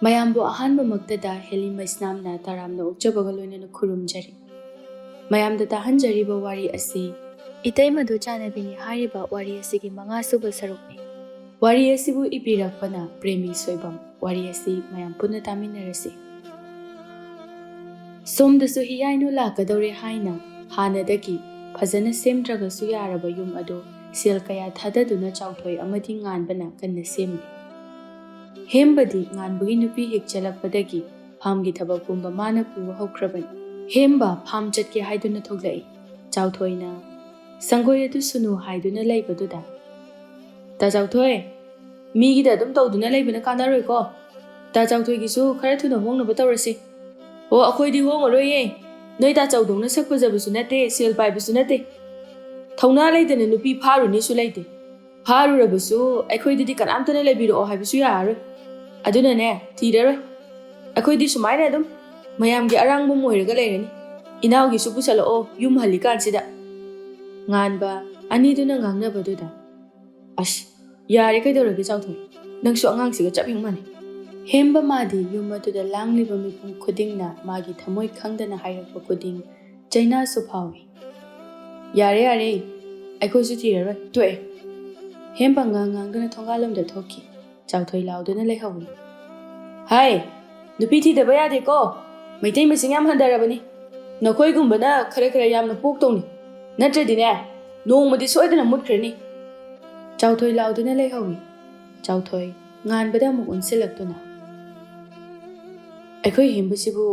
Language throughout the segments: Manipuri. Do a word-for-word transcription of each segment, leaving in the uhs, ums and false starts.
ꯃꯌꯥꯝꯕꯨ ꯑꯍꯥꯟꯕꯃꯛꯇꯗ ꯍꯦꯂꯤ ꯃꯩꯁꯅꯥꯝꯅ ꯇꯔꯥꯝꯅ ꯑꯣꯛꯆꯕꯒ ꯂꯣꯏꯅꯅ ꯈꯨꯔꯨꯝꯖꯔꯤ꯫ ꯃꯌꯥꯝꯗ ꯇꯥꯍꯟꯖꯔꯤꯕ ꯋꯥꯔꯤ ꯑꯁꯤ ꯏꯇꯩꯃꯗꯨ ꯆꯥꯟꯅꯕꯤꯅꯤ ꯍꯥꯏꯔꯤꯕ ꯋꯥꯔꯤ ꯑꯁꯤꯒꯤ ꯃꯉꯥꯁꯨꯕ ꯁꯔꯨꯛꯅꯤ꯫ ꯋꯥꯔꯤ ꯑꯁꯤꯕꯨ ꯏꯕꯤꯔꯛꯄꯅ ꯄ꯭ꯔꯦꯃꯤ ꯁꯣꯏꯕꯝ꯫ ꯋꯥꯔꯤ ꯑꯁꯤ ꯃꯌꯥꯝ ꯄꯨꯟꯅ ꯇꯥꯃꯤꯟꯅꯔꯁꯤ꯫ ꯁꯣꯝꯗꯁꯨ ꯍꯤꯌꯥꯏꯅꯨ ꯂꯥꯛꯀꯗꯧꯔꯦ ꯍꯥꯏꯅ ꯍꯥꯟꯅꯗꯒꯤ ꯐꯖꯅ ꯁꯦꯝꯗ꯭ꯔꯒꯁꯨ ꯌꯥꯔꯕ ꯌꯨꯝ ꯑꯗꯨ ꯁꯦꯜ ꯀꯌꯥ ꯊꯥꯗꯗꯨꯅ ꯆꯥꯎꯊꯣꯏ ꯑꯃꯗꯤ ꯉꯥꯟꯕꯅ ꯀꯟꯅ ꯁꯦꯝꯂꯤ꯫ ꯍꯦꯝꯕꯗꯤ ꯉꯥꯟꯕꯒꯤ ꯅꯨꯄꯤ ꯍꯦꯛ ꯆꯦꯜꯂꯛꯄꯗꯒꯤ ꯐꯥꯝꯒꯤ ꯊꯕꯛ ꯄꯨꯝꯕ ꯃꯥꯅ ꯄꯨꯕ ꯍꯧꯈ꯭ꯔꯕꯅꯤ꯫ ꯍꯦꯝꯕ ꯐꯥꯝ ꯆꯠꯀꯦ ꯍꯥꯏꯗꯨꯅ ꯊꯣꯛꯂꯛꯏ꯫ ꯆꯥꯎꯊꯣꯏꯅ ꯁꯪꯒꯣꯏ ꯑꯗꯨ ꯁꯨꯅꯨ ꯍꯥꯏꯗꯨꯅ ꯂꯩꯕꯗꯨꯗ, "ꯇꯥ ꯆꯥꯎꯊꯣꯏ, ꯃꯤꯒꯤꯗ ꯑꯗꯨꯝ ꯇꯧꯗꯨꯅ ꯂꯩꯕꯅ ꯀꯥꯟꯅꯔꯣꯏꯀꯣ꯫ ꯇꯥ ꯆꯥꯎꯊꯣꯏꯒꯤꯁꯨ ꯈꯔ ꯊꯨꯅ ꯍꯣꯡꯅꯕ ꯇꯧꯔꯁꯤ꯫" "ꯑꯣ, ꯑꯩꯈꯣꯏꯗꯤ ꯍꯣꯡꯉꯔꯣꯏꯌꯦ꯫ ꯅꯣꯏ ꯇꯥ ꯆꯥꯎꯗꯧꯅ ꯁꯛ ꯐꯖꯕꯁꯨ ꯅꯠꯇꯦ, ꯁꯦꯜ ꯄꯥꯏꯕꯁꯨ ꯅꯠꯇꯦ꯫ ꯊꯧꯅꯥ ꯂꯩꯇꯅ ꯅꯨꯄꯤ ꯐꯥꯔꯨꯅꯤꯁꯨ ꯂꯩꯇꯦ꯫ ꯐꯥꯔꯨꯔꯕꯁꯨ ꯑꯩꯈꯣꯏꯗꯗꯤ ꯀꯅꯥꯝꯇꯅ ꯂꯩꯕꯤꯔꯛꯑꯣ ꯍꯥꯏꯕꯁꯨ ꯌꯥꯔꯔꯣꯏ꯫ ꯑꯗꯨꯅꯅꯦ, ꯊꯤꯔꯔꯣꯏ꯫ ꯑꯩꯈꯣꯏꯗꯤ ꯁꯨꯃꯥꯏꯅ ꯑꯗꯨꯝ ꯃꯌꯥꯝꯒꯤ ꯑꯔꯥꯡꯕꯝ ꯑꯣꯏꯔꯒ ꯂꯩꯔꯅꯤ꯫ ꯏꯅꯥꯎꯒꯤꯁꯨ ꯄꯨꯁꯜꯂꯛꯑꯣ ꯌꯨꯝ ꯍꯜꯂꯤꯀꯥꯟꯁꯤꯗ꯫" ꯉꯥꯟꯕ ꯑꯅꯤꯗꯨꯅ ꯉꯥꯡꯅꯕꯗꯨꯗ, "ꯑꯁ, ꯌꯥꯔꯦ, ꯀꯩꯗꯧꯔꯒꯦ ꯆꯥꯎꯊꯣꯏ? ꯅꯪꯁꯨ ꯑꯉꯥꯡꯁꯤꯒ ꯆꯞ ꯍꯦꯛ ꯃꯥꯟꯅꯩ꯫" ꯍꯦꯝꯕ ꯃꯥꯗꯤ ꯌꯨꯝ ꯑꯗꯨꯗ ꯂꯥꯡꯂꯤꯕ ꯃꯤꯄꯨꯝ ꯈꯨꯗꯤꯡꯅ ꯃꯥꯒꯤ ꯊꯃꯣꯏ ꯈꯪꯗꯅ ꯍꯥꯏꯔꯛꯄ ꯈꯨꯗꯤꯡ ꯆꯩꯅꯥꯁꯨ ꯐꯥꯎꯏ꯫ "ꯌꯥꯔꯦ, ꯌꯥꯔꯦ, ꯑꯩꯈꯣꯏꯁꯨ ꯊꯤꯔꯔꯣꯏ, ꯇꯣꯛꯑꯦ꯫" ꯍꯦꯝꯕ ꯉꯥꯡ ꯉꯥꯡꯗꯨꯅ ꯊꯣꯡꯒꯥꯜꯂꯣꯝꯗ ꯊꯣꯛꯈꯤ꯫ ꯆꯥꯎꯊꯣꯏ ꯂꯥꯎꯗꯨꯅ ꯂꯩꯍꯧꯏ꯫ "ꯍꯥꯏ, ꯅꯨꯄꯤ ꯊꯤꯗꯕ ꯌꯥꯗꯦꯀꯣ꯫ ꯃꯩꯇꯩ ꯃꯁꯤꯡ ꯌꯥꯝ ꯍꯟꯊꯔꯕꯅꯤ꯫ ꯅꯈꯣꯏꯒꯨꯝꯕꯅ ꯈꯔ ꯈꯔ ꯌꯥꯝꯅ ꯄꯣꯛꯇꯧꯅꯤ꯫ ꯅꯠꯇ꯭ꯔꯗꯤꯅꯦ, ꯅꯣꯡꯃꯗꯤ ꯁꯣꯏꯗꯅ ꯃꯨꯠꯈ꯭ꯔꯅꯤ꯫" ꯆꯥꯎꯊꯣꯏ ꯂꯥꯎꯗꯨꯅ ꯂꯩꯍꯧꯏ꯫ ꯆꯥꯎꯊꯣꯏ ꯉꯥꯟꯕꯗ ꯑꯃꯨꯛ ꯑꯣꯟꯁꯤꯜꯂꯛꯇꯨꯅ, "ꯑꯩꯈꯣꯏ ꯍꯦꯝꯕꯁꯤꯕꯨ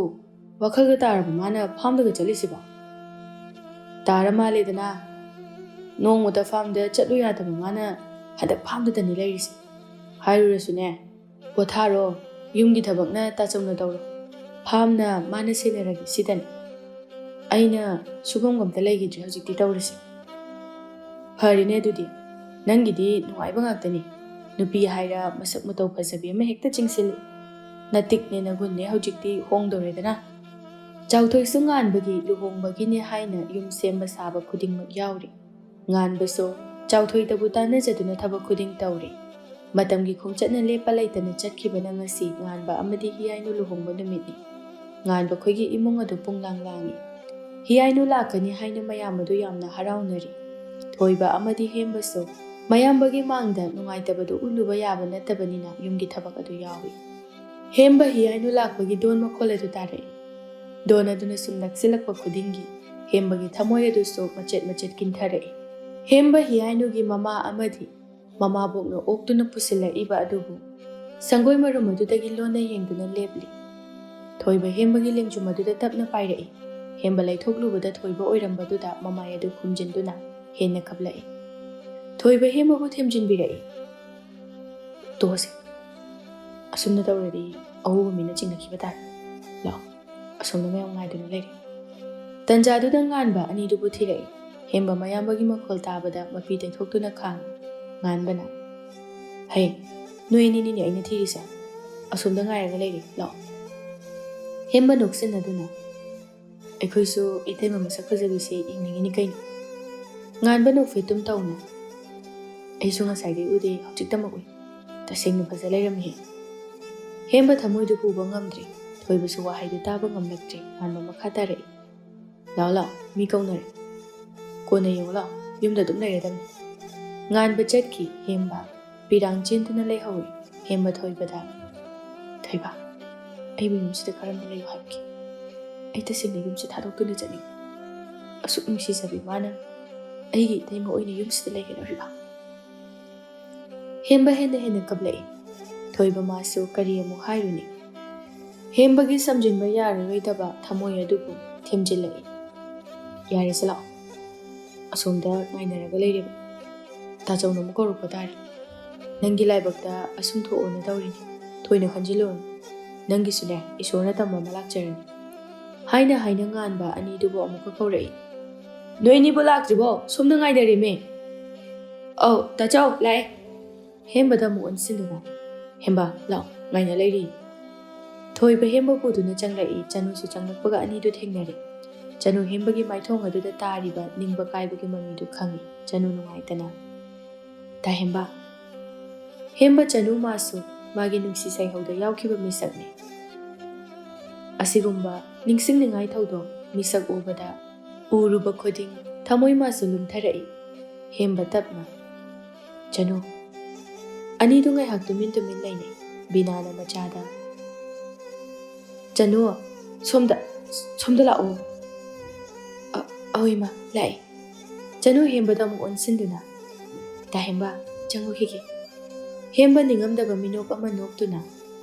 ꯋꯥꯈꯜꯒ ꯇꯥꯔꯕ ꯃꯥꯅ ꯐꯥꯝꯗꯒ ꯆꯠꯂꯤꯁꯤꯕꯣ? ꯇꯥꯔ ꯃꯥꯜꯂꯦꯗꯅ꯫ ꯅꯣꯡꯃꯇ ꯐꯥꯝꯗ ꯆꯠꯂꯨ ꯌꯥꯗꯕ ꯃꯥꯅ ꯍꯟꯗꯛ ꯐꯥꯝꯗꯗꯅꯤ ꯂꯩꯔꯤꯁꯦ꯫ ꯍꯥꯏꯔꯨꯔꯁꯨꯅꯦ, ꯄꯣꯊꯥꯔꯣ, ꯌꯨꯝꯒꯤ ꯊꯕꯛꯅ ꯇꯥꯆꯧꯅ ꯇꯧꯔꯣ, ꯐꯥꯝꯅ ꯃꯥꯅ ꯁꯦꯟꯅꯔꯒꯦ ꯁꯤꯗꯅꯤ꯫ ꯑꯩꯅ ꯁꯨꯐꯝꯒ ꯑꯝꯇ ꯂꯩꯈꯤꯗ꯭ꯔꯦ ꯍꯧꯖꯤꯛꯇꯤ ꯇꯧꯔꯤꯁꯦ꯫" "ꯐꯔꯦꯅꯦ ꯑꯗꯨꯗꯤ, ꯅꯪꯒꯤꯗꯤ ꯅꯨꯡꯉꯥꯏꯕ ꯉꯥꯛꯇꯅꯤ꯫ ꯅꯨꯄꯤ ꯍꯥꯏꯔ ꯃꯁꯛ ꯃꯇꯧ ꯐꯖꯕꯤ ꯑꯃ ꯍꯦꯛꯇ ꯆꯤꯡꯁꯤꯜꯂꯤ꯫ ꯅꯇꯤꯛꯅꯦ ꯅꯒꯨꯟꯅꯦ ꯍꯧꯖꯤꯛꯇꯤ ꯍꯣꯡꯗꯧꯔꯦꯗꯅ꯫" ꯆꯥꯎꯊꯣꯏꯁꯨ ꯉꯥꯟꯕꯒꯤ ꯂꯨꯍꯣꯡꯕꯒꯤꯅꯦ ꯍꯥꯏꯅ ꯌꯨꯝ ꯁꯦꯝꯕ ꯁꯥꯕ ꯈꯨꯗꯤꯡꯃꯛ ꯌꯥꯎꯔꯤ꯫ ꯉꯥꯟꯕꯁꯨ ꯆꯥꯎꯊꯣꯏꯗꯕꯨ ꯇꯥꯟꯅꯖꯗꯨꯅ ꯊꯕꯛ ꯈꯨꯗꯤꯡ ꯇꯧꯔꯤ꯫ ꯃꯇꯝꯒꯤ ꯈꯣꯡꯆꯠꯅ ꯂꯦꯞꯄ ꯂꯩꯇꯅ ꯆꯠꯈꯤꯕꯅ ꯉꯁꯤ ꯉꯥꯟꯕ ꯑꯃꯗꯤ ꯍꯤꯌꯥꯏꯅꯨ ꯂꯨꯍꯣꯡꯕ ꯅꯨꯃꯤꯠꯅꯤ꯫ ꯉꯥꯟꯕ ꯈꯣꯏꯒꯤ ꯏꯃꯨꯡ ꯑꯗꯨ ꯄꯨꯡꯂꯥꯡ ꯂꯥꯡꯏ꯫ ꯍꯤꯌꯥꯏꯅꯨ ꯂꯥꯛꯀꯅꯤ ꯍꯥꯏꯅ ꯃꯌꯥꯝ ꯑꯗꯨ ꯌꯥꯝꯅ ꯍꯔꯥꯎꯅꯔꯤ꯫ ꯊꯣꯏꯕ ꯑꯃꯗꯤ ꯍꯦꯝꯕꯁꯨ ꯃꯌꯥꯝꯕꯒꯤ ꯃꯥꯡꯗ ꯅꯨꯡꯉꯥꯏꯇꯕꯗꯨ ꯎꯠꯂꯨꯕ ꯌꯥꯕ ꯅꯠꯇꯕꯅꯤꯅ ꯌꯨꯝꯒꯤ ꯊꯕꯛ ꯑꯗꯨ ꯌꯥꯎꯏ꯫ ꯍꯦꯝꯕ ꯍꯤꯌꯥꯏꯅꯨ ꯂꯥꯛꯄꯒꯤ ꯗꯣꯟ ꯃꯈꯣꯜ ꯑꯗꯨ ꯇꯥꯔꯛꯏ꯫ ꯗꯣꯟ ꯑꯗꯨꯅ ꯁꯨꯝ ꯅꯛꯁꯤꯜꯂꯛꯄ ꯈꯨꯗꯤꯡꯒꯤ ꯍꯦꯝꯕꯒꯤ ꯊꯃꯣꯏ ꯑꯗꯨꯁꯨ ꯃꯆꯦꯠ ꯃꯆꯦꯠ ꯀꯤꯟꯊꯔꯛꯏ꯫ ꯍꯦꯝꯕ ꯍꯤꯌꯥꯏꯅꯨꯒꯤ ꯃꯃꯥ ꯑꯃꯗꯤ ꯃꯃꯥꯕꯣꯛꯅ ꯑꯣꯛꯇꯨꯅ ꯄꯨꯁꯤꯜꯂꯛꯏꯕ ꯑꯗꯨꯕꯨ ꯁꯪꯒꯣꯏ ꯃꯔꯨꯝ ꯑꯗꯨꯗꯒꯤ ꯂꯣꯟꯅ ꯌꯦꯡꯗꯨꯅ ꯂꯦꯞꯂꯤ꯫ ꯊꯣꯏꯕ ꯍꯦꯝꯕꯒꯤ ꯂꯦꯡꯖꯨꯝ ꯑꯗꯨꯗ ꯇꯞꯅ ꯄꯥꯏꯔꯛꯏ꯫ ꯍꯦꯝꯕ ꯂꯩꯊꯣꯛꯂꯨꯕꯗ ꯊꯣꯏꯕ ꯑꯣꯏꯔꯝꯕꯗꯨꯗ ꯃꯃꯥꯏ ꯑꯗꯨ ꯈꯨꯝꯖꯤꯟꯗꯨꯅ ꯍꯦꯟꯅ ꯀꯞꯂꯛꯏ꯫ ꯊꯣꯏꯕ ꯍꯦꯝꯕꯕꯨ ꯊꯦꯝꯖꯤꯟꯕꯤꯔꯛꯏ꯫ "ꯇꯣꯛꯑꯁꯤ꯫ ꯑꯁꯨꯝꯅ ꯇꯧꯔꯗꯤ ꯑꯎꯕ ꯃꯤꯅ ꯆꯤꯡꯅꯈꯤꯕ ꯇꯥꯔꯦ꯫ ꯂꯥꯛꯑꯣ, ꯑꯁꯣꯝꯗ ꯃꯌꯥꯝ ꯉꯥꯏꯗꯨꯅ ꯂꯩꯔꯦ꯫" ꯇꯟꯖꯥꯗꯨꯗ ꯉꯥꯟꯕ ꯑꯅꯤꯗꯨꯕꯨ ꯊꯤꯔꯛꯏ꯫ ꯍꯦꯝꯕ ꯃꯌꯥꯝꯕꯒꯤ ꯃꯈꯣꯜ ꯇꯥꯕꯗ ꯃꯄꯤ ꯇꯩꯊꯣꯛꯇꯨꯅ ꯈꯥꯡꯏ꯫ ꯉꯥꯟꯕꯅ, "ꯍꯩ, ꯅꯣꯏ ꯑꯅꯤꯅꯤꯅꯦ ꯑꯩꯅ ꯊꯤꯔꯤꯁꯦ꯫ ꯑꯁꯣꯝꯗ ꯉꯥꯏꯔꯒ ꯂꯩꯔꯦ, ꯂꯥꯛꯑꯣ꯫" ꯍꯦꯝꯕ ꯅꯣꯛꯁꯤꯟꯅꯗꯨꯅ, "ꯑꯩꯈꯣꯏꯁꯨ ꯏꯇꯩꯃ ꯃꯁꯛ ꯐꯖꯕꯤꯁꯦ ꯌꯦꯡꯅꯤꯡꯉꯤꯅꯤ ꯀꯩꯅꯣ꯫" ꯉꯥꯟꯕ ꯅꯣꯛꯐꯦꯠꯇꯨꯝ ꯇꯧꯅ, "ꯑꯩꯁꯨ ꯉꯁꯥꯏꯗꯩ ꯎꯗꯦ, ꯍꯧꯖꯤꯛꯇꯃꯛ ꯎꯏ꯫ ꯇꯁꯦꯡꯅ ꯐꯖ ꯂꯩꯔꯝꯃꯤꯍꯦ꯫" ꯍꯦꯝꯕ ꯊꯃꯣꯏꯗꯨ ꯄꯨꯕ ꯉꯝꯗ꯭ꯔꯦ꯫ ꯊꯣꯏꯕꯁꯨ ꯋꯥꯍꯩꯗꯨ ꯇꯥꯕ ꯉꯝꯂꯛꯇ꯭ꯔꯦ꯫ ꯉꯥꯟꯕ ꯃꯈꯥ ꯇꯥꯔꯛꯏ, "ꯂꯥꯛꯑꯣ, ꯂꯥꯛꯑꯣ, ꯃꯤ ꯀꯧꯅꯔꯦ꯫ ꯀꯣꯟꯅ ꯌꯦꯡꯉꯨ ꯂꯥꯛꯑꯣ, ꯌꯨꯝꯗ ꯑꯗꯨꯝ ꯂꯩꯔꯗꯝꯅꯤ꯫" ꯉꯥꯟꯕ ꯆꯠꯈꯤ꯫ ꯍꯦꯝꯕ ꯄꯤꯔꯥꯡ ꯆꯦꯟꯗꯨꯅ ꯂꯩꯍꯧꯏ꯫ ꯍꯦꯝꯕ ꯊꯣꯏꯕꯗ, "ꯊꯣꯏꯕ, ꯑꯩꯕꯨ ꯌꯨꯝꯁꯤꯗ ꯀꯔꯝꯅ ꯂꯩꯌꯨ ꯍꯥꯏꯕꯒꯦ? ꯑꯩ ꯇꯁꯦꯡꯅ ꯌꯨꯝꯁꯤ ꯊꯥꯗꯣꯛꯇꯨꯅ ꯆꯠꯅꯤꯡꯉꯤ꯫ ꯑꯁꯨꯛ ꯅꯨꯡꯁꯤꯖꯕꯤ ꯃꯥꯅ ꯑꯩꯒꯤ ꯏꯇꯩꯃ ꯑꯣꯏꯅ ꯌꯨꯝꯁꯤꯗ ꯂꯩꯒꯗꯧꯔꯤꯕ?" ꯍꯦꯝꯕ ꯍꯦꯟꯅ ꯍꯦꯟꯅ ꯀꯞꯂꯛꯏ꯫ ꯊꯣꯏꯕ ꯃꯥꯁꯨ ꯀꯔꯤ ꯑꯃꯨꯛ ꯍꯥꯏꯔꯨꯅꯤ? ꯍꯦꯝꯕꯒꯤ ꯁꯝꯖꯤꯟꯕ ꯌꯥꯔꯔꯣꯏꯗꯕ ꯊꯃꯣꯏ ꯑꯗꯨꯕꯨ ꯊꯦꯝꯖꯤꯜꯂꯛꯏ꯫ "ꯌꯥꯔꯦꯁꯦ, ꯂꯥꯛꯑꯣ꯫ ꯑꯁꯣꯝꯗ ꯉꯥꯏꯅꯔꯒ ꯂꯩꯔꯦꯕ꯫ ꯇꯥꯆꯧꯅ ꯑꯃꯨꯛ ꯀꯧꯔꯛꯄ ꯇꯥꯔꯦ꯫ ꯅꯪꯒꯤ ꯂꯥꯏꯕꯛꯇ ꯑꯁꯨꯝ ꯊꯣꯛꯑꯣꯅ ꯇꯧꯔꯤꯅꯤ꯫ ꯊꯣꯏꯅ ꯈꯟꯖꯤꯜꯂꯨꯔꯅꯨ꯫ ꯅꯪꯒꯤꯁꯨꯅꯦ, ꯏꯁꯣꯔꯅ ꯇꯝꯕ ꯑꯃ ꯂꯥꯛꯆꯔꯅꯤ꯫" ꯍꯥꯏꯅ ꯍꯥꯏꯅ ꯉꯥꯟꯕ ꯑꯅꯤꯗꯨꯕꯨ ꯑꯃꯨꯛꯀ ꯀꯧꯔꯛꯏ꯫ "ꯅꯣꯏ ꯑꯅꯤꯕꯨ ꯂꯥꯛꯇ꯭ꯔꯤꯕꯣ? ꯁꯣꯝꯗ ꯉꯥꯏꯅꯔꯤꯃꯤ꯫" "ꯑꯧ, ꯇꯥꯆꯧ, ꯂꯥꯛꯑꯦ꯫" ꯍꯦꯝꯕꯗ ꯑꯃꯨꯛ ꯑꯣꯟꯁꯤꯟꯗꯨꯅ, "ꯍꯦꯝꯕ, ꯂꯥꯛꯑꯣ, ꯉꯥꯏꯅ ꯂꯩꯔꯤ꯫" ꯊꯣꯏꯕ ꯍꯦꯝꯕ ꯄꯨꯗꯨꯅ ꯆꯪꯂꯛꯏ꯫ ꯆꯅꯨꯁꯨ ꯆꯪꯂꯛꯄꯒ ꯑꯅꯤꯗꯨ ꯊꯦꯡꯅꯔꯦ꯫ ꯆꯅꯨ ꯍꯦꯝꯕꯒꯤ ꯃꯥꯏꯊꯣꯡ ꯑꯗꯨꯗ ꯇꯥꯔꯤꯕ ꯅꯤꯡꯕ ꯀꯥꯏꯕꯒꯤ ꯃꯃꯤꯗꯨ ꯈꯪꯏ꯫ ꯆꯅꯨ ꯅꯨꯡꯉꯥꯏꯇꯅ, "ꯇꯥ ꯍꯦꯝꯕ, ꯍꯦꯝꯕ ꯆꯅꯨ ꯃꯥꯁꯨ ꯃꯥꯒꯤ ꯅꯨꯡꯁꯤ ꯁꯩꯍꯧꯗ ꯌꯥꯎꯈꯤꯕ ꯃꯤꯁꯛꯅꯤ꯫ ꯑꯁꯤꯒꯨꯝꯕ ꯅꯤꯡꯁꯤꯡꯅꯤꯡꯉꯥꯏ ꯊꯧꯗꯣꯛ ꯃꯤꯁꯛ ꯎꯕꯗ ꯎꯔꯨꯕ ꯈꯨꯗꯤꯡ ꯊꯃꯣꯏ ꯃꯥꯁꯨ ꯂꯨꯝꯊꯔꯛꯏ꯫ ꯍꯦꯝꯕ ꯇꯞꯅ, "ꯆꯅꯨ"꯫ ꯑꯅꯤꯗꯨ ꯉꯥꯏꯍꯥꯛ ꯇꯨꯃꯤꯟ ꯇꯨꯃꯤꯟ ꯂꯩꯅꯩ꯫ ꯕꯤꯅꯥꯅ ꯃꯆꯥꯗ, "ꯆꯅꯨ, ꯁꯣꯝꯗ, ꯁꯣꯝꯗ ꯂꯥꯛꯑꯣ"꯫ "ꯑ-, ꯑꯍꯣꯏ ꯏꯃꯥ, ꯂꯥꯛꯑꯦ"꯫ ꯆꯅꯨ ꯍꯦꯝꯕꯗ ꯑꯃꯨꯛ ꯑꯣꯟꯁꯤꯟꯗꯨꯅ, "ꯇꯥ ꯍꯦꯝꯕ, ꯆꯪꯉꯨꯈꯤꯒꯦ"꯫ ꯍꯦꯝꯕ ꯅꯤꯡꯉꯝꯗꯕ ꯃꯤꯅꯣꯛ ꯑꯃ ꯅꯣꯛꯇꯨꯅ,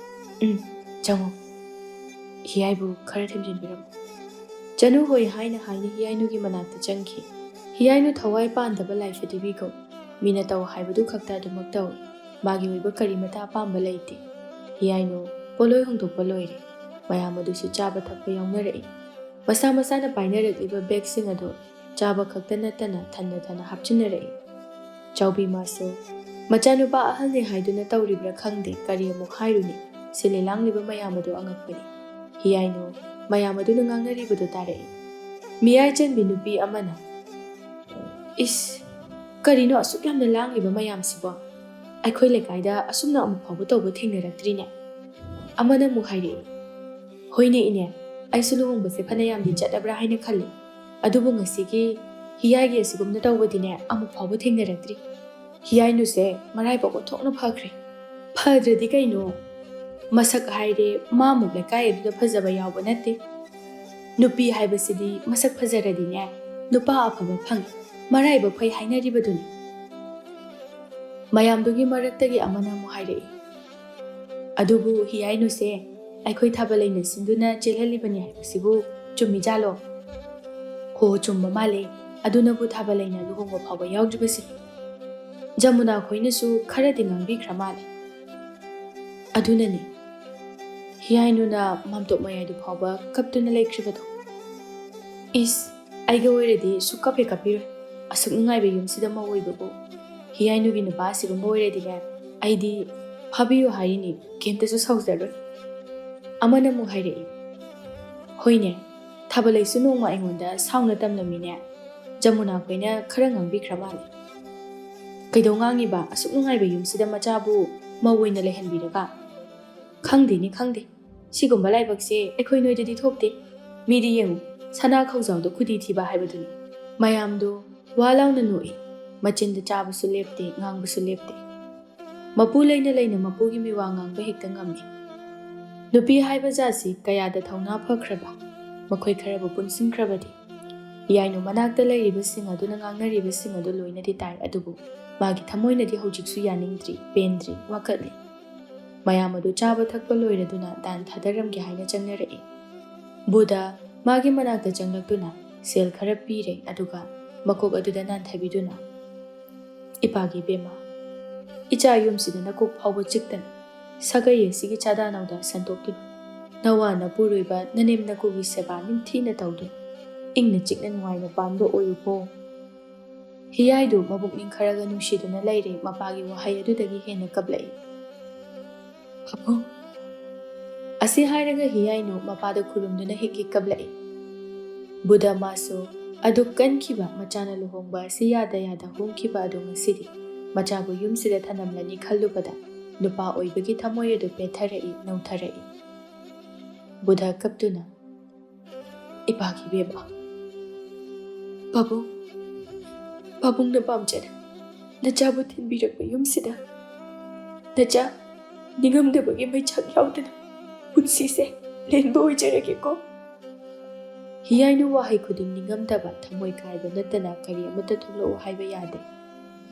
"ꯎꯝ, ꯆꯪꯉꯨ꯫ ꯍꯤꯌꯥꯏꯕꯨ ꯈꯔ ꯊꯦꯝꯖꯤꯟꯕꯤꯔꯝꯃꯨ"꯫ ꯆꯅꯨ ꯍꯣꯏ ꯍꯥꯏꯅ ꯍꯥꯏꯅ ꯍꯤꯌꯥꯏꯅꯨꯒꯤ ꯃꯅꯥꯛꯇ ꯆꯪꯈꯤ꯫ ꯍꯤꯌꯥꯏꯅꯨ ꯊꯋꯥꯏ ꯄꯥꯟꯗꯕ ꯂꯥꯏꯐꯗꯤꯕꯤꯒꯨꯝ ꯃꯤꯅ ꯇꯧ ꯍꯥꯏꯕꯗꯨ ꯈꯛꯇ ꯑꯗꯨꯃꯛ ꯇꯧꯏ꯫ ꯃꯥꯒꯤ ꯑꯣꯏꯕ ꯀꯔꯤꯃꯇ ꯑꯄꯥꯝꯕ ꯂꯩꯇꯦ꯫ ꯍꯤꯌꯥꯏꯅꯨ ꯄꯣꯠꯂꯣꯏ ꯍꯣꯡꯗꯣꯛꯄ ꯂꯣꯏꯔꯦ꯫ ꯃꯌꯥꯝ ꯑꯗꯨꯁꯨ ꯆꯥꯕ ꯊꯛꯄ ꯌꯥꯎꯅꯔꯛꯏ꯫ ꯃꯁꯥ ꯃꯁꯥꯅ ꯄꯥꯏꯅꯔꯛꯂꯤꯕ ꯕꯦꯒꯁꯤꯡ ꯑꯗꯨ ꯆꯥꯕ ꯈꯛꯇ ꯅꯠꯇꯅ ꯊꯟꯅ ꯊꯟꯅ ꯍꯥꯞꯆꯤꯟꯅꯔꯛꯏ꯫ ꯆꯥꯎꯕꯤ ꯃꯥꯁꯨ ꯃꯆꯥꯅꯨꯄꯥ ꯑꯍꯜꯅꯤ ꯍꯥꯏꯗꯨꯅ ꯇꯧꯔꯤꯕ꯭ꯔꯥ ꯈꯪꯗꯦ, ꯀꯔꯤ ꯑꯃꯨꯛ ꯍꯥꯏꯔꯨꯅꯤ? ꯁꯤꯜꯂꯤ ꯂꯥꯡꯂꯤꯕ ꯃꯌꯥꯝ ꯑꯗꯨ ꯑꯉꯛꯄꯅꯤ꯫ ꯍꯤꯌꯥꯏꯅꯨ ꯃꯌꯥꯝ ꯑꯗꯨꯅ ꯉꯥꯡꯅꯔꯤꯕꯗꯨ ꯇꯥꯔꯛꯏ꯫ ꯃꯤꯌꯥꯏ ꯆꯟꯕꯤ ꯅꯨꯄꯤ ꯑꯃꯅ, "ꯏꯁ, ꯀꯔꯤꯅꯣ ꯑꯁꯨꯛ ꯌꯥꯝꯅ ꯂꯥꯡꯂꯤꯕ ꯃꯌꯥꯝꯁꯤꯕꯣ? ꯑꯩꯈꯣꯏ ꯂꯩꯀꯥꯏꯗ ꯑꯁꯨꯝꯅ ꯑꯃꯨꯛ ꯐꯥꯎꯕ ꯇꯧꯕ ꯊꯦꯡꯅꯔꯛꯇ꯭ꯔꯤꯅꯦ"꯫ ꯑꯃꯅ ꯑꯃꯨꯛ ꯍꯥꯏꯔꯛꯏ, "ꯍꯣꯏꯅꯦ ꯏꯅꯦ, ꯑꯩꯁꯨ ꯂꯨꯍꯣꯡꯕꯁꯦ ꯐꯅꯌꯥꯝꯗꯤ ꯆꯠꯂꯕ꯭ꯔꯥ ꯍꯥꯏꯅ ꯈꯜꯂꯤ, ꯑꯗꯨꯕꯨ ꯉꯁꯤꯒꯤ ꯍꯤꯌꯥꯏꯒꯤ ꯑꯁꯤꯒꯨꯝꯅ ꯇꯧꯕꯗꯤꯅꯦ ꯑꯃꯨꯛ ꯐꯥꯎꯕ ꯊꯦꯡꯅꯔꯛꯇ꯭ꯔꯤ꯫ ꯍꯤꯌꯥꯏꯅꯨꯁꯦ ꯃꯔꯥꯏꯕꯛ ꯑꯣꯟꯊꯣꯛꯅ ꯐꯈ꯭ꯔꯦ꯫ ꯐꯗ꯭ꯔꯗꯤ ꯀꯩꯅꯣ? ꯃꯁꯛ ꯍꯥꯏꯔꯦ ꯃꯥꯃꯨꯛ ꯂꯩꯀꯥꯏ ꯑꯗꯨꯗ ꯐꯖꯕ ꯌꯥꯎꯕ ꯅꯠꯇꯦ꯫ ꯅꯨꯄꯤ ꯍꯥꯏꯕꯁꯤꯗꯤ ꯃꯁꯛ ꯐꯖꯔꯗꯤꯅꯦ ꯅꯨꯄꯥ ꯑꯐꯕ ꯐꯪꯉꯤ, ꯃꯔꯥꯏꯕꯛ ꯐꯩ ꯍꯥꯏꯅꯔꯤꯕꯗꯨꯅꯤ"꯫ ꯃꯌꯥꯝꯗꯨꯒꯤ ꯃꯔꯛꯇꯒꯤ ꯑꯃꯅ ꯑꯃꯨꯛ ꯍꯥꯏꯔꯛꯏ, "ꯑꯗꯨꯕꯨ ꯍꯤꯌꯥꯏꯅꯨꯁꯦ ꯑꯩꯈꯣꯏ ꯊꯥꯕꯜ ꯂꯩꯅ ꯁꯤꯟꯗꯨꯅ ꯆꯦꯜꯍꯜꯂꯤꯕꯅꯤ ꯍꯥꯏꯕꯁꯤꯕꯨ ꯆꯨꯝꯃꯤꯖꯥꯠꯂꯣ?" "ꯍꯣ, ꯆꯨꯝꯕ ꯃꯥꯜꯂꯦ꯫ ꯑꯗꯨꯅꯕꯨ ꯊꯥꯕꯜ ꯂꯩꯅ ꯂꯨꯍꯣꯡꯕ ꯐꯥꯎꯕ ꯌꯥꯎꯗ꯭ꯔꯤꯕꯁꯦ"꯫ ꯖꯃꯨꯅꯥ ꯈꯣꯏꯅꯁꯨ ꯈꯔꯗꯤ ꯉꯥꯡꯕꯤꯈ꯭ꯔ ꯃꯥꯜꯂꯦ꯫ ꯑꯗꯨꯅꯅꯤ ꯍꯤꯌꯥꯏꯅꯨꯅ ꯃꯥꯝꯇꯣꯞ ꯃꯌꯥꯏꯗꯨ ꯐꯥꯎꯕ ꯀꯞꯇꯨꯅ ꯂꯩꯈ꯭ꯔꯤꯕꯗꯣ꯫ "ꯏꯁ, ꯑꯩꯒ ꯑꯣꯏꯔꯗꯤ ꯁꯨꯛꯀꯞ ꯍꯦꯛ ꯀꯞꯄꯤꯔꯣꯏ꯫ ꯑꯁꯨꯛ ꯅꯨꯡꯉꯥꯏꯕ ꯌꯨꯝꯁꯤꯗ ꯃꯧ ꯑꯣꯏꯕꯕꯨ꯫ ꯍꯤꯌꯥꯏꯅꯨꯒꯤ ꯅꯨꯄꯥ ꯑꯁꯤꯒꯨꯝꯕ ꯑꯣꯏꯔꯗꯤꯅꯦ, ꯑꯩꯗꯤ ꯐꯥꯕꯤꯌꯨ ꯍꯥꯏꯔꯤꯅꯤ, ꯀꯩꯝꯇꯁꯨ ꯁꯥꯎꯖꯔꯣꯏ"꯫ ꯑꯃꯅ ꯑꯃꯨꯛ ꯍꯥꯏꯔꯛꯏ, "ꯍꯣꯏꯅꯦ, ꯊꯥꯕꯜ ꯂꯩꯁꯨ ꯅꯣꯡꯃ ꯑꯩꯉꯣꯟꯗ ꯁꯥꯎꯅ ꯇꯝꯂꯝꯃꯤꯅꯦ꯫ ꯖꯃꯨꯅꯥ ꯈꯣꯏꯅ ꯈꯔ ꯉꯥꯡꯕꯤꯈ꯭ꯔ ꯃꯥꯜꯂꯦ"꯫ "ꯀꯩꯗꯧ ꯉꯥꯡꯉꯤꯕ? ꯑꯁꯨꯛ ꯅꯨꯡꯉꯥꯏꯕ ꯌꯨꯝꯁꯤꯗ ꯃꯆꯥꯕꯨ ꯃꯧ ꯑꯣꯏꯅ ꯂꯩꯍꯟꯕꯤꯔꯒ?" "ꯈꯪꯗꯦꯅꯦ, ꯈꯪꯗꯦ꯫ ꯁꯤꯒꯨꯝꯕ ꯂꯥꯏꯕꯛꯁꯦ ꯑꯩꯈꯣꯏ ꯅꯣꯏꯗꯗꯤ ꯊꯣꯛꯇꯦ꯫ ꯃꯤꯗꯤ ꯌꯦꯡꯉꯨ, ꯁꯅꯥ ꯈꯧꯖꯥꯎꯗ ꯈꯨꯗꯤ ꯊꯤꯕ ꯍꯥꯏꯕꯗꯨꯅꯤ꯫" ꯃꯌꯥꯝꯗꯣ ꯋꯥ ꯂꯥꯎꯅ ꯅꯣꯛꯏ꯫ ꯃꯆꯤꯟꯗ ꯆꯥꯕꯁꯨ ꯂꯦꯞꯇꯦ, ꯉꯥꯡꯕꯁꯨ ꯂꯦꯞꯇꯦ꯫ ꯃꯄꯨ ꯂꯩꯅ ꯂꯩꯅ ꯃꯄꯨꯒꯤ ꯃꯤꯋꯥ ꯉꯥꯡꯕ ꯍꯦꯛꯇ ꯉꯝꯃꯤ꯫ ꯅꯨꯄꯤ ꯍꯥꯏꯕ ꯖꯥꯠꯁꯤ ꯀꯌꯥꯗ ꯊꯧꯅꯥ ꯐꯈ꯭ꯔꯕ, ꯃꯈꯣꯏ ꯈꯔꯕꯨ ꯄꯨꯟꯁꯤꯟꯈ꯭ꯔꯕꯗꯤ꯫ ꯏꯌꯥꯏꯅꯨ ꯃꯅꯥꯛꯇ ꯂꯩꯔꯤꯕꯁꯤꯡ ꯑꯗꯨꯅ ꯉꯥꯡꯅꯔꯤꯕꯁꯤꯡ ꯑꯗꯨ ꯂꯣꯏꯅꯗꯤ ꯇꯥꯏ, ꯑꯗꯨꯕꯨ ꯃꯥꯒꯤ ꯊꯃꯣꯏꯅꯗꯤ ꯍꯧꯖꯤꯛꯁꯨ ꯌꯥꯅꯤꯡꯗ꯭ꯔꯤ, ꯄꯦꯟꯗ꯭ꯔꯤ, ꯋꯥꯀꯠꯂꯤ꯫ ꯃꯌꯥꯝ ꯑꯗꯨ ꯆꯥꯕ ꯊꯛꯄ ꯂꯣꯏꯔꯗꯨꯅ ꯗꯥꯟ ꯊꯥꯗꯔꯝꯒꯦ ꯍꯥꯏꯅ ꯆꯪꯅꯔꯛꯏ꯫ ꯕꯨꯙ ꯃꯥꯒꯤ ꯃꯅꯥꯛꯇ ꯆꯪꯂꯛꯇꯨꯅ ꯁꯦꯜ ꯈꯔ ꯄꯤꯔꯦ, ꯑꯗꯨꯒ ꯃꯀꯣꯛ ꯑꯗꯨꯗ ꯅꯥꯟꯊꯕꯤꯗꯨꯅ, "ꯏꯄꯥꯒꯤ ꯏꯕꯦꯝꯃ, ꯏꯆꯥ ꯌꯨꯝꯁꯤꯗ ꯅꯀꯣꯛ ꯐꯥꯎꯕ ꯆꯤꯛꯇꯅ ꯁꯥꯒꯩ ꯑꯁꯤꯒꯤ ꯆꯥꯗꯥ ꯅꯧꯗꯥ ꯁꯟꯗꯣꯛꯇꯨꯅ, ꯅꯋꯥ ꯅꯄꯨꯔꯣꯏꯕ ꯅꯅꯦꯝ ꯅꯀꯨꯒꯤ ꯁꯦꯕꯥ ꯅꯤꯡꯊꯤꯅ ꯇꯧꯗꯨꯅ, ꯏꯪꯅ ꯆꯤꯛꯅ ꯅꯨꯡꯉꯥꯏꯅ ꯄꯥꯟꯕ ꯑꯣꯏꯌꯨꯀꯣ꯫" ꯍꯤꯌꯥꯏꯗꯨ ꯃꯕꯨꯛꯅꯤꯡ ꯈꯔꯒ ꯅꯨꯡꯁꯤꯗꯨꯅ ꯂꯩꯔꯦ, ꯃꯄꯥꯒꯤ ꯋꯥꯍꯩ ꯑꯗꯨꯗꯒꯤ ꯍꯦꯟꯅ ꯀꯞꯂꯛꯏ꯫ "ꯄꯥꯕꯨꯡ!" ꯑꯁꯤ ꯍꯥꯏꯔꯒ ꯍꯤꯌꯥꯏꯅꯨ ꯃꯄꯥꯗ ꯈꯨꯔꯨꯝꯗꯨꯅ ꯍꯤꯛ ꯍꯤꯛ ꯀꯞꯂꯛꯏ꯫ ꯕꯨꯙ ꯃꯥꯁꯨ ꯑꯗꯨꯛ ꯀꯟꯈꯤꯕ ꯃꯆꯥꯅ ꯂꯨꯍꯣꯡꯕ ꯑꯁꯤ ꯌꯥꯗ ꯌꯥꯗ ꯍꯣꯡꯈꯤꯕ ꯑꯗꯨ ꯉꯁꯤꯗꯤ ꯃꯆꯥꯕꯨ ꯌꯨꯝꯁꯤꯗ ꯊꯅꯝꯂꯅꯤ ꯈꯜꯂꯨꯕꯗ ꯅꯨꯄꯥ ꯑꯣꯏꯕꯒꯤ ꯊꯃꯣꯏ ꯑꯗꯨ ꯄꯦꯠꯊꯔꯛꯏ, ꯅꯧꯊꯔꯛꯏ꯫ ꯕꯨꯙ ꯀꯞꯇꯨꯅ, "ꯏꯄꯥꯒꯤ ꯏꯕꯦꯝꯃ, ꯄꯥꯕꯨꯡ, ꯄꯥꯕꯨꯡꯅ ꯄꯥꯝꯖꯅ ꯅꯆꯥꯕꯨ ꯊꯤꯟꯕꯤꯔꯛꯄ ꯌꯨꯝꯁꯤꯗ ꯅꯆꯥ ꯅꯤꯡꯉꯝꯗꯕꯒꯤ ꯃꯩꯆꯥꯛ ꯌꯥꯎꯗꯅ ꯄꯨꯟꯁꯤꯁꯦ ꯂꯦꯟꯕ ꯑꯣꯏꯖꯔꯒꯦꯀꯣ꯫" ꯍꯤꯌꯥꯏꯅꯨ ꯋꯥꯍꯩ ꯈꯨꯗꯤꯡ ꯅꯤꯡꯉꯝꯗꯕ, ꯊꯃꯣꯏ ꯀꯥꯏꯕ ꯅꯠꯇꯅ ꯀꯔꯤ ꯑꯃꯠꯇ ꯊꯣꯛꯂꯛꯎ ꯍꯥꯏꯕ ꯌꯥꯗꯦ꯫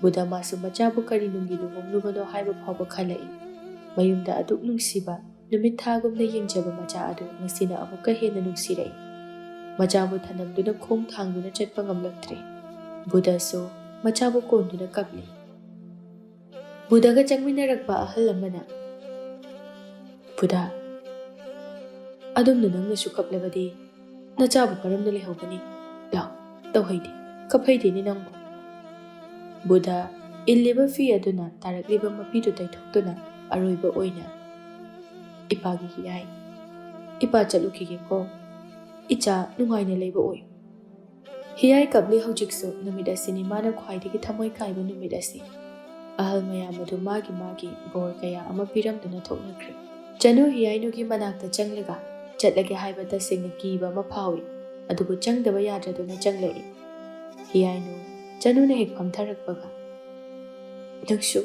ꯕꯨꯙ ꯃꯥꯁꯨ ꯃꯆꯥꯕꯨ ꯀꯔꯤ ꯅꯨꯡꯒꯤ ꯂꯨꯍꯣꯡꯂꯨꯕꯅꯣ ꯍꯥꯏꯕ ꯐꯥꯎꯕ ꯈꯜꯂꯛꯏ꯫ ꯃꯌꯨꯝꯗ ꯑꯗꯨꯛ ꯅꯨꯡꯁꯤꯕ, ꯅꯨꯃꯤꯠ ꯊꯥꯒꯨꯝꯅ ꯌꯦꯡꯖꯕ ꯃꯆꯥ ꯑꯗꯨ ꯉꯁꯤꯅ ꯑꯃꯨꯛꯀ ꯍꯦꯟꯅ ꯅꯨꯡꯁꯤꯔꯛꯏ꯫ ꯃꯆꯥꯕꯨ ꯊꯅꯝꯗꯨꯅ ꯈꯣꯡ ꯊꯥꯡꯗꯨꯅ ꯆꯠꯄ ꯉꯝꯂꯛꯇ꯭ꯔꯦ꯫ ꯕꯨꯙꯁꯨ ꯃꯆꯥꯕꯨ ꯀꯣꯟꯗꯨꯅ ꯀꯞꯂꯤ꯫ ꯕꯨꯙꯒ ꯆꯪꯃꯤꯟꯅꯔꯛꯄ ꯑꯍꯜ ꯑꯃꯅ, "ꯕꯨꯙ, ꯑꯗꯣꯝꯅ ꯅꯪꯅꯁꯨ ꯀꯞꯂꯕꯗꯤ ꯅꯆꯥꯕꯨ ꯀꯔꯝꯅ ꯂꯩꯍꯧꯒꯅꯤ? ꯂꯥꯎ, ꯇꯧꯍꯩꯗꯦ, ꯀꯞꯍꯩꯗꯦꯅꯦ ꯅꯪꯕꯨ꯫" ꯕꯨꯙ ꯏꯜꯂꯤꯕ ꯐꯤ ꯑꯗꯨꯅ ꯇꯥꯔꯛꯂꯤꯕ ꯃꯄꯤꯗꯨ ꯇꯩꯊꯣꯛꯇꯨꯅ ꯑꯔꯣꯏꯕ ꯑꯣꯏꯅ, "ꯏꯄꯥꯒꯤ ꯍꯤꯌꯥꯏ, ꯏꯄꯥ ꯆꯠꯂꯨꯈꯤꯒꯦꯀꯣ꯫ ꯏꯆꯥ ꯅꯨꯡꯉꯥꯏꯅ ꯂꯩꯕ ꯑꯣꯏꯌꯨ꯫" ꯍꯤꯌꯥꯏ ꯀꯞꯂꯤ ꯍꯧꯖꯤꯛꯁꯨ꯫ ꯅꯨꯃꯤꯠ ꯑꯁꯤꯅꯤ ꯃꯥꯅ ꯈ꯭ꯋꯥꯏꯗꯒꯤ ꯊꯃꯣꯏ ꯀꯥꯏꯕ ꯅꯨꯃꯤꯠ ꯑꯁꯤ꯫ ꯑꯍꯜ ꯃꯌꯥꯝ ꯑꯗꯨ ꯃꯥꯒꯤ ꯃꯥꯒꯤ ꯕꯣꯔ ꯀꯌꯥ ꯑꯃ ꯄꯤꯔꯝꯗꯨꯅ ꯊꯣꯛꯅꯈ꯭ꯔꯦ꯫ ꯆꯅꯨ ꯍꯤꯌꯥꯏꯅꯨꯒꯤ ꯃꯅꯥꯛꯇ ꯆꯪꯂꯒ, "ꯆꯠꯂꯒꯦ" ꯍꯥꯏꯕ ꯇꯁꯦꯡꯅ ꯀꯤꯕ ꯑꯃ ꯐꯥꯎꯏ, ꯑꯗꯨꯕꯨ ꯆꯪꯗꯕ ꯌꯥꯗ꯭ꯔꯗꯨꯅ ꯆꯪꯂꯛꯏ꯫ ꯍꯤꯌꯥꯏꯅꯨ, ꯆꯅꯨꯅ ꯍꯦꯛ ꯐꯝꯊꯔꯛꯄꯒ, "ꯅꯪꯁꯨ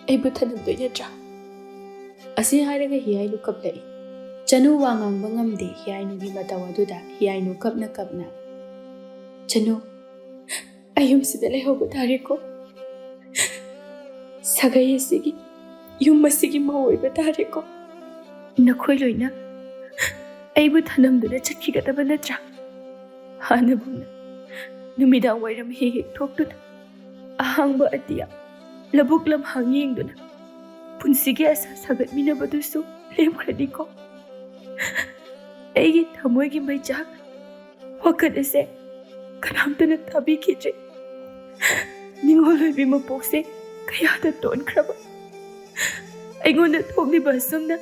ꯑꯩꯕꯨ ꯊꯅꯝꯗꯣꯏ ꯅꯠꯇ꯭ꯔꯥ?" ꯑꯁꯤ ꯍꯥꯏꯔꯒ ꯍꯤꯌꯥꯏꯅꯨ ꯀꯞꯂꯛꯏ꯫ ꯆꯅꯨ ꯋꯥ ꯉꯥꯡꯕ ꯉꯝꯗꯦ꯫ ꯍꯤꯌꯥꯏꯅꯨꯒꯤ ꯃꯇꯧ ꯑꯗꯨꯗ ꯍꯤꯌꯥꯏꯅꯨ ꯀꯞꯅ ꯀꯞꯅ, "ꯆꯅꯨ, ꯑꯩ ꯌꯨꯝꯁꯤꯗ ꯂꯩꯍꯧꯕ ꯇꯥꯔꯦꯀꯣ꯫ ꯁꯥꯒꯩ ꯑꯁꯤꯒꯤ, ꯌꯨꯝ ꯑꯁꯤꯒꯤ ꯃꯧ ꯑꯣꯏꯕ ꯇꯥꯔꯦꯀꯣ꯫ ꯅꯈꯣꯏ ꯂꯣꯏꯅ ꯑꯩꯕꯨ ꯊꯅꯝꯗꯨꯅ ꯆꯠꯈꯤꯒꯗꯕ ꯅꯠꯇ꯭ꯔꯥ? ꯍꯥꯟꯅꯒꯨꯝꯅ ꯅꯨꯃꯤꯗꯥꯡ ꯋꯥꯏꯔꯝ ꯍꯦꯛ ꯍꯦꯛ ꯊꯣꯛꯇꯨꯅ ꯑꯍꯥꯡꯕ ꯑꯇꯤꯌꯥ, ꯂꯧꯕꯨꯛ ꯂꯝꯍꯥꯡ ꯌꯦꯡꯗꯨꯅ ꯄꯨꯟꯁꯤꯒꯤ ꯑꯁꯥ ꯁꯥꯒꯠꯃꯤꯟꯅꯕꯗꯨꯁꯨ ꯂꯦꯞꯈ꯭ꯔꯅꯤꯀꯣ꯫ ꯑꯩꯒꯤ ꯊꯃꯣꯏꯒꯤ ꯃꯩꯆꯥꯛ ꯋꯥꯈꯜ ꯑꯁꯦ ꯀꯅꯥꯝꯇꯅ ꯇꯥꯕꯤꯈꯤꯗ꯭ꯔꯦ꯫ ꯅꯤꯡꯉꯣꯜ ꯑꯣꯏꯕꯤ ꯃꯄꯣꯛꯁꯦ ꯀꯌꯥꯗ ꯇꯣꯟꯈ꯭ꯔꯕ꯫ ꯑꯩꯉꯣꯟꯗ ꯊꯣꯛꯂꯤꯕ ꯑꯁꯨꯝꯅ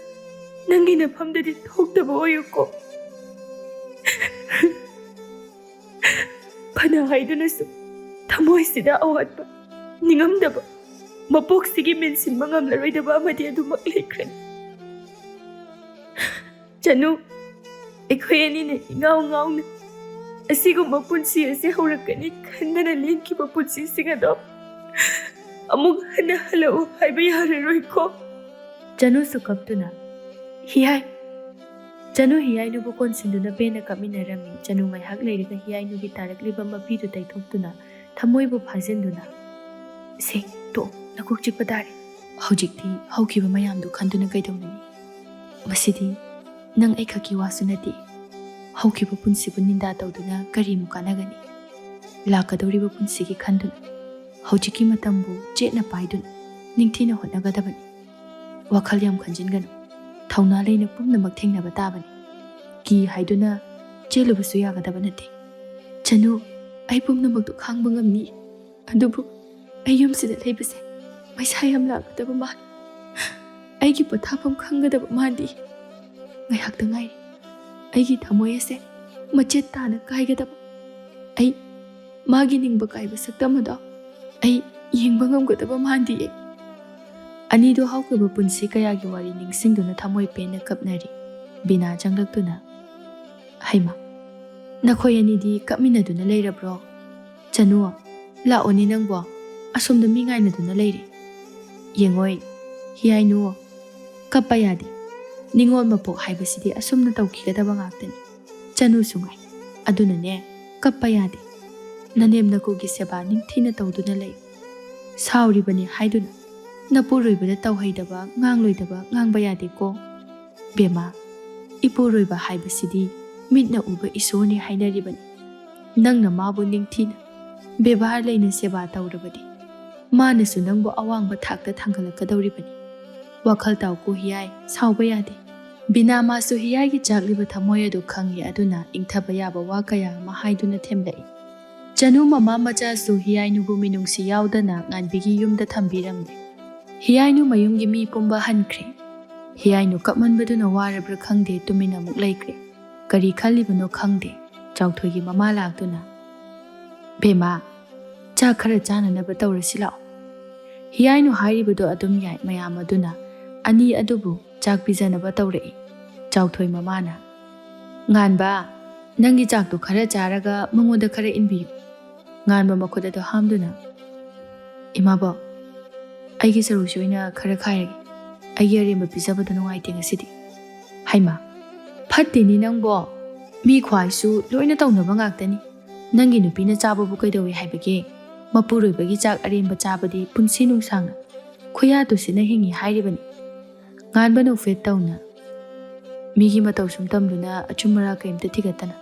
ꯅꯪꯒꯤ ꯅꯐꯝꯗꯗꯤ ꯊꯣꯛꯇꯕ ꯑꯣꯏꯌꯨꯀꯣ꯫ ꯐꯅ ꯍꯥꯏꯗꯨꯅꯁꯨ ꯊꯃꯣꯏꯁꯤꯗ ꯑꯋꯥꯠꯄ, ꯅꯤꯡꯉꯝꯗꯕ, ꯃꯄꯣꯛꯁꯤꯒꯤ ꯃꯦꯟꯁꯤꯟꯕ ꯉꯝꯂꯔꯣꯏꯗꯕ ꯑꯃꯗꯤ ꯑꯗꯨꯃꯛ ꯂꯩꯈ꯭ꯔꯅꯤ꯫ ꯆꯅꯨ, ꯑꯩꯈꯣꯏ ꯑꯅꯤꯅ ꯏꯉꯥꯎ ꯉꯥꯎꯅ ꯑꯁꯤꯒꯨꯝꯕ ꯄꯨꯟꯁꯤ ꯑꯁꯤ ꯍꯧꯔꯛꯀꯅꯤ ꯈꯟꯗꯅ ꯂꯦꯟꯈꯤꯕ ꯄꯨꯟꯁꯤꯁꯤꯡ ꯑꯗꯣ ꯑꯃꯨꯛ ꯍꯟꯅ ꯍꯜꯂꯛꯎ ꯍꯥꯏꯕ ꯌꯥꯔꯔꯣꯏꯀꯣ꯫ ꯆꯅꯨꯁꯨ ꯀꯞꯇꯨꯅ, "ꯍꯤꯌꯥꯏ!" ꯆꯅꯨ ꯍꯤꯌꯥꯏꯅꯨꯕꯨ ꯀꯣꯟꯁꯤꯟꯗꯨꯅ ꯄꯦꯟꯅ ꯀꯞꯃꯤꯟꯅꯔꯝꯃꯤ꯫ ꯆꯅꯨ ꯉꯥꯏꯍꯥꯛ ꯂꯩꯔꯒ ꯍꯤꯌꯥꯏꯅꯨꯒꯤ ꯇꯥꯔꯛꯂꯤꯕ ꯃꯄꯤꯗꯨ ꯇꯩꯊꯣꯛꯇꯨꯅ ꯊꯃꯣꯏꯕꯨ ꯐꯥꯖꯤꯟꯗꯨꯅ, "ꯁꯦ, ꯇꯣꯛ, ꯅꯀꯣꯛ ꯆꯤꯛꯄ ꯇꯥꯔꯦ꯫ ꯍꯧꯖꯤꯛꯇꯤ ꯍꯧꯈꯤꯕ ꯃꯌꯥꯝꯗꯨ ꯈꯟꯗꯨꯅ ꯀꯩꯗꯧꯅꯅꯤ? ꯃꯁꯤꯗꯤ ꯅꯪ ꯑꯩꯈꯛꯀꯤ ꯋꯥꯁꯨ ꯅꯠꯇꯦ꯫ ꯍꯧꯈꯤꯕ ꯄꯨꯟꯁꯤꯕꯨ ꯅꯤꯟꯗꯥ ꯇꯧꯗꯨꯅ ꯀꯔꯤꯃꯨꯛ ꯀꯥꯟꯅꯒꯅꯤ? ꯂꯥꯛꯀꯗꯧꯔꯤꯕ ꯄꯨꯟꯁꯤꯒꯤ ꯈꯟꯗꯨꯅ ꯍꯧꯖꯤꯛꯀꯤ ꯃꯇꯝꯕꯨ ꯆꯦꯠꯅ ꯄꯥꯏꯗꯨꯅ ꯅꯤꯡꯊꯤꯅ ꯍꯣꯠꯅꯒꯗꯕꯅꯤ꯫ ꯋꯥꯈꯜ ꯌꯥꯝ ꯈꯟꯖꯤꯟꯒꯅꯨ꯫ ꯊꯧꯅꯥ ꯂꯩꯅ ꯄꯨꯝꯅꯃꯛ ꯊꯦꯡꯅꯕ ꯇꯥꯕꯅꯤ꯫ ꯀꯤ ꯍꯥꯏꯗꯨꯅ ꯆꯦꯜꯂꯨꯕꯁꯨ ꯌꯥꯒꯗꯕ ꯅꯠꯇꯦ꯫ ꯆꯅꯨ, ꯑꯩ ꯄꯨꯝꯅꯃꯛꯇꯨ ꯈꯥꯡꯕ ꯉꯝꯅꯤ꯫ ꯑꯗꯨꯕꯨ ꯑꯩ ꯌꯨꯝꯁꯤꯗ ꯂꯩꯕꯁꯦ ꯃꯩꯁꯥ ꯌꯥꯝ ꯂꯥꯡꯒꯗꯕ ꯃꯥꯜꯂꯤ꯫ ꯑꯩꯒꯤ ꯄꯣꯊꯥꯐꯝ ꯈꯪꯒꯗꯕ ꯃꯥꯟꯗꯦ꯫ ꯉꯥꯏꯍꯥꯛꯇ ꯉꯥꯏꯔꯦ꯫ ꯑꯩꯒꯤ ꯊꯃꯣꯏ ꯑꯁꯦ ꯃꯆꯦꯠ ꯇꯥꯅ ꯀꯥꯏꯒꯗꯕ꯫ ꯑꯩ ꯃꯥꯒꯤ ꯅꯤꯡꯕ ꯀꯥꯏꯕ ꯁꯛꯇꯝ ꯑꯗꯣ ꯑꯩ ꯌꯦꯡꯕ ꯉꯝꯒꯗꯕ ꯃꯥꯟꯗꯤꯌꯦ꯫ ꯑꯅꯤꯗꯣ ꯍꯧꯈ꯭ꯔꯕ ꯄꯨꯟꯁꯤ ꯀꯌꯥꯒꯤ ꯋꯥꯔꯤ ꯅꯤꯡꯁꯤꯡꯗꯨꯅ ꯊꯃꯣꯏ ꯄꯦꯟꯅ ꯀꯞꯅꯔꯤ꯫ ꯕꯤꯅꯥ ꯆꯪꯂꯛꯇꯨꯅ, "ꯍꯩꯃꯥ, ꯅꯈꯣꯏ ꯑꯅꯤꯗꯤ ꯀꯞꯃꯤꯟꯅꯗꯨꯅ ꯂꯩꯔꯕ꯭ꯔꯣ? ꯆꯅꯨ, ꯂꯥꯛꯑꯣꯅꯦ ꯅꯪꯕꯣ, ꯑꯁꯣꯝꯗ ꯃꯤ ꯉꯥꯏꯅꯗꯨꯅ ꯂꯩꯔꯦ꯫ ꯌꯦꯡꯉꯣꯏ, ꯍꯤꯌꯥꯏꯅꯨ, ꯀꯞꯄ ꯌꯥꯗꯦ꯫ ꯅꯤꯡꯉꯣꯜ ꯃꯄꯣꯛ ꯍꯥꯏꯕꯁꯤꯗꯤ ꯑꯁꯨꯝꯅ ꯇꯧꯈꯤꯒꯗꯕ ꯉꯥꯛꯇꯅꯤ꯫ ꯆꯅꯨꯁꯨ ꯉꯥꯏ꯫ ꯑꯗꯨꯅꯅꯦ, ꯀꯞꯄ ꯌꯥꯗꯦ꯫ ꯅꯅꯦꯝ ꯅꯀꯨꯒꯤ ꯁꯦꯕꯥ ꯅꯤꯡꯊꯤꯅ ꯇꯧꯗꯨꯅ ꯂꯩ꯫ ꯁꯥꯎꯔꯤꯕꯅꯤ ꯍꯥꯏꯗꯨꯅ ꯅꯄꯨꯔꯣꯏꯕꯗ ꯇꯧꯍꯩꯗꯕ, ꯉꯥꯡꯂꯣꯏꯗꯕ ꯉꯥꯡꯕ ꯌꯥꯗꯦꯀꯣ꯫ ꯕꯦꯝꯃ, ꯏꯄꯨꯔꯣꯏꯕ ꯍꯥꯏꯕꯁꯤꯗꯤ ꯃꯤꯠꯅ ꯎꯕ ꯏꯁꯣꯔꯅꯤ ꯍꯥꯏꯅꯔꯤꯕꯅꯤ꯫ ꯅꯪꯅ ꯃꯥꯕꯨ ꯅꯤꯡꯊꯤꯅ, ꯕꯦꯕꯥꯔ ꯂꯩꯅ ꯁꯦꯕꯥ ꯇꯧꯔꯕꯗꯤ ꯃꯥꯅꯁꯨ ꯅꯪꯕꯨ ꯑꯋꯥꯡꯕ ꯊꯥꯛꯇ ꯊꯥꯡꯒꯠꯂꯛꯀꯗꯧꯔꯤꯕꯅꯤ꯫ ꯋꯥꯈꯜ ꯇꯥꯎꯀꯣ ꯍꯤꯌꯥꯏ, ꯁꯥꯎꯕ ꯌꯥꯗꯦ꯫" ꯕꯤꯅꯥ ꯃꯥꯁꯨ ꯍꯤꯌꯥꯏꯒꯤ ꯆꯥꯛꯂꯤꯕ ꯊꯃꯣꯏ ꯑꯗꯨ ꯈꯪꯏ, ꯑꯗꯨꯅ ꯏꯪꯊꯕ ꯌꯥꯕ ꯋꯥ ꯀꯌꯥ ꯑꯃ ꯍꯥꯏꯗꯨꯅ ꯊꯦꯝꯂꯛꯏ꯫ ꯆꯅꯨ ꯃꯃꯥ ꯃꯆꯥꯁꯨ ꯍꯤꯌꯥꯏꯅꯨꯕꯨ ꯃꯤꯅꯨꯡꯁꯤ ꯌꯥꯎꯗꯅ ꯉꯥꯟꯕꯤꯒꯤ ꯌꯨꯝꯗ ꯊꯝꯕꯤꯔꯝꯂꯦ꯫ ꯍꯤꯌꯥꯏꯅꯨ ꯃꯌꯨꯝꯒꯤ ꯃꯤ ꯄꯨꯝꯕ ꯍꯟꯈ꯭ꯔꯦ꯫ ꯍꯤꯌꯥꯏꯅꯨ ꯀꯞꯃꯟꯕꯗꯨꯅ ꯋꯥꯔꯕ꯭ꯔꯥ ꯈꯪꯗꯦ, ꯇꯨꯃꯤꯟ ꯑꯃꯨꯛ ꯂꯩꯈ꯭ꯔꯦ꯫ ꯀꯔꯤ ꯈꯜꯂꯤꯕꯅꯣ ꯈꯪꯗꯦ꯫ ꯆꯥꯎꯊꯣꯏꯒꯤ ꯃꯃꯥ ꯂꯥꯛꯇꯨꯅ, "ꯕꯦꯝꯃ, ꯆꯥꯛ ꯈꯔ ꯆꯥꯅꯅꯕ ꯇꯧꯔꯁꯤ ꯂꯥꯛꯑꯣ꯫" ꯍꯤꯌꯥꯏꯅꯨ ꯍꯥꯏꯔꯤꯕꯗꯨ ꯑꯗꯨꯝ ꯌꯥꯏ꯫ ꯃꯌꯥꯝ ꯑꯗꯨꯅ ꯑꯅꯤ ꯑꯗꯨꯕꯨ ꯆꯥꯛ ꯄꯤꯖꯅꯕ ꯇꯧꯔꯛꯏ꯫ ꯆꯥꯎꯊꯣꯏ ꯃꯃꯥꯅ, "ꯉꯥꯟꯕ, ꯅꯪꯒꯤ ꯆꯥꯛꯇꯨ ꯈꯔ ꯆꯥꯔꯒ ꯃꯉꯣꯟꯗ ꯈꯔ ꯏꯟꯕꯤꯌꯨ꯫" ꯉꯥꯟꯕ ꯃꯈꯨꯠ ꯑꯗꯨ ꯍꯥꯝꯗꯨꯅ, "ꯏꯃꯥꯕꯣꯛ, ꯑꯩꯒꯤ ꯁꯔꯨꯛꯁꯨ ꯑꯩꯅ ꯈꯔ ꯈꯥꯏꯔꯒꯦ꯫ ꯑꯩꯒꯤ ꯑꯔꯦꯝꯕ ꯄꯤꯖꯕꯗꯨ ꯅꯨꯡꯉꯥꯏꯇꯦ ꯉꯁꯤꯗꯤ꯫" "ꯍꯩꯃꯥ, ꯐꯠꯇꯦꯅꯦ ꯅꯪꯕꯣ꯫ ꯃꯤ ꯈ꯭ꯋꯥꯏꯁꯨ ꯂꯣꯏꯅ ꯇꯧꯅꯕ ꯉꯥꯛꯇꯅꯤ꯫ ꯅꯪꯒꯤ ꯅꯨꯄꯤꯅ ꯆꯥꯕꯕꯨ ꯀꯩꯗꯧꯏ ꯍꯥꯏꯕꯒꯦ? ꯃꯄꯨꯔꯣꯏꯕꯒꯤ ꯆꯥꯛ ꯑꯔꯦꯝꯕ ꯆꯥꯕꯗꯤ ꯄꯨꯟꯁꯤ ꯅꯨꯡꯁꯥꯡꯅ ꯈꯨꯌꯥ ꯇꯨꯁꯤꯠꯅ ꯍꯤꯡꯉꯤ ꯍꯥꯏꯔꯤꯕꯅꯤ꯫" ꯉꯥꯟꯕ ꯅꯣꯛꯐꯦꯠ ꯇꯧꯅ, "ꯃꯤꯒꯤ ꯃꯇꯧ ꯁꯨꯝ ꯇꯝꯗꯨꯅ ꯑꯆꯨꯝ ꯑꯔꯥ ꯀꯔꯤꯝꯇ ꯊꯤꯒꯠꯇꯅ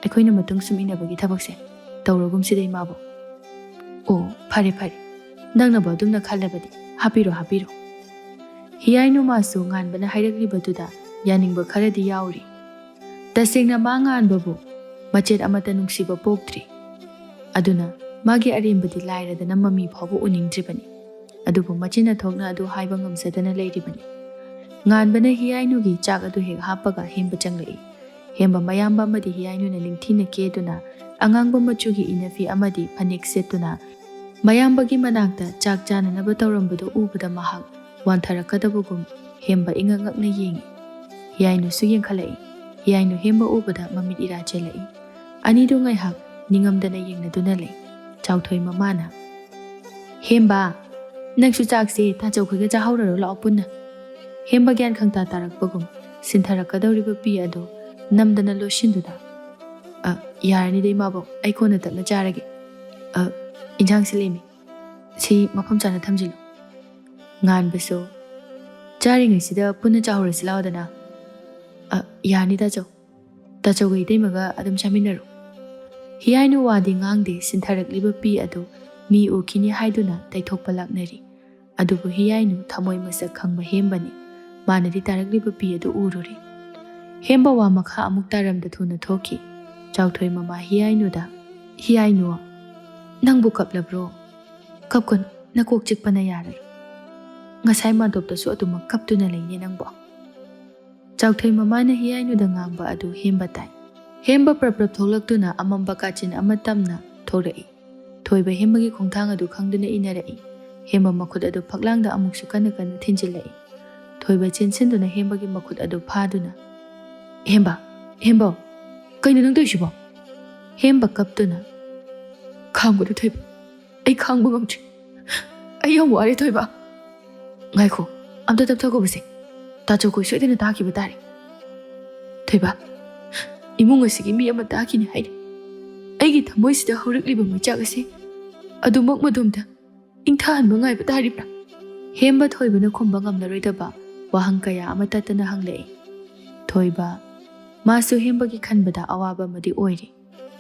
ꯑꯩꯈꯣꯏꯅ ꯃꯇꯨꯡ ꯁꯨꯝ ꯏꯟꯅꯕꯒꯤ ꯊꯕꯛꯁꯦ ꯇꯧꯔꯒꯨꯝꯁꯤꯗ ꯏꯃꯥꯕꯣꯛ꯫" "ꯑꯣ, ꯐꯔꯦ ꯐꯔꯦ, ꯅꯪꯅꯕꯨ ꯑꯗꯨꯝꯅ ꯈꯜꯂꯕꯗꯤ ꯍꯥꯞꯄꯤꯔꯣ ꯍꯥꯞꯄꯤꯔꯣ꯫" ꯍꯤꯌꯥꯏꯅꯨ ꯃꯥꯁꯨ ꯉꯥꯟꯕꯅ ꯍꯥꯏꯔꯛꯂꯤꯕꯗꯨꯗ ꯌꯥꯅꯤꯡꯕ ꯈꯔꯗꯤ ꯌꯥꯎꯔꯤ꯫ ꯇꯁꯦꯡꯅ ꯃꯥ ꯉꯥꯟꯕꯕꯨ ꯃꯆꯦꯠ ꯑꯃꯠꯇ ꯅꯨꯡꯁꯤꯕ ꯄꯣꯛꯇ꯭ꯔꯤ꯫ ꯑꯗꯨꯅ ꯃꯥꯒꯤ ꯑꯔꯦꯝꯕꯗꯤ ꯂꯥꯏꯔꯗꯅ ꯃꯃꯤ ꯐꯥꯎꯕ ꯎꯅꯤꯡꯗ꯭ꯔꯤꯕꯅꯤ꯫ ꯑꯗꯨꯕꯨ ꯃꯆꯤꯟ ꯊꯣꯛꯅ ꯑꯗꯨ ꯍꯥꯏꯕ ꯉꯝꯖꯗꯅ ꯂꯩꯔꯤꯕꯅꯤ꯫ ꯉꯥꯟꯕꯅ ꯍꯤꯌꯥꯏꯅꯨꯒꯤ ꯆꯥꯛ ꯑꯗꯨ ꯍꯦꯛ ꯍꯥꯞꯄꯒ ꯍꯦꯝꯕ ꯆꯪꯂꯛꯏ꯫ ꯍꯦꯝꯕ ꯃꯌꯥꯝꯕ ꯑꯃꯗꯤ ꯍꯤꯌꯥꯏꯅꯨꯅ ꯅꯤꯡꯊꯤꯅ ꯀꯦꯗꯨꯅ ꯑꯉꯥꯡꯕ ꯃꯆꯨꯒꯤ ꯏꯅꯐꯤ ꯑꯃꯗꯤ ꯐꯅꯦꯛ ꯁꯦꯠꯇꯨꯅ ꯃꯌꯥꯝꯕꯒꯤ ꯃꯅꯥꯛꯇ ꯆꯥꯛ ꯆꯥꯅꯅꯕ ꯇꯧꯔꯝꯕꯗꯨ ꯎꯕꯗ ꯃꯍꯥꯛ ꯋꯥꯟꯊꯔꯛꯀꯗꯕꯒꯨꯝ ꯍꯦꯝꯕ ꯏꯉꯛ ꯉꯛꯅ ꯌꯦꯡꯏ꯫ ꯍꯤꯌꯥꯏꯅꯨꯁꯨ ꯌꯦꯡꯈꯠꯂꯛꯏ꯫ ꯍꯤꯌꯥꯏꯅꯨ ꯍꯦꯝꯕ ꯎꯕꯗ ꯃꯃꯤꯠ ꯏꯔꯥ ꯆꯦꯜꯂꯛꯏ꯫ ꯑꯅꯤꯗꯨ ꯉꯥꯏꯍꯥꯛ ꯅꯤꯡꯉꯝꯗꯅ ꯌꯦꯡꯅꯗꯨꯅ ꯂꯩ꯫ ꯆꯥꯎꯊꯣꯏ ꯃꯃꯥꯅ, "ꯍꯦꯝꯕ, ꯅꯪꯁꯨ ꯆꯥꯛꯁꯦ ꯇꯥꯆꯧꯈꯣꯏꯒ ꯆꯥꯍꯧꯔꯔꯣ, ꯂꯥꯛꯑꯣ ꯄꯨꯟꯅ꯫" ꯍꯦꯝꯕ ꯒ꯭ꯌꯥꯟ ꯈꯪꯇꯥ ꯇꯥꯔꯛꯄꯒꯨꯝ ꯁꯤꯟꯊꯔꯛꯀꯗꯧꯔꯤꯕ ꯄꯤ ꯑꯗꯨ ꯅꯝꯗꯅ ꯂꯣꯠꯁꯤꯟꯗꯨꯅ, "ꯑ, ꯌꯥꯔꯅꯤꯗ ꯏꯃꯥꯕꯣꯛ, ꯑꯩ ꯀꯣꯟꯅ ꯇꯞꯅ ꯆꯥꯔꯒꯦ꯫ ꯑ, ꯏꯟꯖꯥꯡꯁꯤ ꯂꯦꯝꯃꯤ, ꯁꯤ ꯃꯐꯝ ꯆꯥꯅ ꯊꯝꯖꯤꯜꯂꯨ꯫" ꯉꯥꯟꯕꯁꯨ, "ꯆꯥꯔꯤꯉꯩꯁꯤꯗ ꯄꯨꯟꯅ ꯆꯥꯍꯧꯔꯁꯤ ꯂꯥꯛꯑꯣꯗꯅ꯫" "ꯑ, ꯌꯥꯔꯅꯤ ꯇꯥꯆꯧ, ꯇꯥꯆꯧꯒ ꯏꯇꯩꯃꯒ ꯑꯗꯨꯝ ꯆꯥꯃꯤꯟꯅꯔꯣ꯫" ꯍꯤꯌꯥꯏꯅꯨ ꯋꯥꯗꯤ ꯉꯥꯡꯗꯦ꯫ ꯁꯤꯟꯊꯔꯛꯂꯤꯕ ꯄꯤ ꯑꯗꯨ ꯃꯤ ꯎꯈꯤꯅꯤ ꯍꯥꯏꯗꯨꯅ ꯇꯩꯊꯣꯛꯄ ꯂꯥꯛꯅꯔꯤ꯫ ꯑꯗꯨꯕꯨ ꯍꯤꯌꯥꯏꯅꯨ ꯊꯃꯣꯏ ꯃꯁꯛ ꯈꯪꯕ ꯍꯦꯝꯕꯅꯤ꯫ ꯃꯥꯅꯗꯤ ꯇꯥꯔꯛꯂꯤꯕ ꯄꯤ ꯑꯗꯨ ꯎꯔꯨꯔꯦ꯫ ꯍꯦꯝꯕ ꯋꯥ ꯃꯈꯥ ꯑꯃꯨꯛ ꯇꯥꯔꯝꯗ ꯊꯨꯅ ꯊꯣꯛꯈꯤ꯫ ꯆꯥꯎꯊꯣꯏ ꯃꯃꯥ ꯍꯤꯌꯥꯏꯅꯨꯗ, "ꯍꯤꯌꯥꯏꯅꯨ, ꯅꯪꯕꯨ ꯀꯞꯂꯕ꯭ꯔꯣ? ꯀꯞꯀꯅꯨ, ꯅꯀꯣꯛ ꯆꯤꯛꯄꯅ ꯌꯥꯔꯔꯣꯏ꯫ ꯉꯁꯥꯏ ꯃꯥꯟꯗꯣꯞꯇꯁꯨ ꯑꯗꯨꯃꯛ ꯀꯞꯇꯨꯅ ꯂꯩꯅꯦ ꯅꯪꯕꯣ꯫" ꯆꯥꯎꯊꯣꯏ ꯃꯃꯥꯅ ꯍꯤꯌꯥꯏꯅꯨꯗ ꯉꯥꯡꯕ ꯑꯗꯨ ꯍꯦꯝꯕ ꯇꯥꯏ꯫ ꯍꯦꯝꯕ ꯄ꯭ꯔꯞ ꯄ꯭ꯔꯞ ꯊꯣꯛꯂꯛꯇꯨꯅ ꯑꯃꯝꯕ ꯀꯥꯆꯤꯟ ꯑꯃ ꯇꯝꯅ ꯊꯣꯔꯛꯏ꯫ ꯊꯣꯏꯕ ꯍꯦꯝꯕꯒꯤ ꯈꯣꯡꯊꯥꯡ ꯑꯗꯨ ꯈꯪꯗꯨꯅ ꯏꯟꯅꯔꯛꯏ꯫ ꯍꯦꯝꯕ ꯃꯈꯨꯠ ꯑꯗꯨ ꯐꯛꯂꯥꯡꯗ ꯑꯃꯨꯛꯁꯨ ꯀꯟꯅ ꯀꯟꯅ ꯊꯤꯟꯖꯤꯜꯂꯛꯏ꯫ ꯊꯣꯏꯕ ꯆꯦꯟꯁꯤꯟꯗꯨꯅ ꯍꯦꯝꯕꯒꯤ ꯃꯈꯨꯠ ꯑꯗꯨ ꯐꯥꯗꯨꯅ, "ꯍꯦꯝꯕ, ꯍꯦꯝꯕ, ꯀꯩꯅꯣ ꯅꯪ ꯇꯧꯔꯤꯁꯤꯕꯣ?" ꯍꯦꯝꯕ ꯀꯞꯇꯨꯅ, "ꯈꯥꯝꯒꯅꯨ ꯊꯣꯏꯕ, ꯑꯩ ꯈꯥꯡꯕ ꯉꯝꯗ꯭ꯔꯦ꯫ ꯑꯩ ꯌꯥꯝ ꯋꯥꯔꯦ ꯊꯣꯏꯕ꯫" "ꯉꯥꯏꯈꯣ, ꯑꯝꯇ ꯇꯞꯊꯈꯣꯕꯁꯦ꯫ ꯇꯥꯆꯧꯈꯣꯏ ꯁꯣꯏꯗꯅ ꯇꯥꯈꯤꯕ ꯇꯥꯔꯦ꯫ ꯊꯣꯏꯕ, ꯏꯃꯨꯡ ꯑꯁꯤꯒꯤ ꯃꯤ ꯑꯃ ꯇꯥꯈꯤꯅꯤ ꯍꯥꯏꯅꯤ꯫ ꯑꯩꯒꯤ ꯊꯃꯣꯏꯁꯤꯗ ꯍꯧꯔꯛꯂꯤꯕ ꯃꯩꯆꯥꯛ ꯑꯁꯤ ꯑꯗꯨꯃꯛ ꯃꯗꯣꯝꯗ ꯏꯪꯊꯍꯟꯕ ꯉꯥꯏꯕ ꯇꯥꯔꯤꯕ꯭ꯔꯥ?" ꯍꯦꯝꯕ ꯊꯣꯏꯕꯅ ꯈꯨꯝꯕ ꯉꯝꯂꯔꯣꯏꯗꯕ ꯋꯥꯍꯪ ꯀꯌꯥ ꯑꯃ ꯇꯠꯇꯅ ꯍꯪꯂꯛꯏ꯫ ꯊꯣꯏꯕ, ꯃꯥꯁꯨ ꯍꯦꯝꯕꯒꯤ ꯈꯟꯕꯗ ꯑꯋꯥꯕ ꯑꯃꯗꯤ ꯑꯣꯏꯔꯤ꯫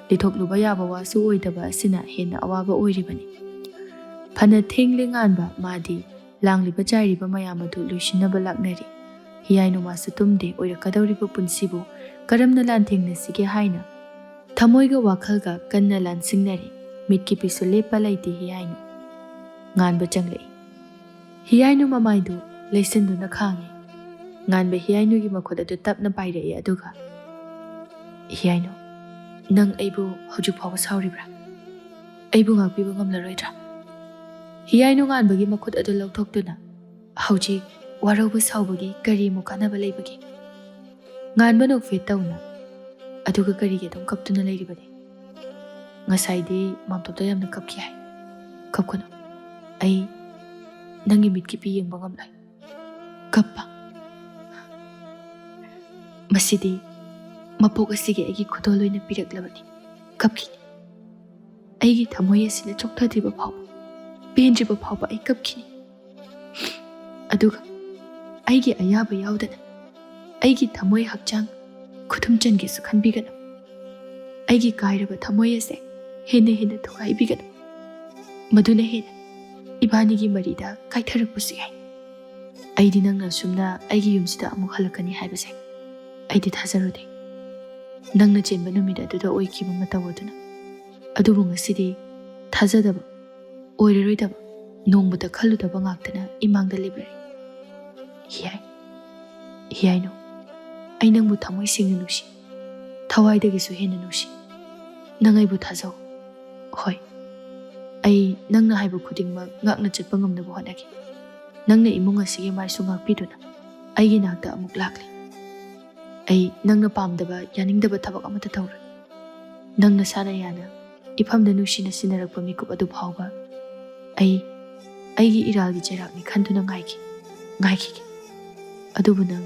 ꯂꯤꯊꯣꯛꯂꯨꯕ ꯌꯥꯕ ꯋꯥꯁꯨ ꯑꯣꯏꯗꯕ ꯑꯁꯤꯅ ꯍꯦꯟꯅ ꯑꯋꯥꯕ ꯑꯣꯏꯔꯤꯕꯅꯤ꯫ ꯐꯅ ꯊꯦꯡꯂꯦ ꯉꯥꯟꯕ, ꯃꯥꯗꯤ ꯂꯥꯡꯂꯤꯕ ꯆꯥꯏꯔꯤꯕ ꯃꯌꯥꯝ ꯑꯗꯨ ꯂꯣꯏꯁꯤꯟꯅꯕ ꯂꯥꯛꯅꯔꯤ꯫ ꯍꯤꯌꯥꯏꯅꯨ ꯃꯥꯁꯨ ꯇꯨꯝꯗꯦ꯫ ꯑꯣꯏꯔꯛꯀꯗꯧꯔꯤꯕ ꯄꯨꯟꯁꯤꯕꯨ ꯀꯔꯝꯅ ꯂꯥꯟꯊꯦꯡꯅꯁꯤꯒꯦ ꯍꯥꯏꯅ ꯊꯃꯣꯏꯒ ꯋꯥꯈꯜꯒ ꯀꯟꯅ ꯂꯥꯟꯁꯤꯡꯅꯔꯤ꯫ ꯃꯤꯠꯀꯤ ꯄꯤꯁꯨ ꯂꯦꯞꯄ ꯂꯩꯇꯦ ꯍꯤꯌꯥꯏꯅꯨ꯫ ꯉꯥꯟꯕ ꯆꯪꯂꯛꯏ꯫ ꯍꯤꯌꯥꯏꯅꯨ ꯃꯃꯥꯏꯗꯨ ꯂꯩꯁꯤꯟꯗꯨꯅ ꯈꯥꯡꯉꯤ꯫ ꯉꯥꯟꯕ ꯍꯤꯌꯥꯏꯅꯨꯒꯤ ꯃꯈꯨꯠ ꯑꯗꯨ ꯇꯞꯅ ꯄꯥꯏꯔꯛꯏ, ꯑꯗꯨꯒ, "ꯍꯤꯌꯥꯏꯅꯨ, "ꯅꯪ ꯑꯩꯕꯨ ꯍꯧꯖꯤꯛ ꯐꯥꯎꯕ ꯁꯥꯎꯔꯤꯕ꯭ꯔꯥ? ꯑꯩꯕꯨ ꯉꯥꯛꯄꯤꯕ ꯉꯝꯂꯔꯣꯏꯗ꯭ꯔꯥ?" ꯍꯤꯌꯥꯏꯅꯨ ꯉꯥꯟꯕꯒꯤ ꯃꯈꯨꯠ ꯑꯗꯨ ꯂꯧꯊꯣꯛꯇꯨꯅ, "ꯍꯧꯖꯤꯛ ꯋꯥꯔꯧꯕ ꯁꯥꯎꯕꯒꯤ ꯀꯔꯤ ꯑꯃꯨꯛ ꯀꯥꯟꯅꯕ ꯂꯩꯕꯒꯦ?" ꯉꯥꯟꯕ ꯅꯣꯛꯐꯦꯠ ꯇꯧꯅ, "ꯑꯗꯨꯒ ꯀꯔꯤꯒꯤ ꯑꯗꯨꯝ ꯀꯞꯇꯨꯅ ꯂꯩꯔꯤꯕꯅꯤ? ꯉꯁꯥꯏꯗꯤ ꯃꯥꯝꯇꯣꯞꯇ ꯌꯥꯝꯅ ꯀꯞꯈꯤ ꯍꯥꯏ꯫ ꯀꯞꯀꯅꯨ꯫ ꯑꯩ ꯅꯪꯒꯤ ꯃꯤꯠꯀꯤ ꯄꯤ ꯌꯦꯡꯕ ꯉꯝꯂꯣꯏ꯫ ꯀꯞꯄ? ꯃꯁꯤꯗꯤ ꯃꯄꯣꯛ ꯑꯁꯤꯒꯤ ꯑꯩꯒꯤ ꯈꯨꯗꯣꯜ ꯑꯣꯏꯅ ꯄꯤꯔꯛꯂꯕꯅꯤ꯫ ꯀꯞꯈꯤꯅꯤ꯫ ꯑꯩꯒꯤ ꯊꯃꯣꯏ ꯑꯁꯤꯅ ꯆꯣꯛꯊꯗ꯭ꯔꯤꯕ ꯐꯥꯎꯕ, ꯄꯦꯟꯗ꯭ꯔꯤꯕ ꯐꯥꯎꯕ ꯑꯩ ꯀꯞꯈꯤꯅꯤ꯫ ꯑꯗꯨꯒ ꯑꯩꯒꯤ ꯑꯌꯥꯕ ꯌꯥꯎꯗꯅ ꯑꯩꯒꯤ ꯊꯃꯣꯏ ꯍꯛꯆꯥꯡ ꯈꯨꯊꯨꯝꯆꯟꯒꯦꯁꯨ ꯈꯟꯕꯤꯒꯅꯨ꯫ ꯑꯩꯒꯤ ꯀꯥꯏꯔꯕ ꯊꯃꯣꯏ ꯑꯁꯦ ꯍꯦꯟꯅ ꯍꯦꯟꯅ ꯊꯨꯒꯥꯏꯕꯤꯒꯅꯨ꯫ ꯃꯗꯨꯅ ꯍꯦꯟꯅ ꯏꯕꯥꯅꯤꯒꯤ ꯃꯔꯤꯗ ꯀꯥꯏꯊꯔꯛꯄꯁꯨ ꯌꯥꯏ꯫ ꯑꯩꯗꯤ ꯅꯪꯅ ꯑꯁꯨꯝꯅ ꯑꯩꯒꯤ ꯌꯨꯝꯁꯤꯗ ꯑꯃꯨꯛ ꯍꯜꯂꯛꯀꯅꯤ ꯍꯥꯏꯕꯁꯦ ꯑꯩꯗꯤ ꯊꯥꯖꯔꯨꯗꯦ꯫ ꯅꯪꯅ ꯆꯦꯟꯕ ꯅꯨꯃꯤꯠ ꯑꯗꯨꯗ ꯑꯣꯏꯈꯤꯕ ꯃꯇꯧ ꯑꯗꯨꯅ꯫ ꯑꯗꯨꯕꯨ ꯉꯁꯤꯗꯤ ꯊꯥꯖꯗꯕ, ꯑꯣꯏꯔꯔꯣꯏꯗꯕ, ꯅꯣꯡꯃꯇ ꯈꯜꯂꯨꯗꯕ ꯉꯥꯛꯇꯅ ꯏꯃꯥꯡꯗ ꯂꯦꯞꯂꯛꯏ꯫ ꯍꯤꯌꯥꯏ, ꯍꯤꯌꯥꯏꯅꯨ, ꯑꯩ ꯅꯪꯕꯨ ꯊꯃꯣꯏ ꯁꯦꯡꯅ ꯅꯨꯡꯁꯤ, ꯊꯋꯥꯏꯗꯒꯤꯁꯨ ꯍꯦꯟꯅ ꯅꯨꯡꯁꯤ꯫ ꯅꯪ ꯑꯩꯕꯨ ꯊꯥꯖꯧ꯫ ꯍꯣꯏ, ꯑꯩ ꯅꯪꯅ ꯍꯥꯏꯕ ꯈꯨꯗꯤꯡꯃꯛ ꯉꯥꯛꯅ ꯆꯠꯄ ꯉꯝꯅꯕ ꯍꯣꯠꯅꯒꯦ꯫ ꯅꯪꯅ ꯏꯃꯨꯡ ꯑꯁꯤꯒꯤ ꯃꯥꯏꯁꯨ ꯉꯥꯛꯄꯤꯗꯨꯅ ꯑꯩꯒꯤ ꯅꯥꯛꯇ ꯑꯃꯨꯛ ꯂꯥꯛꯂꯦ꯫ ꯑꯩ ꯅꯪꯅ ꯄꯥꯝꯗꯕ, ꯌꯥꯅꯤꯡꯗꯕ ꯊꯕꯛ ꯑꯃꯠꯇ ꯇꯧꯔꯣꯏ꯫ ꯅꯪ ꯅꯁꯥꯅ ꯌꯥꯅ ꯏꯐꯝꯗ ꯅꯨꯡꯁꯤꯅ ꯁꯤꯟꯅꯔꯛꯄ ꯃꯤꯀꯨꯞ ꯑꯗꯨ ꯐꯥꯎꯕ ꯑꯩ ꯑꯩꯒꯤ ꯏꯔꯥꯜꯒꯤ ꯆꯩꯔꯥꯛꯅꯤ ꯈꯟꯗꯨꯅ ꯉꯥꯏꯈꯤ, ꯉꯥꯏꯈꯤꯒꯦ꯫ ꯑꯗꯨꯕꯨ ꯅꯪ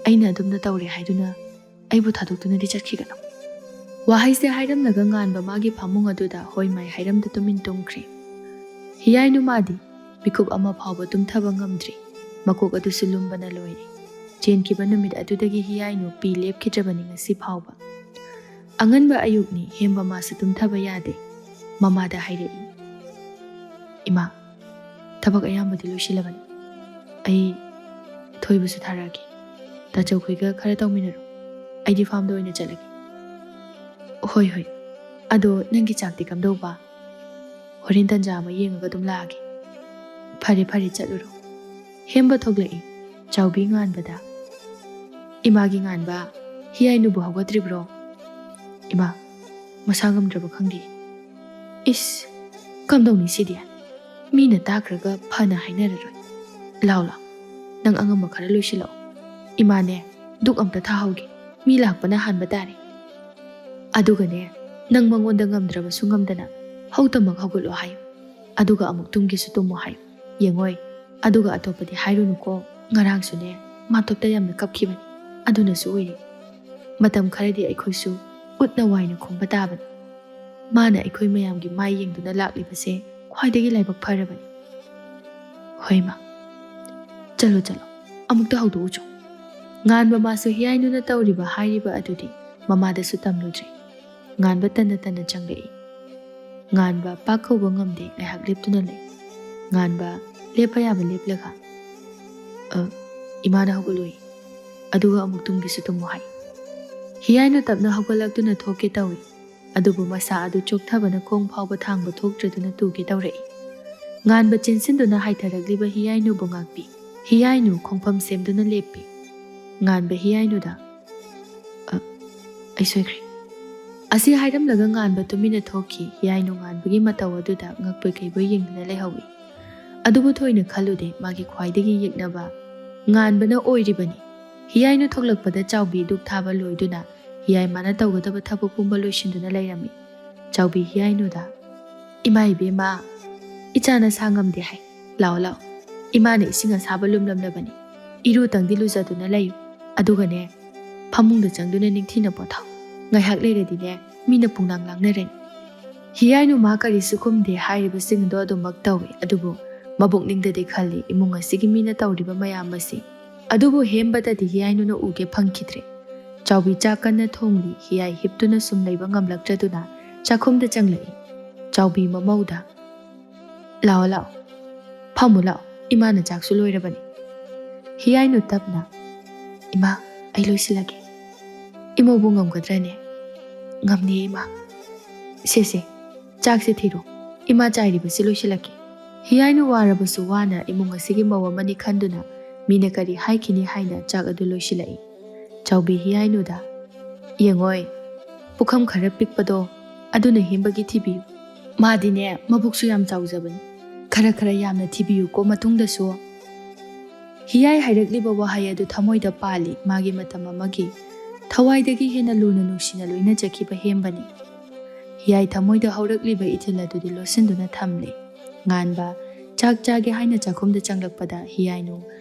ꯑꯩꯅ ꯑꯗꯨꯝꯅ ꯇꯧꯔꯦ ꯍꯥꯏꯗꯨꯅ ꯑꯩꯕꯨ ꯊꯥꯗꯣꯛꯇꯨꯅꯗꯤ ꯆꯠꯈꯤꯒꯅꯨ꯫ ꯋꯥꯍꯩꯁꯦ ꯍꯥꯏꯔꯝꯂꯒ ꯉꯥꯟꯕ ꯃꯥꯒꯤ ꯐꯃꯨꯡ ꯑꯗꯨꯗ ꯍꯣꯏ ꯃꯥꯏ ꯍꯥꯏꯔꯝꯗ ꯇꯨꯃꯤꯟ ꯇꯨꯝꯈ꯭ꯔꯦ꯫ ꯍꯤꯌꯥꯏꯅꯨ ꯃꯥꯗꯤ ꯃꯤꯀꯨꯞ ꯑꯃ ꯐꯥꯎꯕ ꯇꯨꯝꯊꯕ ꯉꯝꯗ꯭ꯔꯤ꯫ ꯃꯀꯣꯛ ꯑꯗꯨꯁꯨ ꯂꯨꯝꯕꯅ ꯂꯣꯏꯔꯦ꯫ ꯆꯦꯟꯈꯤꯕ ꯅꯨꯃꯤꯠ ꯑꯗꯨꯗꯒꯤ ꯍꯤꯌꯥꯏꯅꯨ ꯄꯤ ꯂꯦꯞꯈꯤꯗ꯭ꯔꯕꯅꯤ ꯉꯁꯤ ꯐꯥꯎꯕ꯫ ꯑꯉꯟꯕ ꯑꯌꯨꯛꯅꯤ, ꯍꯦꯝꯕ ꯃꯥꯁꯨ ꯇꯨꯝꯊꯕ ꯌꯥꯗꯦ꯫ ꯃꯃꯥꯗ ꯍꯥꯏꯔꯛꯏ, "ꯏꯃꯥ, ꯊꯕꯛ ꯑꯌꯥꯝꯕꯗꯤ ꯂꯣꯏꯁꯤꯜꯂꯕꯅꯤ꯫ ꯑꯩ ꯊꯣꯏꯕꯁꯨ ꯊꯥꯔꯛꯑꯒꯦ꯫ ꯇꯥꯆꯧꯈꯣꯏꯒ ꯈꯔ ꯇꯧꯃꯤꯟꯅꯔꯣ꯫ ꯑꯩꯗꯤ ꯐꯥꯝꯗ ꯑꯣꯏꯅ ꯆꯠꯂꯒꯦ꯫" "ꯍꯣꯏ, ꯍꯣꯏ꯫ ꯑꯗꯣ ꯅꯪꯒꯤ ꯆꯥꯛꯇꯤ ꯀꯝꯗꯧꯕ?" "ꯍꯣꯔꯦꯟ ꯇꯟꯖꯥ ꯑꯃ ꯌꯦꯡꯉꯒ ꯑꯗꯨꯝ ꯂꯥꯛꯑꯒꯦ꯫" "ꯐꯔꯦ, ꯐꯔꯦ, ꯆꯠꯂꯨꯔꯣ꯫" ꯍꯦꯝꯕ ꯊꯣꯛꯂꯛꯏ꯫ ꯆꯥꯎꯕꯤ ꯉꯥꯟꯕꯗ, "ꯏꯃꯥꯒꯤ ꯉꯥꯟꯕ, ꯍꯤꯌꯥꯏꯅꯨꯕꯨ ꯍꯧꯒꯠꯇ꯭ꯔꯤꯕ꯭ꯔꯣ?" "ꯏꯃꯥ, ꯃꯁꯥ ꯉꯝꯗ꯭ꯔꯕ ꯈꯪꯗꯦ꯫" "ꯏꯁ, ꯀꯝꯗꯧꯅꯤ ꯁꯤꯗꯤ? ꯃꯤꯅ ꯇꯥꯈ꯭ꯔꯒ ꯐꯅ ꯍꯥꯏꯅꯔꯔꯣꯏ꯫ ꯂꯥꯎ ꯂꯥꯎ, ꯅꯪ ꯑꯉꯝꯕ ꯈꯔ ꯂꯣꯏꯁꯤꯜꯂꯛꯑꯣ꯫ ꯏꯃꯥꯅꯦ, ꯙꯨꯛ ꯑꯝꯇ ꯊꯥꯍꯧꯒꯦ꯫ ꯃꯤ ꯂꯥꯛꯄꯅ ꯍꯥꯟꯕ ꯇꯥꯔꯦ꯫ ꯑꯗꯨꯒꯅꯦ, ꯅꯪ ꯃꯉꯣꯟꯗ ꯉꯝꯗ꯭ꯔꯕꯁꯨ ꯉꯝꯗꯅ ꯍꯧꯇꯃꯛ ꯍꯧꯒꯠꯂꯣ ꯍꯥꯏꯌꯨ꯫ ꯑꯗꯨꯒ ꯑꯃꯨꯛ ꯇꯨꯝꯒꯦꯁꯨ ꯇꯨꯝꯃꯣ ꯍꯥꯏꯌꯨ꯫ ꯌꯦꯡꯉꯣꯏ, ꯑꯗꯨꯒ ꯑꯇꯣꯞꯄꯗꯤ ꯍꯥꯏꯔꯨꯅꯨꯀꯣ꯫ ꯉꯔꯥꯡꯁꯨꯅꯦ, ꯃꯥꯇꯣꯞꯇ ꯌꯥꯝꯅ ꯀꯞꯈꯤꯕꯅꯤ꯫ ꯑꯗꯨꯅꯁꯨ ꯑꯣꯏꯔꯦ꯫ ꯃꯇꯝ ꯈꯔꯗꯤ ꯑꯩꯈꯣꯏꯁꯨ ꯎꯠꯅ ꯋꯥꯏꯅ ꯈꯨꯝꯕ ꯇꯥꯕꯅꯤ꯫ ꯃꯥꯅ ꯑꯩꯈꯣꯏ ꯃꯌꯥꯝꯒꯤ ꯃꯥꯏ ꯌꯦꯡꯗꯨꯅ ꯂꯥꯛꯂꯤꯕꯁꯦ ꯈ꯭ꯋꯥꯏꯗꯒꯤ ꯂꯥꯏꯕꯛ ꯐꯔꯕꯅꯤ꯫" "ꯍꯣꯏ, ꯃꯥ꯫ ꯆꯠꯂꯣ, ꯆꯠꯂꯣ꯫ ꯑꯃꯨꯛꯇ ꯍꯧꯗꯣꯛꯎꯆꯣ꯫" ꯉꯥꯟꯕ ꯃꯥꯁꯨ ꯍꯤꯌꯥꯏꯅꯨꯅ ꯇꯧꯔꯤꯕ ꯍꯥꯏꯔꯤꯕ ꯑꯗꯨꯗꯤ ꯃꯃꯥꯗꯁꯨ ꯇꯝꯂꯨꯗ꯭ꯔꯦ꯫ ꯉꯥꯟꯕ ꯇꯟꯅ ꯇꯟꯅ ꯆꯪꯂꯛꯏ꯫ ꯉꯥꯟꯕ ꯄꯥꯛ ꯀꯧꯕ ꯉꯝꯗꯦ, ꯉꯥꯏꯍꯥꯛ ꯂꯦꯞꯇꯨꯅ ꯂꯩ꯫ ꯉꯥꯟꯕ ꯂꯦꯞꯄ ꯌꯥꯕ ꯂꯦꯞꯂꯒ, "ꯑ, ꯏꯃꯥꯅ ꯍꯧꯒꯠꯂꯣꯏ, ꯑꯗꯨꯒ ꯑꯃꯨꯛ ꯇꯨꯝꯒꯦꯁꯨ ꯇꯨꯝꯃꯣ ꯍꯥꯏ꯫" ꯍꯤꯌꯥꯏꯅꯨ ꯇꯞꯅ ꯍꯧꯒꯠꯂꯛꯇꯨꯅ ꯊꯣꯛꯀꯦ ꯇꯧꯏ, ꯑꯗꯨꯕꯨ ꯃꯁꯥ ꯑꯗꯨ ꯆꯣꯛꯊꯕꯅ ꯈꯣꯡ ꯐꯥꯎꯕ ꯊꯥꯡꯕ ꯊꯣꯛꯇ꯭ꯔꯗꯨꯅ ꯇꯨꯒꯦ ꯇꯧꯔꯛꯏ꯫ ꯉꯥꯟꯕ ꯆꯦꯟꯁꯤꯟꯗꯨꯅ ꯍꯥꯏꯊꯔꯛꯂꯤꯕ ꯍꯤꯌꯥꯏꯅꯨꯕꯨ ꯉꯥꯛꯄꯤ꯫ ꯍꯤꯌꯥꯏꯅꯨ ꯈꯣꯡꯐꯝ ꯁꯦꯝꯗꯨꯅ ꯂꯦꯞꯄꯤ꯫ ꯉꯥꯟꯕ ꯍꯤꯌꯥꯏꯅꯨꯗ, "ꯑ, ꯑꯩ ꯁꯣꯏꯈ꯭ꯔꯦ꯫" ꯑꯁꯤ ꯍꯥꯏꯔꯝꯂꯒ ꯉꯥꯟꯕ ꯇꯨꯃꯤꯟꯅ ꯊꯣꯛꯈꯤ꯫ ꯍꯤꯌꯥꯏꯅꯨ ꯉꯥꯟꯕꯒꯤ ꯃꯇꯧ ꯑꯗꯨꯗ ꯉꯛꯄꯣꯏ ꯀꯩꯕꯣꯏ ꯌꯦꯡꯗꯨꯅ ꯂꯩꯍꯧꯏ꯫ ꯑꯗꯨꯕꯨ ꯊꯣꯏꯅ ꯈꯜꯂꯨꯗꯦ, ꯃꯥꯒꯤ ꯈ꯭ꯋꯥꯏꯗꯒꯤ ꯌꯦꯛꯅꯕ ꯉꯥꯟꯕꯅ ꯑꯣꯏꯔꯤꯕꯅꯤ꯫ ꯍꯤꯌꯥꯏꯅꯨ ꯊꯣꯛꯂꯛꯄꯗ ꯆꯥꯎꯕꯤ ꯙꯨꯛ ꯊꯥꯕ ꯂꯣꯏꯗꯨꯅ ꯍꯤꯌꯥꯏ ꯃꯥꯅ ꯇꯧꯒꯗꯕ ꯊꯕꯛ ꯄꯨꯝꯕ ꯂꯣꯏꯁꯤꯟꯗꯨꯅ ꯂꯩꯔꯝꯃꯤ꯫ ꯆꯥꯎꯕꯤ ꯍꯤꯌꯥꯏꯅꯨꯗ, "ꯏꯃꯥ ꯏꯕꯦꯝꯃ, ꯏꯆꯥ ꯅꯁꯥ ꯉꯝꯗꯦ ꯍꯥꯏ꯫ ꯂꯥꯛꯑꯣ, ꯂꯥꯛꯑꯣ꯫ ꯏꯃꯥꯅ ꯏꯁꯤꯡ ꯑꯁꯥꯕ ꯂꯨꯝꯂꯝꯂꯕꯅꯤ꯫ ꯏꯔꯨꯇꯪꯗꯤ ꯂꯨꯖꯗꯨꯅ ꯂꯩꯌꯨ꯫ ꯑꯗꯨꯒꯅꯦ, ꯐꯃꯨꯡꯗ ꯆꯪꯗꯨꯅ ꯅꯤꯡꯊꯤꯅ ꯄꯣꯊꯥꯎ꯫ ꯉꯥꯏꯍꯥꯛ ꯂꯩꯔꯗꯤꯅꯦ, ꯃꯤꯅ ꯄꯨꯡꯂꯥꯡ ꯂꯥꯡꯅꯔꯅꯤ꯫" ꯍꯤꯌꯥꯏꯅꯨ ꯃꯥ ꯀꯔꯤꯁꯨ ꯈꯨꯝꯗꯦ꯫ ꯍꯥꯏꯔꯤꯕꯁꯤꯡꯗꯣ ꯑꯗꯨꯃꯛ ꯇꯧꯏ, ꯑꯗꯨꯕꯨ ꯃꯕꯨꯛꯅꯤꯡꯗꯗꯤ ꯈꯜꯂꯤ, ꯏꯃꯨꯡ ꯑꯁꯤꯒꯤ ꯃꯤꯅ ꯇꯧꯔꯤꯕ ꯃꯌꯥꯝ ꯑꯁꯤ꯫ ꯑꯗꯨꯕꯨ ꯍꯦꯝꯕꯗꯗꯤ ꯍꯤꯌꯥꯏꯅꯨꯅ ꯎꯒꯦ ꯐꯪꯈꯤꯗ꯭ꯔꯦ꯫ ꯆꯥꯎꯕꯤ ꯆꯥꯛ ꯀꯟꯅ ꯊꯣꯡꯂꯤ꯫ ꯍꯤꯌꯥꯏ ꯍꯤꯞꯇꯨꯅ ꯁꯨꯝ ꯂꯩꯕ ꯉꯝꯂꯛꯇ꯭ꯔꯗꯨꯅ ꯆꯥꯛꯈꯨꯝꯗ ꯆꯪꯂꯛꯏ꯫ ꯆꯥꯎꯕꯤ ꯃꯃꯧꯗ, "ꯂꯥꯛꯑꯣ, ꯂꯥꯛꯑꯣ꯫ ꯐꯝꯃꯨ ꯂꯥꯛꯑꯣ꯫ ꯏꯃꯥꯅ ꯆꯥꯛꯁꯨ ꯂꯣꯏꯔꯕꯅꯤ꯫" ꯍꯤꯌꯥꯏꯅꯨ ꯇꯞꯅ, "ꯏꯃꯥ, ꯑꯩ ꯂꯣꯏꯁꯤꯜꯂꯒꯦ꯫" "ꯏꯃꯧꯕꯨ ꯉꯝꯒꯗ꯭ꯔꯅꯦ?" "ꯉꯝꯅꯤ, ꯏꯃꯥ꯫ ꯁꯦ, ꯁꯦ, ꯆꯥꯛꯁꯦ ꯊꯤꯔꯣ꯫ ꯏꯃꯥ ꯆꯥꯏꯔꯤꯕꯁꯤ ꯂꯣꯏꯁꯤꯜꯂꯛꯀꯦ꯫" ꯍꯤꯌꯥꯏꯅꯨ ꯋꯥꯔꯕꯁꯨ ꯋꯥꯅ ꯏꯃꯨꯡ ꯑꯁꯤꯒꯤ ꯃꯧ ꯑꯃꯅꯤ ꯈꯟꯗꯨꯅ ꯃꯤꯅ ꯀꯔꯤ ꯍꯥꯏꯈꯤꯅꯤ ꯍꯥꯏꯅ ꯆꯥꯛ ꯑꯗꯨ ꯂꯣꯏꯁꯤꯜꯂꯛꯏ꯫ ꯆꯥꯎꯕꯤ ꯍꯤꯌꯥꯏꯅꯨꯗ, "ꯌꯦꯡꯉꯣꯏ, ꯄꯨꯈꯝ ꯈꯔ ꯄꯤꯛꯄꯗꯣ, ꯑꯗꯨꯅ ꯍꯦꯝꯕꯒꯤ ꯊꯤꯕꯤꯌꯨ꯫ ꯃꯥꯗꯤꯅꯦ, ꯃꯕꯨꯛꯁꯨ ꯌꯥꯝ ꯆꯥꯎꯖꯕꯅꯤ꯫ ꯈꯔ ꯈꯔ ꯌꯥꯝꯅ ꯊꯤꯕꯤꯌꯨꯀꯣ ꯃꯇꯨꯡꯗꯁꯨ꯫ ꯍꯤꯌꯥꯏ ꯍꯥꯏꯔꯛꯂꯤꯕ ꯋꯥꯍꯩ ꯑꯗꯨ ꯊꯃꯣꯏꯗ ꯄꯥꯜꯂꯤ꯫ ꯃꯥꯒꯤ ꯃꯇꯝ ꯑꯃꯒꯤ ꯊꯋꯥꯏꯗꯒꯤ ꯍꯦꯟꯅ ꯂꯨꯅ ꯅꯨꯡꯁꯤꯅ ꯂꯣꯏꯅꯖꯈꯤꯕ ꯍꯦꯝꯕꯅꯤ꯫ ꯍꯤꯌꯥꯏ ꯊꯃꯣꯏꯗ ꯍꯧꯔꯛꯂꯤꯕ ꯏꯊꯤꯜ ꯑꯗꯨꯗꯤ ꯂꯣꯠꯁꯤꯟꯗꯨꯅ ꯊꯝꯂꯤ꯫ ꯉꯥꯟꯕ ꯆꯥꯛ ꯆꯥꯒꯦ ꯍꯥꯏꯅ ꯆꯥꯛꯈꯨꯝꯗ ꯆꯪꯂꯛꯄꯗ ꯍꯤꯌꯥꯏꯅꯨ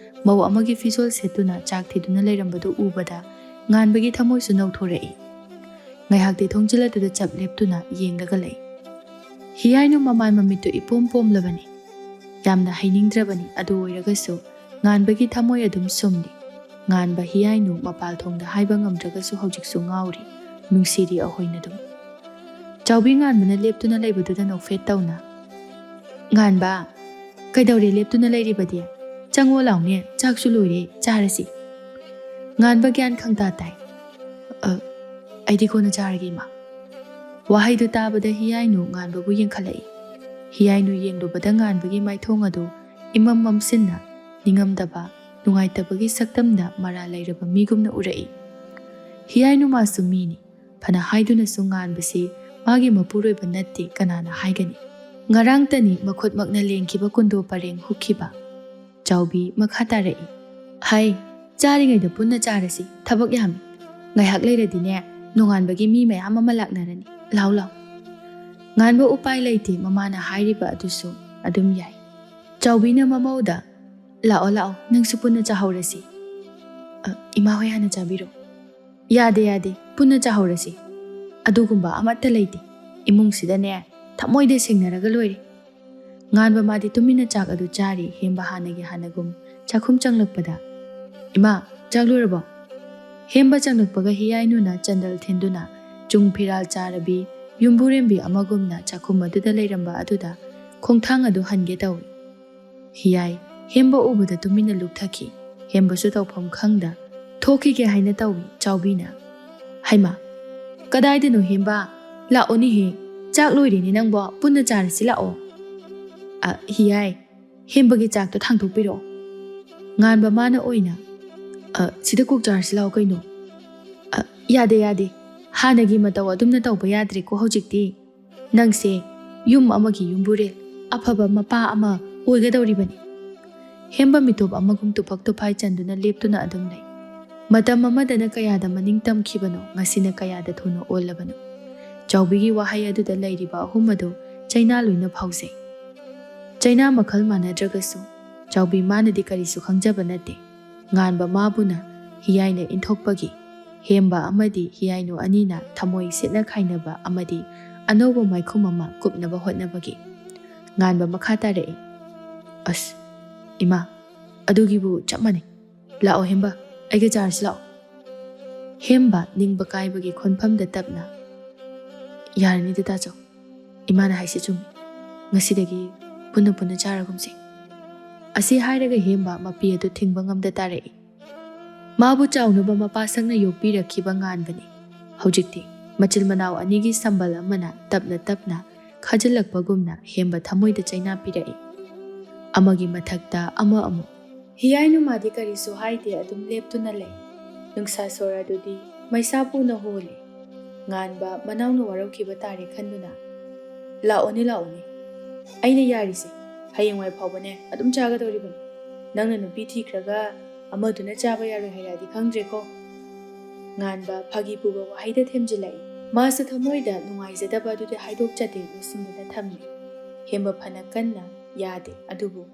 ꯃꯧ ꯑꯃꯒꯤ ꯐꯤꯖꯣꯜ ꯁꯦꯠꯇꯨꯅ ꯆꯥꯛ ꯊꯤꯗꯨꯅ ꯂꯩꯔꯝꯕꯗꯨ ꯎꯕꯗ ꯉꯥꯟꯕꯒꯤ ꯊꯃꯣꯏꯁꯨ ꯅꯧꯊꯣꯔꯛꯏ꯫ ꯉꯥꯏꯍꯥꯛꯇꯤ ꯊꯣꯡꯖꯤꯜ ꯑꯗꯨꯗ ꯆꯞ ꯂꯦꯞꯇꯨꯅ ꯌꯦꯡꯂꯒ ꯂꯩ꯫ ꯍꯤꯌꯥꯏꯅꯨ ꯃꯃꯥꯏ ꯃꯃꯤꯠꯇꯨ ꯏꯄꯣꯝ ꯄꯣꯝꯂꯕꯅꯤ꯫ ꯌꯥꯝꯅ ꯍꯩꯅꯤꯡꯗ꯭ꯔꯕꯅꯤ, ꯑꯗꯨ ꯑꯣꯏꯔꯒꯁꯨ ꯉꯥꯟꯕꯒꯤ ꯊꯃꯣꯏ ꯑꯗꯨꯝ ꯁꯨꯝꯂꯤ꯫ ꯉꯥꯟꯕ ꯍꯤꯌꯥꯏꯅꯨ ꯃꯄꯥꯜ ꯊꯣꯡꯗ ꯍꯥꯏꯕ ꯉꯝꯗ꯭ꯔꯒꯁꯨ ꯍꯧꯖꯤꯛꯁꯨ ꯉꯥꯎꯔꯤ, ꯅꯨꯡꯁꯤꯔꯤ ꯑꯍꯣꯏꯅ ꯑꯗꯨꯝ꯫ ꯆꯥꯎꯕꯤ ꯉꯥꯟꯕꯅ ꯂꯦꯞꯇꯨꯅ ꯂꯩꯕꯗꯨꯗ ꯅꯣꯛꯐꯦꯠ ꯇꯧꯅ, "ꯉꯥꯟꯕ, ꯀꯩꯗꯧꯔꯦ ꯂꯦꯞꯇꯨꯅ ꯂꯩꯔꯤꯕꯗꯤ? ꯆꯪꯉꯣ ꯂꯥꯎꯅꯦ, ꯆꯥꯛꯁꯨ ꯂꯣꯏꯔꯦ, ꯆꯥꯔꯁꯤ꯫" ꯉꯥꯟꯕ ꯒ꯭ꯌꯥꯟ ꯈꯪꯇꯥ ꯇꯥꯏ꯫ "ꯑ, ꯑꯩꯗꯤ ꯀꯣꯟꯅ ꯆꯥꯔꯒꯦ, ꯏꯃꯥ꯫" ꯋꯥꯍꯩꯗꯨ ꯇꯥꯕꯗ ꯍꯤꯌꯥꯏꯅꯨ ꯉꯥꯟꯕꯕꯨ ꯌꯦꯡꯈꯠꯂꯛꯏ꯫ ꯍꯤꯌꯥꯏꯅꯨ ꯌꯦꯡꯂꯨꯕꯗ ꯉꯥꯟꯕꯒꯤ ꯃꯥꯏꯊꯣꯡ ꯑꯗꯨ ꯏꯃꯝ ꯃꯝꯁꯤꯟꯅ ꯅꯤꯡꯉꯝꯗꯕ, ꯅꯨꯡꯉꯥꯏꯇꯕꯒꯤ ꯁꯛꯇꯝꯗ ꯃꯔꯥꯜ ꯂꯩꯔꯕ ꯃꯤꯒꯨꯝꯅ ꯎꯔꯛꯏ꯫ ꯍꯤꯌꯥꯏꯅꯨ ꯃꯥꯁꯨ ꯃꯤꯅꯤ꯫ ꯐꯅ ꯍꯥꯏꯗꯨꯅꯁꯨ ꯉꯥꯟꯕꯁꯤ ꯃꯥꯒꯤ ꯃꯄꯨꯔꯣꯏꯕ ꯅꯠꯇꯦ, ꯀꯅꯥꯅ ꯍꯥꯏꯒꯅꯤ? ꯉꯔꯥꯡꯇꯅꯤ ꯃꯈꯨꯠꯃꯛꯅ ꯂꯦꯡꯈꯤꯕ ꯀꯨꯟꯗꯣ ꯄꯔꯦꯡ ꯍꯨꯛꯈꯤꯕ꯫ ꯆꯥꯎꯕꯤ ꯃꯈꯥ ꯇꯥꯔꯛꯏ, "ꯍꯩ, ꯆꯥꯔꯤꯉꯩꯗ ꯄꯨꯟꯅ ꯆꯥꯔꯁꯤ, ꯊꯕꯛ ꯌꯥꯝꯃꯤ꯫ ꯉꯥꯏꯍꯥꯛ ꯂꯩꯔꯗꯤꯅꯦ, ꯅꯣꯡꯉꯥꯟꯕꯒꯤ ꯃꯤ ꯃꯌꯥꯝ ꯑꯃ ꯂꯥꯛꯅꯔꯅꯤ꯫ ꯂꯥꯎ, ꯂꯥꯎ꯫" ꯉꯥꯟꯕ ꯎꯄꯥꯏ ꯂꯩꯇꯦ, ꯃꯃꯥꯅ ꯍꯥꯏꯔꯤꯕ ꯑꯗꯨꯁꯨ ꯑꯗꯨꯝ ꯌꯥꯏ꯫ ꯆꯥꯎꯕꯤꯅ ꯃꯃꯧꯗ, "ꯂꯥꯛꯑꯣ, ꯂꯥꯛꯑꯣ, ꯅꯪꯁꯨ ꯄꯨꯟꯅ ꯆꯥꯍꯧꯔꯁꯤ꯫" "ꯑ, ꯏꯃꯥ ꯍꯣꯏ ꯍꯥꯟꯅ ꯆꯥꯕꯤꯔꯣ꯫" "ꯌꯥꯗꯦ, ꯌꯥꯗꯦ, ꯄꯨꯟꯅ ꯆꯥꯍꯧꯔꯁꯤ꯫ ꯑꯗꯨꯒꯨꯝꯕ ꯑꯃꯠꯇ ꯂꯩꯇꯦ꯫ ꯏꯃꯨꯡꯁꯤꯗꯅꯦ, ꯊꯃꯣꯏꯗ ꯁꯦꯡꯅꯔꯒ ꯂꯣꯏꯔꯦ꯫" ꯉꯥꯟꯕ ꯃꯥꯗꯤ ꯇꯨꯃꯤꯟꯅ ꯆꯥꯛ ꯑꯗꯨ ꯆꯥꯔꯤ꯫ ꯍꯦꯝꯕ ꯍꯥꯟꯅꯒꯤ ꯍꯥꯟꯅꯒꯨꯝ ꯆꯥꯛꯈꯨꯝ ꯆꯪꯂꯛꯄꯗ, "ꯏꯃꯥ, ꯆꯥꯛ ꯂꯣꯏꯔꯕꯣ?" ꯍꯦꯝꯕ ꯆꯪꯂꯛꯄꯒ ꯍꯤꯌꯥꯏꯅꯨꯅ ꯆꯟꯗꯜ ꯊꯤꯟꯗꯨꯅ ꯆꯨꯡ ꯐꯤꯔꯥꯜ ꯆꯥꯔꯕꯤ ꯌꯨꯝꯕꯨꯔꯦꯝꯕꯤ ꯑꯃꯒꯨꯝꯅ ꯆꯥꯛꯈꯨꯝ ꯑꯗꯨꯗ ꯂꯩꯔꯝꯕ ꯑꯗꯨꯗ ꯈꯣꯡꯊꯥꯡ ꯑꯗꯨ ꯍꯟꯒꯦ ꯇꯧꯏ꯫ ꯍꯤꯌꯥꯏ ꯍꯦꯝꯕ ꯎꯕꯗ ꯇꯨꯃꯤꯟꯅ ꯂꯨꯞꯊꯈꯤ꯫ ꯍꯦꯝꯕꯁꯨ ꯇꯧꯐꯝ ꯈꯪꯗ ꯊꯣꯛꯈꯤꯒꯦ ꯍꯥꯏꯅ ꯇꯧꯏ꯫ ꯆꯥꯎꯕꯤꯅ, "ꯍꯩꯃꯥ, ꯀꯗꯥꯏꯗꯅꯣ ꯍꯦꯝꯕ? ꯂꯥꯛꯑꯣꯅꯦꯍꯦ, ꯆꯥꯛ ꯂꯣꯏꯔꯦꯅꯦ ꯅꯪꯕꯣ, ꯄꯨꯟꯅ ꯆꯥꯔꯁꯤ ꯂꯥꯛꯑꯣ꯫" "ꯑ, ꯍꯤꯌꯥꯏ, ꯍꯦꯝꯕꯒꯤ ꯆꯥꯛꯇꯣ ꯊꯥꯡꯗꯣꯛꯄꯤꯔꯛꯑꯣ꯫" ꯉꯥꯟꯕ ꯃꯥꯅ ꯑꯣꯏꯅ, "ꯑ, ꯁꯤꯗ ꯀꯣꯛ ꯆꯥꯔꯁꯤ ꯂꯥꯛꯑꯣ ꯀꯩꯅꯣ꯫" "ꯑ, ꯌꯥꯗꯦ, ꯌꯥꯗꯦ, "ꯍꯥꯟꯅꯒꯤ ꯃꯇꯧ ꯑꯗꯨꯝꯅ ꯇꯧꯕ ꯌꯥꯗ꯭ꯔꯦꯀꯣ ꯍꯧꯖꯤꯛꯇꯤ꯫ ꯅꯪꯁꯦ ꯌꯨꯝ ꯑꯃꯒꯤ ꯌꯨꯝꯕꯨꯔꯦꯜ, ꯑꯐꯕ ꯃꯄꯥ ꯑꯃ ꯑꯣꯏꯒꯗꯧꯔꯤꯕꯅꯤ꯫" ꯍꯦꯝꯕ ꯃꯤꯇꯣꯞ ꯑꯃꯒꯨꯝ ꯇꯨꯐꯛ ꯇꯨꯐꯥꯏ ꯆꯟꯗꯨꯅ ꯂꯦꯞꯇꯨꯅ ꯑꯗꯨꯝ ꯂꯩ꯫ ꯃꯇꯝ ꯑꯃꯗꯅ ꯀꯌꯥꯗ ꯃꯅꯤꯡ ꯇꯝꯈꯤꯕꯅꯣ, ꯉꯁꯤꯅ ꯀꯌꯥꯗ ꯊꯨꯅ ꯑꯣꯜꯂꯕꯅꯣ꯫ ꯆꯥꯎꯕꯤꯒꯤ ꯋꯥꯍꯩ ꯑꯗꯨꯗ ꯂꯩꯔꯤꯕ ꯑꯍꯨꯝ ꯑꯗꯨ ꯆꯩꯅꯥ ꯂꯣꯏꯅ ꯐꯥꯎꯖꯩ꯫ ꯆꯩꯅꯥ ꯃꯈꯜ ꯃꯥꯟꯅꯗ꯭ꯔꯒꯁꯨ ꯆꯥꯎꯕꯤ ꯃꯥꯅꯗꯤ ꯀꯔꯤꯁꯨ ꯈꯪꯖꯕ ꯅꯠꯇꯦ꯫ ꯉꯥꯟꯕ ꯃꯥꯕꯨꯅ ꯍꯤꯌꯥꯏꯅ ꯏꯟꯊꯣꯛꯄꯒꯤ, ꯍꯦꯝꯕ ꯑꯃꯗꯤ ꯍꯤꯌꯥꯏꯅꯨ ꯑꯅꯤꯅ ꯊꯃꯣꯏ ꯁꯦꯠꯅ ꯈꯥꯏꯅꯕ ꯑꯃꯗꯤ ꯑꯅꯧꯕ ꯃꯥꯏꯈꯨꯝ ꯑꯃ ꯀꯨꯞꯅꯕ ꯍꯣꯠꯅꯕꯒꯤ꯫ ꯉꯥꯟꯕ ꯃꯈꯥ ꯇꯥꯔꯛꯏ, "ꯑꯁ, ꯏꯃꯥ, ꯑꯗꯨꯒꯤꯕꯨ ꯆꯞ ꯃꯥꯟꯅꯩ꯫ ꯂꯥꯛꯑꯣ ꯍꯦꯝꯕ, ꯑꯩꯒ ꯆꯥꯔꯁꯤ ꯂꯥꯛꯑꯣ꯫" ꯍꯦꯝꯕ ꯅꯤꯡꯕ ꯀꯥꯏꯕꯒꯤ ꯈꯣꯟꯐꯝꯗ ꯇꯞꯅ, "ꯌꯥꯔꯅꯤꯗ ꯇꯥꯆꯧ, ꯏꯃꯥꯅ ꯍꯥꯏꯁꯤ ꯆꯨꯝꯃꯤ꯫ ꯉꯁꯤꯗꯒꯤ ꯄꯨꯟꯅ ꯄꯨꯟꯅ ꯆꯥꯔꯒꯨꯝꯁꯤ꯫" ꯑꯁꯤ ꯍꯥꯏꯔꯒ ꯍꯦꯝꯕ ꯃꯄꯤ ꯑꯗꯨ ꯊꯤꯡꯕ ꯉꯝꯗ ꯇꯥꯔꯛꯏ꯫ ꯃꯥꯕꯨ ꯆꯥꯎꯅꯕ ꯃꯄꯥ ꯁꯛꯅ ꯌꯣꯛꯄꯤꯔꯛꯈꯤꯕ ꯉꯥꯟꯕꯅꯤ꯫ ꯍꯧꯖꯤꯛꯇꯤ ꯃꯆꯤꯜ ꯃꯅꯥꯎ ꯑꯅꯤꯒꯤ ꯁꯝꯕꯜ ꯑꯃꯅ ꯇꯞꯅ ꯇꯞꯅ ꯈꯥꯖꯤꯜꯂꯛꯄꯒꯨꯝꯅ ꯍꯦꯝꯕ ꯊꯃꯣꯏꯗ ꯆꯩꯅꯥ ꯄꯤꯔꯛꯏ꯫ ꯑꯃꯒꯤ ꯃꯊꯛꯇ ꯑꯃ ꯑꯃꯨꯛ꯫ "ꯍꯤꯌꯥꯏꯅꯨ ꯃꯥꯗꯤ ꯀꯔꯤꯁꯨ ꯍꯥꯏꯗꯦ, ꯑꯗꯨꯝ ꯂꯦꯞꯇꯨꯅ ꯂꯩ꯫ ꯅꯨꯡꯁꯥ ꯁꯣꯔ ꯑꯗꯨꯗꯤ ꯃꯩꯁꯥ ꯄꯨꯅ ꯍꯣꯜꯂꯤ꯫" ꯉꯥꯟꯕ ꯃꯅꯥꯎꯅ ꯋꯥꯔꯧꯈꯤꯕ ꯇꯥꯔꯦ ꯈꯟꯗꯨꯅ, "ꯂꯥꯛꯑꯣꯅꯦ, ꯂꯥꯛꯑꯣꯅꯦ, ꯑꯩꯅ ꯌꯥꯔꯤꯁꯦ꯫ ꯍꯌꯦꯡꯋꯥꯏ ꯐꯥꯎꯕꯅꯦ ꯑꯗꯨꯝ ꯆꯥꯒꯗꯧꯔꯤꯕꯅꯤ꯫ ꯅꯪꯅ ꯅꯨꯄꯤ ꯊꯤꯈ꯭ꯔꯒ ꯑꯃꯗꯨꯅ ꯆꯥꯕ ꯌꯥꯔꯣꯏ ꯍꯥꯏꯔꯛꯑꯗꯤ ꯈꯪꯗ꯭ꯔꯦꯀꯣ꯫" ꯉꯥꯟꯕ ꯐꯥꯒꯤ ꯄꯨꯕ ꯋꯥꯍꯩꯗ ꯊꯦꯝꯖꯤꯜꯂꯛꯏ꯫ ꯃꯥꯁꯨ ꯊꯃꯣꯏꯗ ꯅꯨꯡꯉꯥꯏꯖꯗꯕ ꯑꯗꯨꯗꯤ ꯍꯥꯏꯗꯣꯛꯆꯗꯦ, ꯂꯣꯠꯁꯤꯟꯗꯨꯅ ꯊꯝꯃꯤ꯫ ꯍꯦꯝꯕ ꯐꯅ ꯀꯟꯅ ꯌꯥꯗꯦ, ꯑꯗꯨꯕꯨ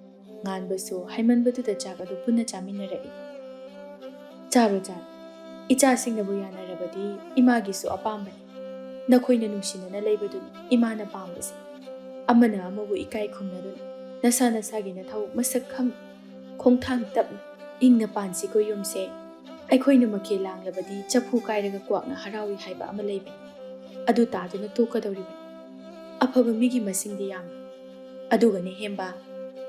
ꯉꯥꯟꯕꯁꯨ ꯍꯥꯏꯃꯟꯕꯗꯨꯗ ꯆꯥꯛ ꯑꯗꯨ ꯄꯨꯟꯅ ꯆꯥꯃꯤꯟꯅꯔꯛꯏ꯫ "ꯆꯥꯔꯣ, ꯆꯥꯔꯣ꯫ ꯏꯆꯥꯁꯤꯡꯅꯕꯨ ꯌꯥꯅꯔꯕꯗꯤ ꯏꯃꯥꯒꯤꯁꯨ ꯑꯄꯥꯝꯕꯅꯤ꯫ ꯅꯈꯣꯏꯅ ꯅꯨꯡꯁꯤꯅꯅ ꯂꯩꯕꯗꯨꯅꯤ ꯏꯃꯥꯅ ꯄꯥꯝꯕꯁꯦ꯫ ꯑꯃꯅ ꯑꯃꯕꯨ ꯏꯀꯥꯏ ꯈꯨꯝꯅꯗꯨꯅ ꯅꯁꯥ ꯅꯁꯥꯒꯤ ꯅꯊꯧ ꯃꯁꯛ ꯈꯪꯅ ꯈꯣꯡꯊꯥꯡ ꯇꯞꯅ ꯏꯪꯅ ꯄꯥꯟꯁꯤꯀꯣ ꯌꯨꯝꯁꯦ꯫ ꯑꯩꯈꯣꯏꯅ ꯃꯈꯦꯜ ꯂꯥꯡꯂꯕꯗꯤ ꯆꯐꯨ ꯀꯥꯏꯔꯒ ꯀ꯭ꯋꯥꯛꯅ ꯍꯔꯥꯎꯏ ꯍꯥꯏꯕ ꯑꯃ ꯂꯩꯕꯅꯤ꯫ ꯑꯗꯨ ꯇꯥꯗꯨꯅ ꯇꯣꯛꯀꯗꯧꯔꯤꯕꯅꯤ꯫ ꯑꯐꯕ ꯃꯤꯒꯤ ꯃꯁꯤꯡꯗꯤ ꯌꯥꯝꯃꯤ꯫ ꯑꯗꯨꯒꯅꯦ ꯍꯦꯝꯕ,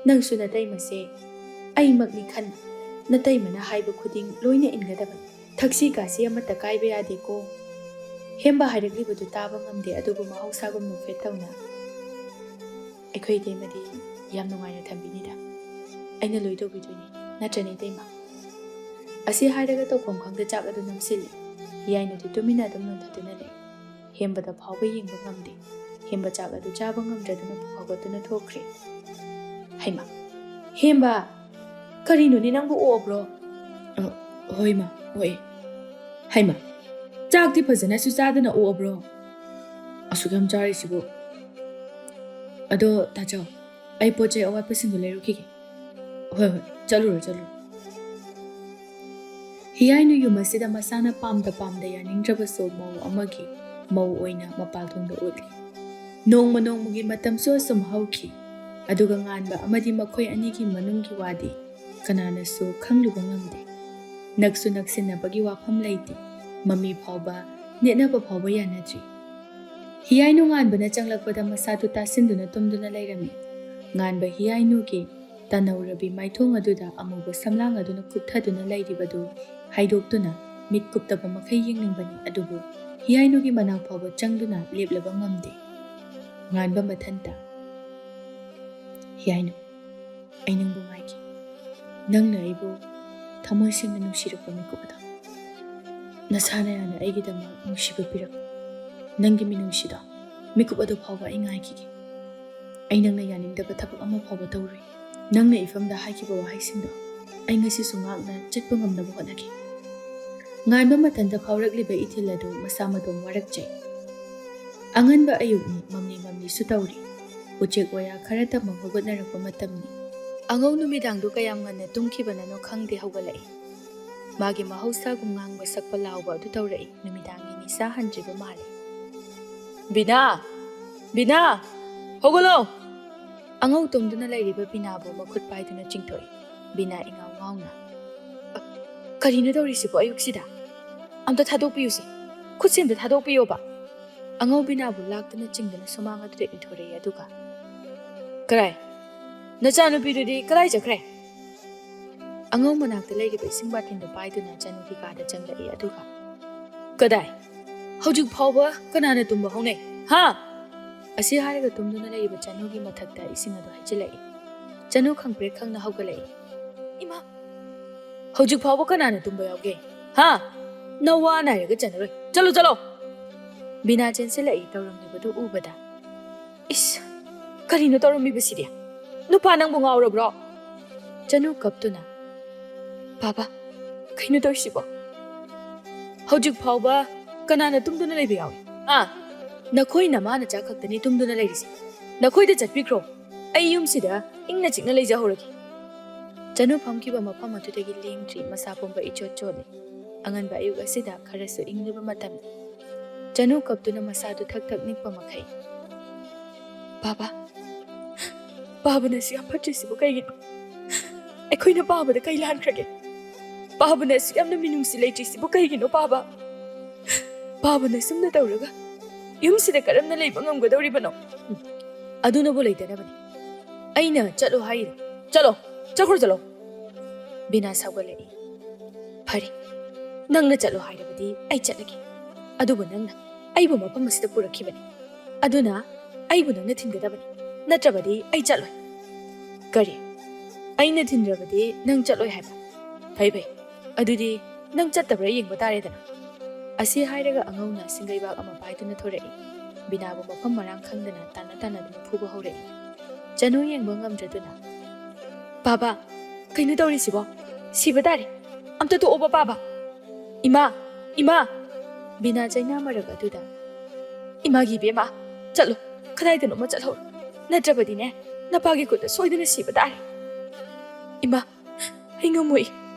ꯅꯪꯁꯨ ꯅꯇꯩꯃꯁꯦ ꯑꯩꯃꯛꯅꯤ ꯈꯟ, ꯅꯇꯩꯃꯅ ꯍꯥꯏꯕ ꯈꯨꯗꯤꯡ ꯂꯣꯏꯅ ꯏꯟꯒꯗꯕꯅꯤ꯫ ꯊꯛꯁꯤ ꯈꯥꯁꯤ ꯑꯃꯠꯇ ꯀꯥꯏꯕ ꯌꯥꯗꯦꯀꯣ꯫" ꯍꯦꯝꯕ ꯍꯥꯏꯔꯛꯂꯤꯕꯗꯨ ꯇꯥꯕ ꯉꯝꯗꯦ, ꯑꯗꯨꯕꯨ ꯃꯍꯧꯁꯥꯒꯨꯝ ꯅꯣꯛꯐꯦꯠ ꯇꯧꯅ, "ꯑꯩꯈꯣꯏ ꯏꯇꯩꯃꯗꯤ ꯌꯥꯝ ꯅꯨꯡꯉꯥꯏꯅ ꯊꯝꯕꯤꯅꯤꯗ꯫ ꯑꯩꯅ ꯂꯣꯏ ꯇꯧꯕꯤꯗꯣꯏꯅꯤ, ꯅꯠꯇ꯭ꯔꯅꯦ ꯏꯇꯩꯃ?" ꯑꯁꯤ ꯍꯥꯏꯔꯒ ꯇꯧꯐꯝ ꯈꯪꯗ ꯆꯥꯛ ꯑꯗꯨ ꯅꯝꯁꯤꯜꯂꯤ꯫ ꯍꯤꯌꯥꯏꯅꯨꯗꯤ ꯇꯨꯃꯤꯟꯅ ꯑꯗꯨꯝ ꯅꯣꯟꯊꯗꯨꯅ ꯂꯩ꯫ ꯍꯦꯝꯕꯗ ꯐꯥꯎꯕ ꯌꯦꯡꯕ ꯉꯝꯗꯦ꯫ ꯍꯦꯝꯕ ꯆꯥꯛ ꯑꯗꯨ ꯆꯥꯕ ꯉꯝꯗ꯭ꯔꯗꯨꯅ ꯄꯨꯈꯥꯎꯒꯠꯇꯨꯅ ꯊꯣꯛꯈ꯭ꯔꯦ꯫ "ꯍꯩꯃꯥ! ꯍꯦꯝꯕ! ꯀꯔꯤꯅꯣꯅꯦ, ꯅꯪꯕꯨ ꯑꯣꯛꯑꯕ꯭ꯔꯣ?" "ꯑ, ꯍꯣꯏ ꯃꯥ, ꯑꯣꯛꯑꯦ꯫ ꯍꯩꯃꯥ! ꯆꯥꯛꯇꯤ ꯐꯖꯅꯁꯨ ꯆꯥꯗꯅ ꯑꯣꯛꯑꯕ꯭ꯔꯣ? ꯑꯁꯨꯛ ꯌꯥꯝ ꯆꯥꯔꯤꯁꯤꯕꯨ? ꯑꯗꯣ ꯇꯥꯆꯧ, ꯑꯩ ꯄꯣꯠ ꯆꯩ ꯑꯋꯥꯠꯄꯁꯤꯡꯗꯣ ꯂꯩꯔꯨꯈꯤꯒꯦ꯫" "ꯍꯣꯏ, ꯍꯣꯏ, ꯆꯠꯂꯨꯔꯣ, ꯆꯠꯂꯨꯔꯣ꯫" ꯍꯤꯌꯥꯏꯅꯨ ꯌꯨꯝ ꯑꯁꯤꯗ ꯃꯁꯥꯅ ꯄꯥꯝꯗ ꯄꯥꯝꯗ ꯌꯥꯅꯤꯡꯗ꯭ꯔꯕꯁꯨ ꯃꯧ ꯑꯃꯒꯤ ꯃꯧ ꯑꯣꯏꯅ ꯃꯄꯥꯜ ꯊꯣꯡꯗ ꯎꯠꯂꯤ꯫ ꯅꯣꯡꯃ ꯅꯣꯡꯃꯒꯤ ꯃꯇꯝꯁꯨ ꯑꯁꯨꯝ ꯍꯧꯈꯤ꯫ ꯑꯗꯨꯒ ꯉꯥꯟꯕ ꯑꯃꯗꯤ ꯃꯈꯣꯏ ꯑꯅꯤꯒꯤ ꯃꯅꯨꯡꯒꯤ ꯋꯥꯗꯤ ꯀꯅꯥꯅꯁꯨ ꯈꯪꯂꯨꯕ ꯉꯝꯗꯦ꯫ ꯅꯛꯁꯨ ꯅꯛꯁꯤꯟꯅꯕꯒꯤ ꯋꯥꯐꯝ ꯂꯩꯇꯦ꯫ ꯃꯃꯤ ꯐꯥꯎꯕ, ꯅꯦꯠꯅꯕ ꯐꯥꯎꯕ ꯌꯥꯅꯗ꯭ꯔꯤ꯫ ꯍꯤꯌꯥꯏꯅꯨ ꯉꯥꯟꯕꯅ ꯆꯪꯂꯛꯄꯗ ꯃꯁꯥꯗꯨ ꯇꯥꯁꯤꯟꯗꯨꯅ ꯇꯨꯝꯗꯨꯅ ꯂꯩꯔꯝꯃꯤ꯫ ꯉꯥꯟꯕ ꯍꯤꯌꯥꯏꯅꯨꯒꯤ ꯇꯅꯧꯔꯕꯤ ꯃꯥꯏꯊꯣꯡ ꯑꯗꯨꯗ ꯑꯃꯨꯕ ꯁꯝꯂꯥꯡ ꯑꯗꯨꯅ ꯀꯨꯞꯊꯗꯨꯅ ꯂꯩꯔꯤꯕꯗꯨ ꯍꯥꯏꯗꯣꯛꯇꯨꯅ ꯃꯤꯠ ꯀꯨꯞꯇꯕ ꯃꯈꯩ ꯌꯦꯡꯅꯤꯡꯕꯅꯤ, ꯑꯗꯨꯕꯨ ꯍꯤꯌꯥꯏꯅꯨꯒꯤ ꯃꯅꯥꯛ ꯐꯥꯎꯕ ꯆꯪꯗꯨꯅ ꯂꯦꯞꯂꯕ ꯉꯝꯗꯦ꯫ ꯉꯥꯟꯕ ꯃꯊꯟꯇ, "ꯍꯤꯌꯥꯏꯅꯨ, ꯑꯩ ꯅꯪꯕꯨ ꯉꯥꯏꯈꯤ꯫ ꯅꯪꯅ ꯑꯩꯕꯨ ꯊꯃꯣꯏ ꯁꯦꯡꯅ ꯅꯨꯡꯁꯤꯔꯛꯄ ꯃꯤꯀꯨꯞ ꯑꯗꯣ, ꯅꯁꯥꯅ ꯌꯥꯅ ꯑꯩꯒꯤꯗꯃꯛ ꯅꯨꯡꯁꯤꯕ ꯄꯤꯔꯛꯄ ꯅꯪꯒꯤ ꯃꯤꯅꯨꯡꯁꯤꯗꯣ, ꯃꯤꯀꯨꯞ ꯑꯗꯨ ꯐꯥꯎꯕ ꯑꯩ ꯉꯥꯏꯈꯤꯒꯦ꯫ ꯑꯩ ꯅꯪꯅ ꯌꯥꯅꯤꯡꯗꯕ ꯊꯕꯛ ꯑꯃ ꯐꯥꯎꯕ ꯇꯧꯔꯣꯏ꯫ ꯅꯪꯅ ꯏꯐꯝꯗ ꯍꯥꯏꯈꯤꯕ ꯋꯥꯍꯩꯁꯤꯡꯗꯣ ꯑꯩ ꯉꯁꯤꯁꯨ ꯉꯥꯛꯅ ꯆꯠꯄ ꯉꯝꯅꯕ ꯍꯣꯠꯅꯒꯦ꯫" ꯉꯥꯟꯕ ꯃꯊꯟꯇ ꯐꯥꯎꯔꯛꯂꯤꯕ ꯏꯊꯤꯜ ꯑꯗꯨ ꯃꯁꯥ ꯃꯇꯣꯝ ꯋꯥꯔꯛꯆꯩ꯫ ꯑꯉꯟꯕ ꯑꯌꯨꯛꯅꯤ, ꯃꯝꯂꯤ ꯃꯝꯂꯤꯁꯨ ꯇꯧꯔꯤ꯫ ꯎꯆꯦꯛ ꯋꯥꯌꯥ ꯈꯔ ꯇꯝꯃ ꯍꯧꯒꯠꯅꯔꯛꯄ ꯃꯇꯝꯅꯤ꯫ ꯑꯉꯧ ꯅꯨꯃꯤꯗꯥꯡꯗꯨ ꯀꯌꯥꯝ ꯉꯟꯅ ꯇꯨꯝꯈꯤꯕꯅꯅꯣ ꯈꯪꯗꯦ, ꯍꯧꯒꯠꯂꯛꯏ꯫ ꯃꯥꯒꯤ ꯃꯍꯧꯁꯥꯒꯨꯝ ꯉꯥꯡꯕ ꯁꯛꯄ ꯂꯥꯎꯕ ꯑꯗꯨ ꯇꯧꯔꯛꯏ꯫ ꯅꯨꯃꯤꯗꯥꯡꯒꯤ ꯅꯤꯁꯥ ꯍꯟꯗ꯭ꯔꯤꯕ ꯃꯥꯜꯂꯤ꯫ "ꯕꯤꯅꯥ! ꯕꯤꯅꯥ! ꯍꯧꯒꯠꯂꯣ!" ꯑꯉꯧ ꯇꯨꯝꯗꯨꯅ ꯂꯩꯔꯤꯕ ꯕꯤꯅꯥꯕꯨ ꯃꯈꯨꯠ ꯄꯥꯏꯗꯨꯅ ꯆꯤꯡꯊꯣꯛꯏ꯫ ꯕꯤꯅꯥ ꯏꯉꯥꯎ ꯉꯥꯎꯅ, "ꯑ, ꯀꯔꯤꯅꯣ ꯇꯧꯔꯤꯁꯤꯕꯣ ꯑꯌꯨꯛꯁꯤꯗ? ꯑꯝꯇ ꯊꯥꯗꯣꯛꯄꯤꯌꯨꯁꯦ꯫ ꯈꯨꯠꯁꯦ ꯑꯝꯇ ꯊꯥꯗꯣꯛꯄꯤꯌꯣꯕ꯫" ꯑꯉꯧ ꯕꯤꯅꯥꯕꯨ ꯂꯥꯛꯇꯨꯅ ꯆꯤꯡꯗꯨꯅ ꯁꯨꯃꯥꯡ ꯑꯗꯨꯗ ꯏꯟꯊꯣꯔꯛꯏ, ꯑꯗꯨꯒ, "ꯀꯔꯥꯏ? ꯅꯆꯥꯅꯨꯄꯤꯗꯨꯗꯤ ꯀꯗꯥꯏ ꯆꯠꯈ꯭ꯔꯦ?" ꯑꯉꯧ ꯃꯅꯥꯛꯇ ꯂꯩꯔꯤꯕ ꯏꯁꯤꯡ ꯕꯥꯇꯤꯟꯗꯨ ꯄꯥꯏꯗꯨꯅ ꯆꯅꯨꯒꯤ ꯀꯥꯗ ꯆꯪꯂꯛꯏ, ꯑꯗꯨꯒ, "ꯀꯗꯥꯏ? ꯍꯧꯖꯤꯛ ꯐꯥꯎꯕ ꯀꯅꯥꯅ ꯇꯨꯝꯕ ꯍꯧꯅꯩ, ꯍꯥ?" ꯑꯁꯤ ꯍꯥꯏꯔꯒ ꯇꯨꯝꯗꯨꯅ ꯂꯩꯔꯤꯕ ꯆꯅꯨꯒꯤ ꯃꯊꯛꯇ ꯏꯁꯤꯡ ꯑꯗꯨ ꯍꯩꯖꯤꯜꯂꯛꯏ꯫ ꯆꯅꯨ ꯈꯪꯄ꯭ꯔꯦꯛ ꯈꯪꯅ ꯍꯧꯒꯠꯂꯛꯏ꯫ "ꯏꯃꯥ! ꯍꯧꯖꯤꯛ ꯐꯥꯎꯕ ꯀꯅꯥꯅ ꯇꯨꯝꯕ ꯌꯥꯎꯒꯦ, ꯍꯥ?" ꯅꯋꯥ ꯅꯥꯏꯔꯒ ꯆꯟꯅꯔꯣꯏ꯫ ꯆꯠꯂꯣ, ꯆꯠꯂꯣ!" ꯕꯤꯅꯥ ꯆꯦꯟꯁꯤꯜꯂꯛꯏ ꯇꯧꯔꯝꯂꯤꯕꯗꯨ ꯎꯕꯗ, "ꯏꯁ, ꯀꯔꯤꯅꯣ ꯇꯧꯔꯝꯃꯤꯕꯁꯤꯗꯤ? ꯅꯨꯄꯥ, ꯅꯪꯕꯨ ꯉꯥꯎꯔꯕ꯭ꯔꯣ?" ꯆꯅꯨ ꯀꯞꯇꯨꯅ, "ꯕꯥꯕꯥ, ꯀꯩꯅꯣ ꯇꯧꯔꯤꯁꯤꯕꯣ? ꯍꯧꯖꯤꯛ ꯐꯥꯎꯕ ꯀꯅꯥꯅ ꯇꯨꯝꯗꯨꯅ ꯂꯩꯕ ꯌꯥꯎꯏ? ꯑꯥ, ꯅꯈꯣꯏ ꯅꯃꯥ ꯅꯆꯥ ꯈꯛꯇꯅꯤ ꯇꯨꯝꯗꯨꯅ ꯂꯩꯔꯤꯁꯦ꯫ ꯅꯈꯣꯏꯗ ꯆꯠꯄꯤꯈ꯭ꯔꯣ꯫ ꯑꯩ ꯌꯨꯝꯁꯤꯗ ꯏꯪꯅ ꯆꯤꯛꯅ ꯂꯩꯖꯍꯧꯔꯒꯦ꯫" ꯆꯅꯨ ꯐꯝꯈꯤꯕ ꯃꯐꯝ ꯑꯗꯨꯗꯒꯤ ꯂꯦꯡꯗ꯭ꯔꯤ, ꯃꯁꯥ ꯄꯨꯝꯕ ꯏꯆꯣꯠ ꯆꯣꯠꯂꯤ꯫ ꯑꯉꯟꯕ ꯑꯌꯨꯛ ꯑꯁꯤꯗ ꯈꯔꯁꯨ ꯏꯪꯂꯤꯕ ꯃꯇꯝꯅꯤ꯫ ꯆꯅꯨ ꯀꯞꯇꯨꯅ ꯃꯁꯥꯗꯨ ꯊꯛ ꯊꯛ ꯅꯤꯛꯄ ꯃꯈꯩ, "ꯕꯥꯕꯥ, ꯕꯥꯕꯥꯅ ꯑꯁꯨꯛ ꯌꯥꯝ ꯐꯠꯇ꯭ꯔꯤꯁꯤꯕꯨ ꯀꯩꯒꯤꯅꯣ? ꯑꯩꯈꯣꯏꯅ ꯕꯥꯕꯥꯗ ꯀꯩ ꯂꯥꯟꯈ꯭ꯔꯒꯦ? ꯕꯥꯕꯥꯅ ꯑꯁꯨꯛ ꯌꯥꯝꯅ ꯃꯤꯅꯨꯡꯁꯤ ꯂꯩꯇ꯭ꯔꯤꯁꯤꯕꯨ ꯀꯩꯒꯤꯅꯣ, ꯕꯥꯕꯥ? ꯕꯥꯕꯥꯅ ꯑꯁꯨꯝꯅ ꯇꯧꯔꯒ ꯌꯨꯝꯁꯤꯗ ꯀꯔꯝꯅ ꯂꯩꯕ ꯉꯝꯒꯗꯧꯔꯤꯕꯅꯣ?" "ꯎꯝ, ꯑꯗꯨꯅꯕꯨ ꯂꯩꯇꯅꯕꯅꯤ꯫ ꯑꯩꯅ ꯆꯠꯂꯣ ꯍꯥꯏꯔꯤꯅꯤ꯫ ꯆꯠꯂꯣ, ꯆꯠꯈ꯭ꯔꯣ, ꯆꯠꯂꯣ!" ꯕꯤꯅꯥ ꯁꯥꯎꯒꯠꯂꯛꯏ꯫ "ꯐꯔꯦ, ꯅꯪꯅ ꯆꯠꯂꯣ ꯍꯥꯏꯔꯕꯗꯤ ꯑꯩ ꯆꯠꯂꯒꯦ꯫ ꯑꯗꯨꯕꯨ ꯅꯪꯅ ꯑꯩꯕꯨ ꯃꯐꯝ ꯑꯁꯤꯗ ꯄꯨꯔꯛꯈꯤꯕꯅꯤ꯫ ꯑꯗꯨꯅ ꯑꯩꯕꯨ ꯅꯪꯅ ꯊꯤꯟꯒꯗꯕꯅꯤ꯫ ꯅꯠꯇ꯭ꯔꯕꯗꯤ ꯑꯩ ꯆꯠꯂꯣꯏ꯫" "ꯀꯔꯤ? ꯑꯩꯅ ꯊꯤꯟꯗ꯭ꯔꯕꯗꯤ ꯅꯪ ꯆꯠꯂꯣꯏ ꯍꯥꯏꯕ? ꯐꯩ, ꯐꯩ꯫ ꯑꯗꯨꯗꯤ ꯅꯪ ꯆꯠꯇꯕ꯭ꯔꯥ ꯌꯦꯡꯕ ꯇꯥꯔꯦꯗꯅ꯫" ꯑꯁꯤ ꯍꯥꯏꯔꯒ ꯑꯉꯧꯅ ꯁꯤꯡꯒꯩꯕꯥꯛ ꯑꯃ ꯄꯥꯏꯗꯨꯅ ꯊꯣꯔꯛꯏ꯫ ꯕꯤꯅꯥꯕꯨ ꯃꯐꯝ ꯃꯔꯥꯡ ꯈꯪꯗꯅ ꯇꯥꯟꯅ ꯇꯥꯟꯅꯗꯨꯅ ꯐꯨꯕ ꯍꯧꯔꯛꯏ꯫ ꯆꯅꯨ ꯌꯦꯡꯕ ꯉꯝꯗ꯭ꯔꯗꯨꯅ, "ꯕꯥꯕꯥ, ꯀꯩꯅꯣ ꯇꯧꯔꯤꯁꯤꯕꯣ? ꯁꯤꯕ ꯇꯥꯔꯦ꯫ ꯑꯝꯇ ꯇꯣꯛꯑꯣꯕ, ꯕꯥꯕꯥ꯫ ꯏꯃꯥ, ꯏꯃꯥ!" ꯕꯤꯅꯥ ꯆꯩꯅꯥ ꯃꯔꯛ ꯑꯗꯨꯗ, "ꯏꯃꯥꯒꯤ ꯏꯕꯦꯝꯃ, ꯆꯠꯂꯣ, ꯀꯗꯥꯏꯗꯅꯣꯃ ꯆꯠꯍꯧꯔꯣ꯫ ꯅꯠꯇ꯭ꯔꯕꯗꯤꯅꯦ, ꯅꯄꯥꯒꯤ ꯈꯨꯠꯇ ꯁꯣꯏꯗꯅ ꯁꯤꯕ ꯇꯥꯔꯦ꯫ ꯏꯃꯥ, ꯑꯩ ꯉꯝꯃꯣꯏ꯫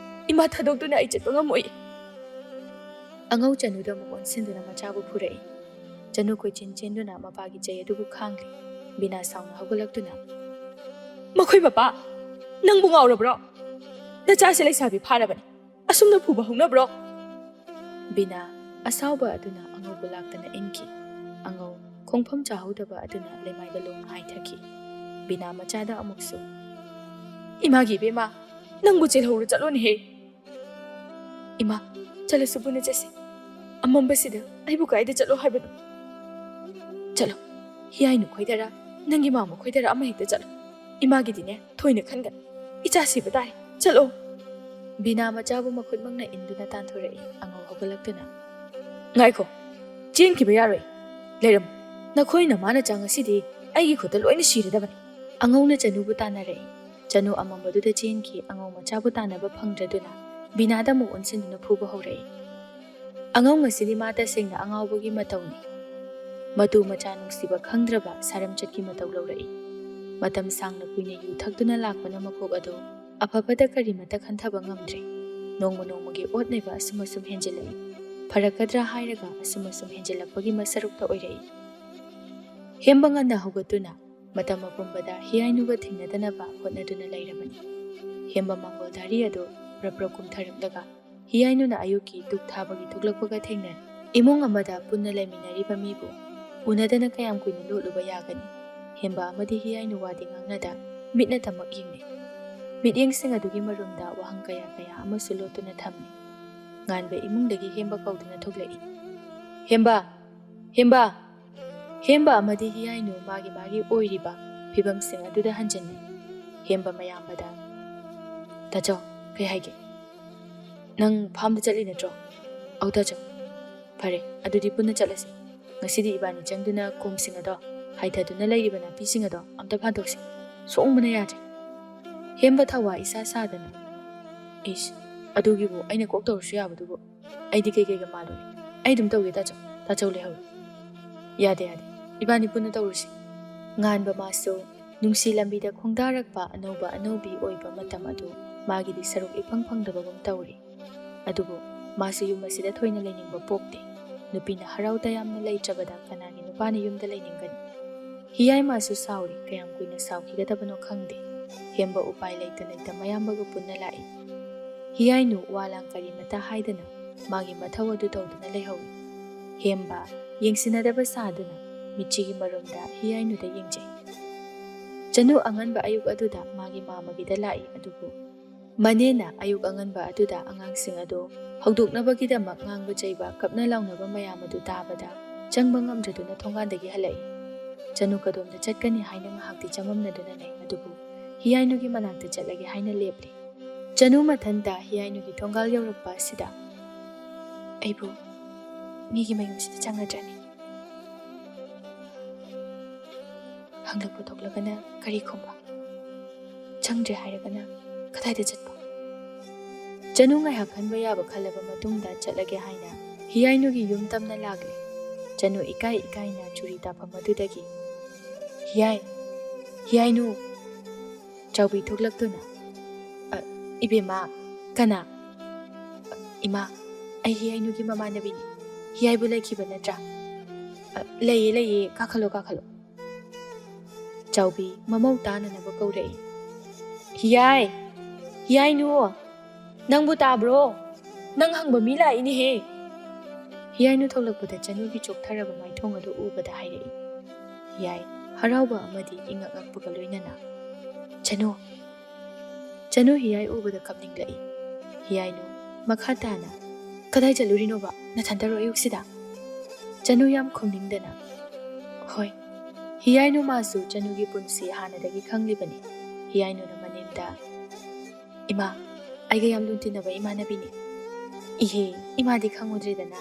ꯏꯃꯥ ꯊꯥꯗꯣꯛꯇꯨꯅ ꯑꯩ ꯆꯠꯄ ꯉꯝꯃꯣꯏ꯫" ꯑꯉꯧ ꯆꯅꯨꯗ ꯑꯃꯨꯛ ꯑꯣꯟꯁꯤꯟꯗꯨꯅ ꯃꯆꯥꯕꯨ ꯐꯨꯔꯛꯏ꯫ ꯆꯅꯨ ꯀꯣꯏꯆꯦꯟ ꯆꯦꯟꯗꯨꯅ ꯃꯄꯥꯒꯤ ꯆꯩ ꯑꯗꯨꯕꯨ ꯈꯥꯡꯂꯤ꯫ ꯕꯤꯅꯥ ꯁꯥꯎꯅ ꯍꯧꯒꯠꯂꯛꯇꯨꯅ, "ꯃꯈꯣꯏ ꯃꯄꯥ, ꯅꯪꯕꯨ ꯉꯥꯎꯔꯕ꯭ꯔꯣ? ꯅꯆꯥꯁꯦ ꯂꯩꯁꯥꯕꯤ ꯐꯥꯔꯕꯅꯤ꯫ ꯑꯁꯨꯝꯅ ꯐꯨꯕ ꯍꯧꯅꯕ꯭ꯔꯣ?" ꯕꯤꯅꯥ ꯑꯁꯥꯎꯕ ꯑꯗꯨꯅ ꯑꯉꯧꯕꯨ ꯂꯥꯛꯇꯅ ꯏꯟꯈꯤ꯫ ꯑꯉꯧ ꯈꯣꯡꯐꯝ ꯆꯥꯍꯧꯗꯕ ꯑꯗꯨꯅ ꯂꯩꯃꯥꯏꯗ ꯂꯣꯡꯅ ꯍꯥꯏꯊꯈꯤ꯫ ꯕꯤꯅꯥ ꯃꯆꯥꯗ ꯑꯃꯨꯛꯁꯨ, "ꯏꯃꯥꯒꯤ ꯏꯕꯦꯝꯃ, ꯅꯪꯕꯨ ꯆꯦꯜꯍꯧꯔꯨ ꯆꯠꯂꯣꯅꯦꯍꯦ꯫ ꯏꯃꯥ, ꯆꯠꯂꯁꯨ ꯄꯨꯟꯅ ꯆꯠꯁꯤ꯫ ꯑꯃꯝꯕꯁꯤꯗ ꯑꯩꯕꯨ ꯀꯥꯏꯗ ꯆꯠꯂꯣ ꯍꯥꯏꯕꯅꯣ? ꯆꯠꯂꯣ, ꯍꯤꯌꯥꯏ ꯅꯈꯣꯏꯗꯔ, ꯅꯪꯒꯤ ꯃꯥ ꯃꯈꯣꯏꯗꯔ ꯑꯃ ꯍꯦꯛꯇ ꯆꯠꯂꯣ꯫ ꯏꯃꯥꯒꯤꯗꯤꯅꯦ ꯊꯣꯏꯅ ꯈꯟꯒꯅꯨ꯫ ꯏꯆꯥ ꯁꯤꯕ ꯇꯥꯔꯦ꯫ ꯆꯠꯂꯣ꯫" ꯕꯤꯅꯥ ꯃꯆꯥꯕꯨ ꯃꯈꯨꯠꯃꯛꯅ ꯏꯟꯗꯨꯅ ꯇꯥꯟꯊꯣꯔꯛꯏ꯫ ꯑꯉꯧ ꯍꯧꯒꯠꯂꯛꯇꯨꯅ, "ꯉꯥꯏꯈꯣ, ꯆꯦꯟꯈꯤꯕ ꯌꯥꯔꯣꯏ, ꯂꯩꯔꯝꯃꯨ꯫ ꯅꯈꯣꯏ ꯅꯃꯥ ꯅꯆꯥ ꯉꯁꯤꯗꯤ ꯑꯩꯒꯤ ꯈꯨꯠꯇ ꯂꯣꯏꯅ ꯁꯤꯔꯗꯕꯅꯤ꯫" ꯑꯉꯧꯅ ꯆꯅꯨꯕꯨ ꯇꯥꯟꯅꯔꯛꯏ꯫ ꯆꯅꯨ ꯑꯃꯝꯕꯗꯨꯗ ꯆꯦꯟꯈꯤ꯫ ꯑꯉꯧ ꯃꯆꯥꯕꯨ ꯇꯥꯟꯅꯕ ꯐꯪꯗ꯭ꯔꯗꯨꯅ ꯕꯤꯅꯥꯗ ꯑꯃꯨꯛ ꯑꯣꯟꯁꯤꯟꯗꯨꯅ ꯐꯨꯕ ꯍꯧꯔꯛꯏ꯫ ꯑꯉꯧ ꯉꯁꯤꯗꯤ ꯃꯥ ꯇꯁꯦꯡꯅ ꯑꯉꯥꯎꯕꯒꯤ ꯃꯇꯧꯅꯤ꯫ ꯃꯇꯨ ꯃꯆꯥ ꯅꯨꯡꯁꯤꯕ ꯈꯪꯗ꯭ꯔꯕ ꯁꯥꯔꯝꯆꯠꯀꯤ ꯃꯇꯧ ꯂꯧꯔꯛꯏ꯫ ꯃꯇꯝ ꯁꯥꯡꯅ ꯀꯨꯏꯅ ꯌꯨ ꯊꯛꯇꯨꯅ ꯂꯥꯛꯄꯅ ꯃꯀꯣꯛ ꯑꯗꯨ ꯑꯐꯕꯗ ꯀꯔꯤꯃꯠꯇ ꯈꯟꯊꯕ ꯉꯝꯗ꯭ꯔꯦ꯫ ꯅꯣꯡꯃ ꯅꯣꯡꯃꯒꯤ ꯑꯣꯠꯅꯩꯕ ꯑꯁꯨꯝ ꯑꯁꯨꯝ ꯍꯦꯟꯖꯤꯜꯂꯛꯏ꯫ ꯐꯔꯛꯀꯗ꯭ꯔꯥ ꯍꯥꯏꯔꯒ ꯑꯁꯨꯝ ꯑꯁꯨꯝ ꯍꯦꯟꯖꯤꯜꯂꯛꯄꯒꯤ ꯃꯁꯔꯨꯛꯇ ꯑꯣꯏꯔꯛꯏ꯫ ꯍꯦꯝꯕ ꯉꯟꯅ ꯍꯧꯒꯠꯇꯨꯅ ꯃꯇꯝ ꯑꯄꯨꯝꯕꯗ ꯍꯤꯌꯥꯏꯅꯨꯒ ꯊꯦꯡꯅꯗꯅꯕ ꯍꯣꯠꯅꯗꯨꯅ ꯂꯩꯔꯕꯅꯤ꯫ ꯍꯦꯝꯕ ꯃꯥꯡꯒꯣꯜ ꯙꯥꯔꯤ ꯑꯗꯨ ꯄ꯭ꯔꯞ ꯄ꯭ꯔꯞ ꯀꯨꯝꯊꯔꯛꯂꯒ ꯍꯤꯌꯥꯏꯅꯨꯅ ꯑꯌꯨꯛꯀꯤ ꯙꯨꯛ ꯊꯥꯕꯒꯤ ꯊꯣꯛꯂꯛꯄꯒ ꯊꯦꯡꯅꯩ꯫ ꯏꯃꯨꯡ ꯑꯃꯗ ꯄꯨꯟꯅ ꯂꯩꯃꯤꯟꯅꯔꯤꯕ ꯃꯤꯕꯨ ꯎꯅꯗꯅ ꯀꯌꯥꯝ ꯀꯨꯏꯅ ꯂꯣꯠꯂꯨꯕ ꯌꯥꯒꯅꯤ? ꯍꯦꯝꯕ ꯑꯃꯗꯤ ꯍꯤꯌꯥꯏꯅꯨ ꯋꯥꯗꯤ ꯉꯥꯡꯅꯗ ꯃꯤꯠꯅ ꯇꯃꯛ ꯌꯦꯡꯅꯩ꯫ ꯃꯤꯠꯌꯦꯡꯁꯤꯡ ꯑꯗꯨꯒꯤ ꯃꯔꯨꯝꯗ ꯋꯥꯍꯪ ꯀꯌꯥ ꯀꯌꯥ ꯑꯃꯁꯨ ꯂꯣꯠꯇꯨꯅ ꯊꯝꯃꯤ꯫ ꯉꯥꯟꯕ ꯏꯃꯨꯡꯗꯒꯤ ꯍꯦꯝꯕ ꯀꯧꯗꯨꯅ ꯊꯣꯛꯂꯛꯏ꯫ "ꯍꯦꯝꯕ! ꯍꯦꯝꯕ!" ꯍꯦꯝꯕ ꯑꯃꯗꯤ ꯍꯤꯌꯥꯏꯅꯨ ꯃꯥꯒꯤ ꯃꯥꯒꯤ ꯑꯣꯏꯔꯤꯕ ꯐꯤꯕꯝꯁꯤꯡ ꯑꯗꯨꯗ ꯍꯟꯖꯤꯟꯅꯩ꯫ ꯍꯦꯝꯕ ꯃꯌꯥꯝꯕꯗ, "ꯇꯥꯆꯧ, ꯀꯩ ꯍꯥꯏꯒꯦ? ꯅꯪ ꯐꯥꯝꯗ ꯆꯠꯂꯤ ꯅꯠꯇ꯭ꯔꯣ?" "ꯑꯧ ꯇꯥꯆꯧ꯫" "ꯐꯔꯦ, ꯑꯗꯨꯗꯤ ꯄꯨꯟꯅ ꯆꯠꯂꯁꯤ꯫ ꯉꯁꯤꯗꯤ ꯏꯕꯥꯅꯤ ꯆꯪꯗꯨꯅ ꯀꯣꯝꯁꯤꯡ ꯑꯗꯣ, ꯍꯥꯏꯊꯗꯨꯅ ꯂꯩꯔꯤꯕ ꯅꯥꯄꯤꯁꯤꯡ ꯑꯗꯣ ꯑꯝꯇ ꯐꯥꯟꯗꯣꯛꯁꯤ꯫ ꯁꯣꯡꯕꯅ ꯌꯥꯗ꯭ꯔꯦ꯫" ꯍꯦꯝꯕ ꯊꯋꯥ ꯏꯁꯥ ꯁꯥꯗꯅ, "ꯏꯁ, ꯑꯗꯨꯒꯤꯕꯨ ꯑꯩꯅ ꯀꯣꯛ ꯇꯧꯔꯁꯨ ꯌꯥꯕꯗꯨꯕꯨ꯫ ꯑꯩꯗꯤ ꯀꯩꯀꯩꯒ ꯃꯥꯜꯂꯨꯔꯦ꯫ ꯑꯩ ꯑꯗꯨꯝ ꯇꯧꯒꯦ ꯇꯥꯆꯧ꯫" "ꯇꯥꯆꯧ ꯂꯩꯍꯧꯔꯦ꯫" "ꯌꯥꯗꯦ, ꯌꯥꯗꯦ, ꯏꯕꯥꯅꯤ ꯄꯨꯟꯅ ꯇꯧꯔꯨꯁꯤ꯫" ꯉꯥꯟꯕ ꯃꯥꯁꯨ ꯅꯨꯡꯁꯤ ꯂꯝꯕꯤꯗ ꯈꯣꯡꯗꯥꯔꯛꯄ ꯑꯅꯧꯕ ꯑꯅꯧꯕꯤ ꯑꯣꯏꯕ ꯃꯇꯝ ꯑꯗꯨ ꯃꯥꯒꯤꯗꯤ ꯁꯔꯨꯛ ꯏꯐꯪ ꯐꯪꯗꯕꯒꯨꯝ ꯇꯧꯔꯤ꯫ ꯑꯗꯨꯕꯨ ꯃꯥꯁꯨ ꯌꯨꯝ ꯑꯁꯤꯗ ꯊꯣꯏꯅ ꯂꯩꯅꯤꯡꯕ ꯄꯣꯛꯇꯦ꯫ ꯅꯨꯄꯤꯅ ꯍꯔꯥꯎ ꯇꯌꯥꯝꯅ ꯂꯩꯇ꯭ꯔꯕꯗ ꯀꯅꯥꯒꯤ ꯅꯨꯄꯥꯅ ꯌꯨꯝꯗ ꯂꯩꯅꯤꯡꯒꯅꯤ? ꯍꯤꯌꯥꯏ ꯃꯥꯁꯨ ꯁꯥꯎꯔꯤ꯫ ꯀꯌꯥꯝ ꯀꯨꯏꯅ ꯁꯥꯎꯈꯤꯒꯗꯕꯅꯣ ꯈꯪꯗꯦ꯫ ꯍꯦꯝꯕ ꯎꯄꯥꯏ ꯂꯩꯇ ꯂꯩꯇ ꯃꯌꯥꯝꯕꯒ ꯄꯨꯟꯅ ꯂꯥꯛꯏ꯫ ꯍꯤꯌꯥꯏꯅꯨ ꯋꯥ ꯂꯥꯡ ꯀꯔꯤꯃꯠꯇ ꯍꯥꯏꯗꯅ ꯃꯥꯒꯤ ꯃꯊꯧ ꯑꯗꯨ ꯇꯧꯗꯨꯅ ꯂꯩꯍꯧꯏ꯫ ꯍꯦꯝꯕ ꯌꯦꯡꯁꯤꯟꯅꯗꯕ ꯁꯥꯗꯨꯅ ꯃꯤꯠꯆꯤꯒꯤ ꯃꯔꯨꯝꯗ ꯍꯤꯌꯥꯏꯅꯨꯗ ꯌꯦꯡꯖꯩ꯫ ꯆꯅꯨ ꯑꯉꯟꯕ ꯑꯌꯨꯛ ꯑꯗꯨꯗ ꯃꯥꯒꯤ ꯃꯥꯃꯒꯤꯗ ꯂꯥꯛꯏ, ꯑꯗꯨꯕꯨ ꯃꯅꯦꯅ ꯑꯌꯨꯛ ꯑꯉꯟꯕ ꯑꯗꯨꯗ ꯑꯉꯥꯡꯁꯤꯡ ꯑꯗꯨ ꯍꯧꯗꯣꯛꯅꯕꯒꯤꯗꯃꯛ ꯉꯥꯡꯕ ꯆꯩꯕ, ꯀꯞꯅ ꯂꯥꯎꯅꯕ ꯃꯌꯥꯝ ꯑꯗꯨ ꯇꯥꯕꯗ ꯆꯪꯕ ꯉꯝꯗ꯭ꯔꯗꯨꯅ ꯊꯣꯡꯒꯥꯟꯗꯒꯤ ꯍꯜꯂꯛꯏ꯫ ꯆꯅꯨ ꯀꯗꯣꯝꯗ ꯆꯠꯀꯅꯤ ꯍꯥꯏꯅ ꯉꯥꯏꯍꯥꯛꯇꯤ ꯆꯃꯝꯅꯗꯨꯅ ꯂꯩ, ꯑꯗꯨꯕꯨ ꯍꯤꯌꯥꯏꯅꯨꯒꯤ ꯃꯅꯥꯛꯇ ꯆꯠꯂꯒꯦ ꯍꯥꯏꯅ ꯂꯦꯞꯂꯤ꯫ ꯆꯅꯨ ꯃꯊꯟꯇ ꯍꯤꯌꯥꯏꯅꯨꯒꯤ ꯊꯣꯡꯒꯥꯜ ꯌꯧꯔꯛꯄ ꯑꯁꯤꯗ, "ꯑꯩꯕꯨ ꯃꯤꯒꯤ ꯃꯌꯨꯝꯁꯤꯗ ꯆꯪꯉꯗ꯭ꯔꯅꯤ?" ꯍꯪꯂꯛꯄ ꯊꯣꯛꯂꯒꯅ ꯀꯔꯤ ꯈꯨꯝꯕ? ꯆꯪꯗ꯭ꯔꯦ ꯍꯥꯏꯔꯒꯅ ꯀꯗꯥꯏꯗ ꯆꯠꯄ? ꯆꯅꯨ ꯉꯥꯏꯍꯥꯛ ꯈꯟꯕ ꯌꯥꯕ ꯈꯜꯂꯕ ꯃꯇꯨꯡꯗ ꯆꯠꯂꯒꯦ ꯍꯥꯏꯅ ꯍꯤꯌꯥꯏꯅꯨꯒꯤ ꯌꯨꯝ ꯇꯝꯅ ꯂꯥꯛꯂꯦ꯫ ꯆꯅꯨ ꯏꯀꯥꯏ ꯏꯀꯥꯏꯅ ꯆꯨꯔꯤ ꯇꯥꯐꯝ ꯑꯗꯨꯗꯒꯤ, "ꯍꯤꯌꯥꯏ, ꯍꯤꯌꯥꯏꯅꯨ!" ꯆꯥꯎꯕꯤ ꯊꯣꯛꯂꯛꯇꯨꯅ, "ꯑ, ꯏꯕꯦꯝꯃ, ꯀꯅꯥ?" "ꯏꯃꯥ, ꯑꯩ ꯍꯤꯌꯥꯏꯅꯨꯒꯤ ꯃꯃꯥꯟꯅꯕꯤꯅꯤ꯫ ꯍꯤꯌꯥꯏꯕꯨ ꯂꯩꯈꯤꯕ ꯅꯠꯇ꯭ꯔꯥ?" "ꯑ, ꯂꯩꯌꯦ, ꯂꯩꯌꯦ, ꯀꯥꯈꯠꯂꯣ, ꯀꯥꯈꯠꯂꯣ꯫" ꯆꯥꯎꯕꯤ ꯃꯃꯧ ꯇꯥꯅꯅꯕ ꯀꯧꯔꯛꯏ꯫ "ꯍꯤꯌꯥꯏ! ꯍꯤꯌꯥꯏꯅꯨ! ꯅꯪꯕꯨ ꯇꯥꯕ꯭ꯔꯣ? ꯅꯪ ꯍꯪꯕ ꯃꯤ ꯂꯥꯛꯏꯅꯦꯍꯦ!" ꯍꯤꯌꯥꯏꯅꯨ ꯊꯣꯛꯂꯛꯄꯗ ꯆꯅꯨꯒꯤ ꯆꯣꯛꯊꯔꯕ ꯃꯥꯏꯊꯣꯡ ꯑꯗꯨ ꯎꯕꯗ ꯍꯥꯏꯔꯛꯏ꯫ ꯍꯤꯌꯥꯏ ꯍꯔꯥꯎꯕ ꯑꯃꯗꯤ ꯏꯉꯛ ꯉꯛꯄꯒ ꯂꯣꯏꯅꯅ, "ꯆꯅꯨ!" ꯆꯅꯨ ꯍꯤꯌꯥꯏ ꯎꯕꯗ ꯀꯞꯅꯤꯡꯂꯛꯏ꯫ ꯍꯤꯌꯥꯏꯅꯨ ꯃꯈꯥ ꯇꯥꯅ, "ꯀꯗꯥꯏ ꯆꯠꯂꯨꯔꯤꯅꯣꯕ? ꯅꯊꯟꯇꯔꯣ ꯑꯌꯨꯛꯁꯤꯗ?" ꯆꯅꯨ ꯌꯥꯝ ꯈꯨꯝꯅꯤꯡꯗꯅ, "ꯍꯣꯏ꯫" ꯍꯤꯌꯥꯏꯅꯨ ꯃꯥꯁꯨ ꯆꯅꯨꯒꯤ ꯄꯨꯟꯁꯤ ꯍꯥꯟꯅꯗꯒꯤ ꯈꯪꯂꯤꯕꯅꯤ꯫ ꯍꯤꯌꯥꯏꯅꯨꯅ ꯃꯅꯤꯡꯗ, "ꯏꯃꯥ, ꯑꯩꯒ ꯌꯥꯝ ꯂꯨꯅ ꯇꯤꯟꯅꯕ ꯏꯃꯥꯟꯅꯕꯤꯅꯤ꯫" "ꯏꯍꯦ, ꯏꯃꯥꯗꯤ ꯈꯪꯉꯨꯗ꯭ꯔꯦꯗꯅ꯫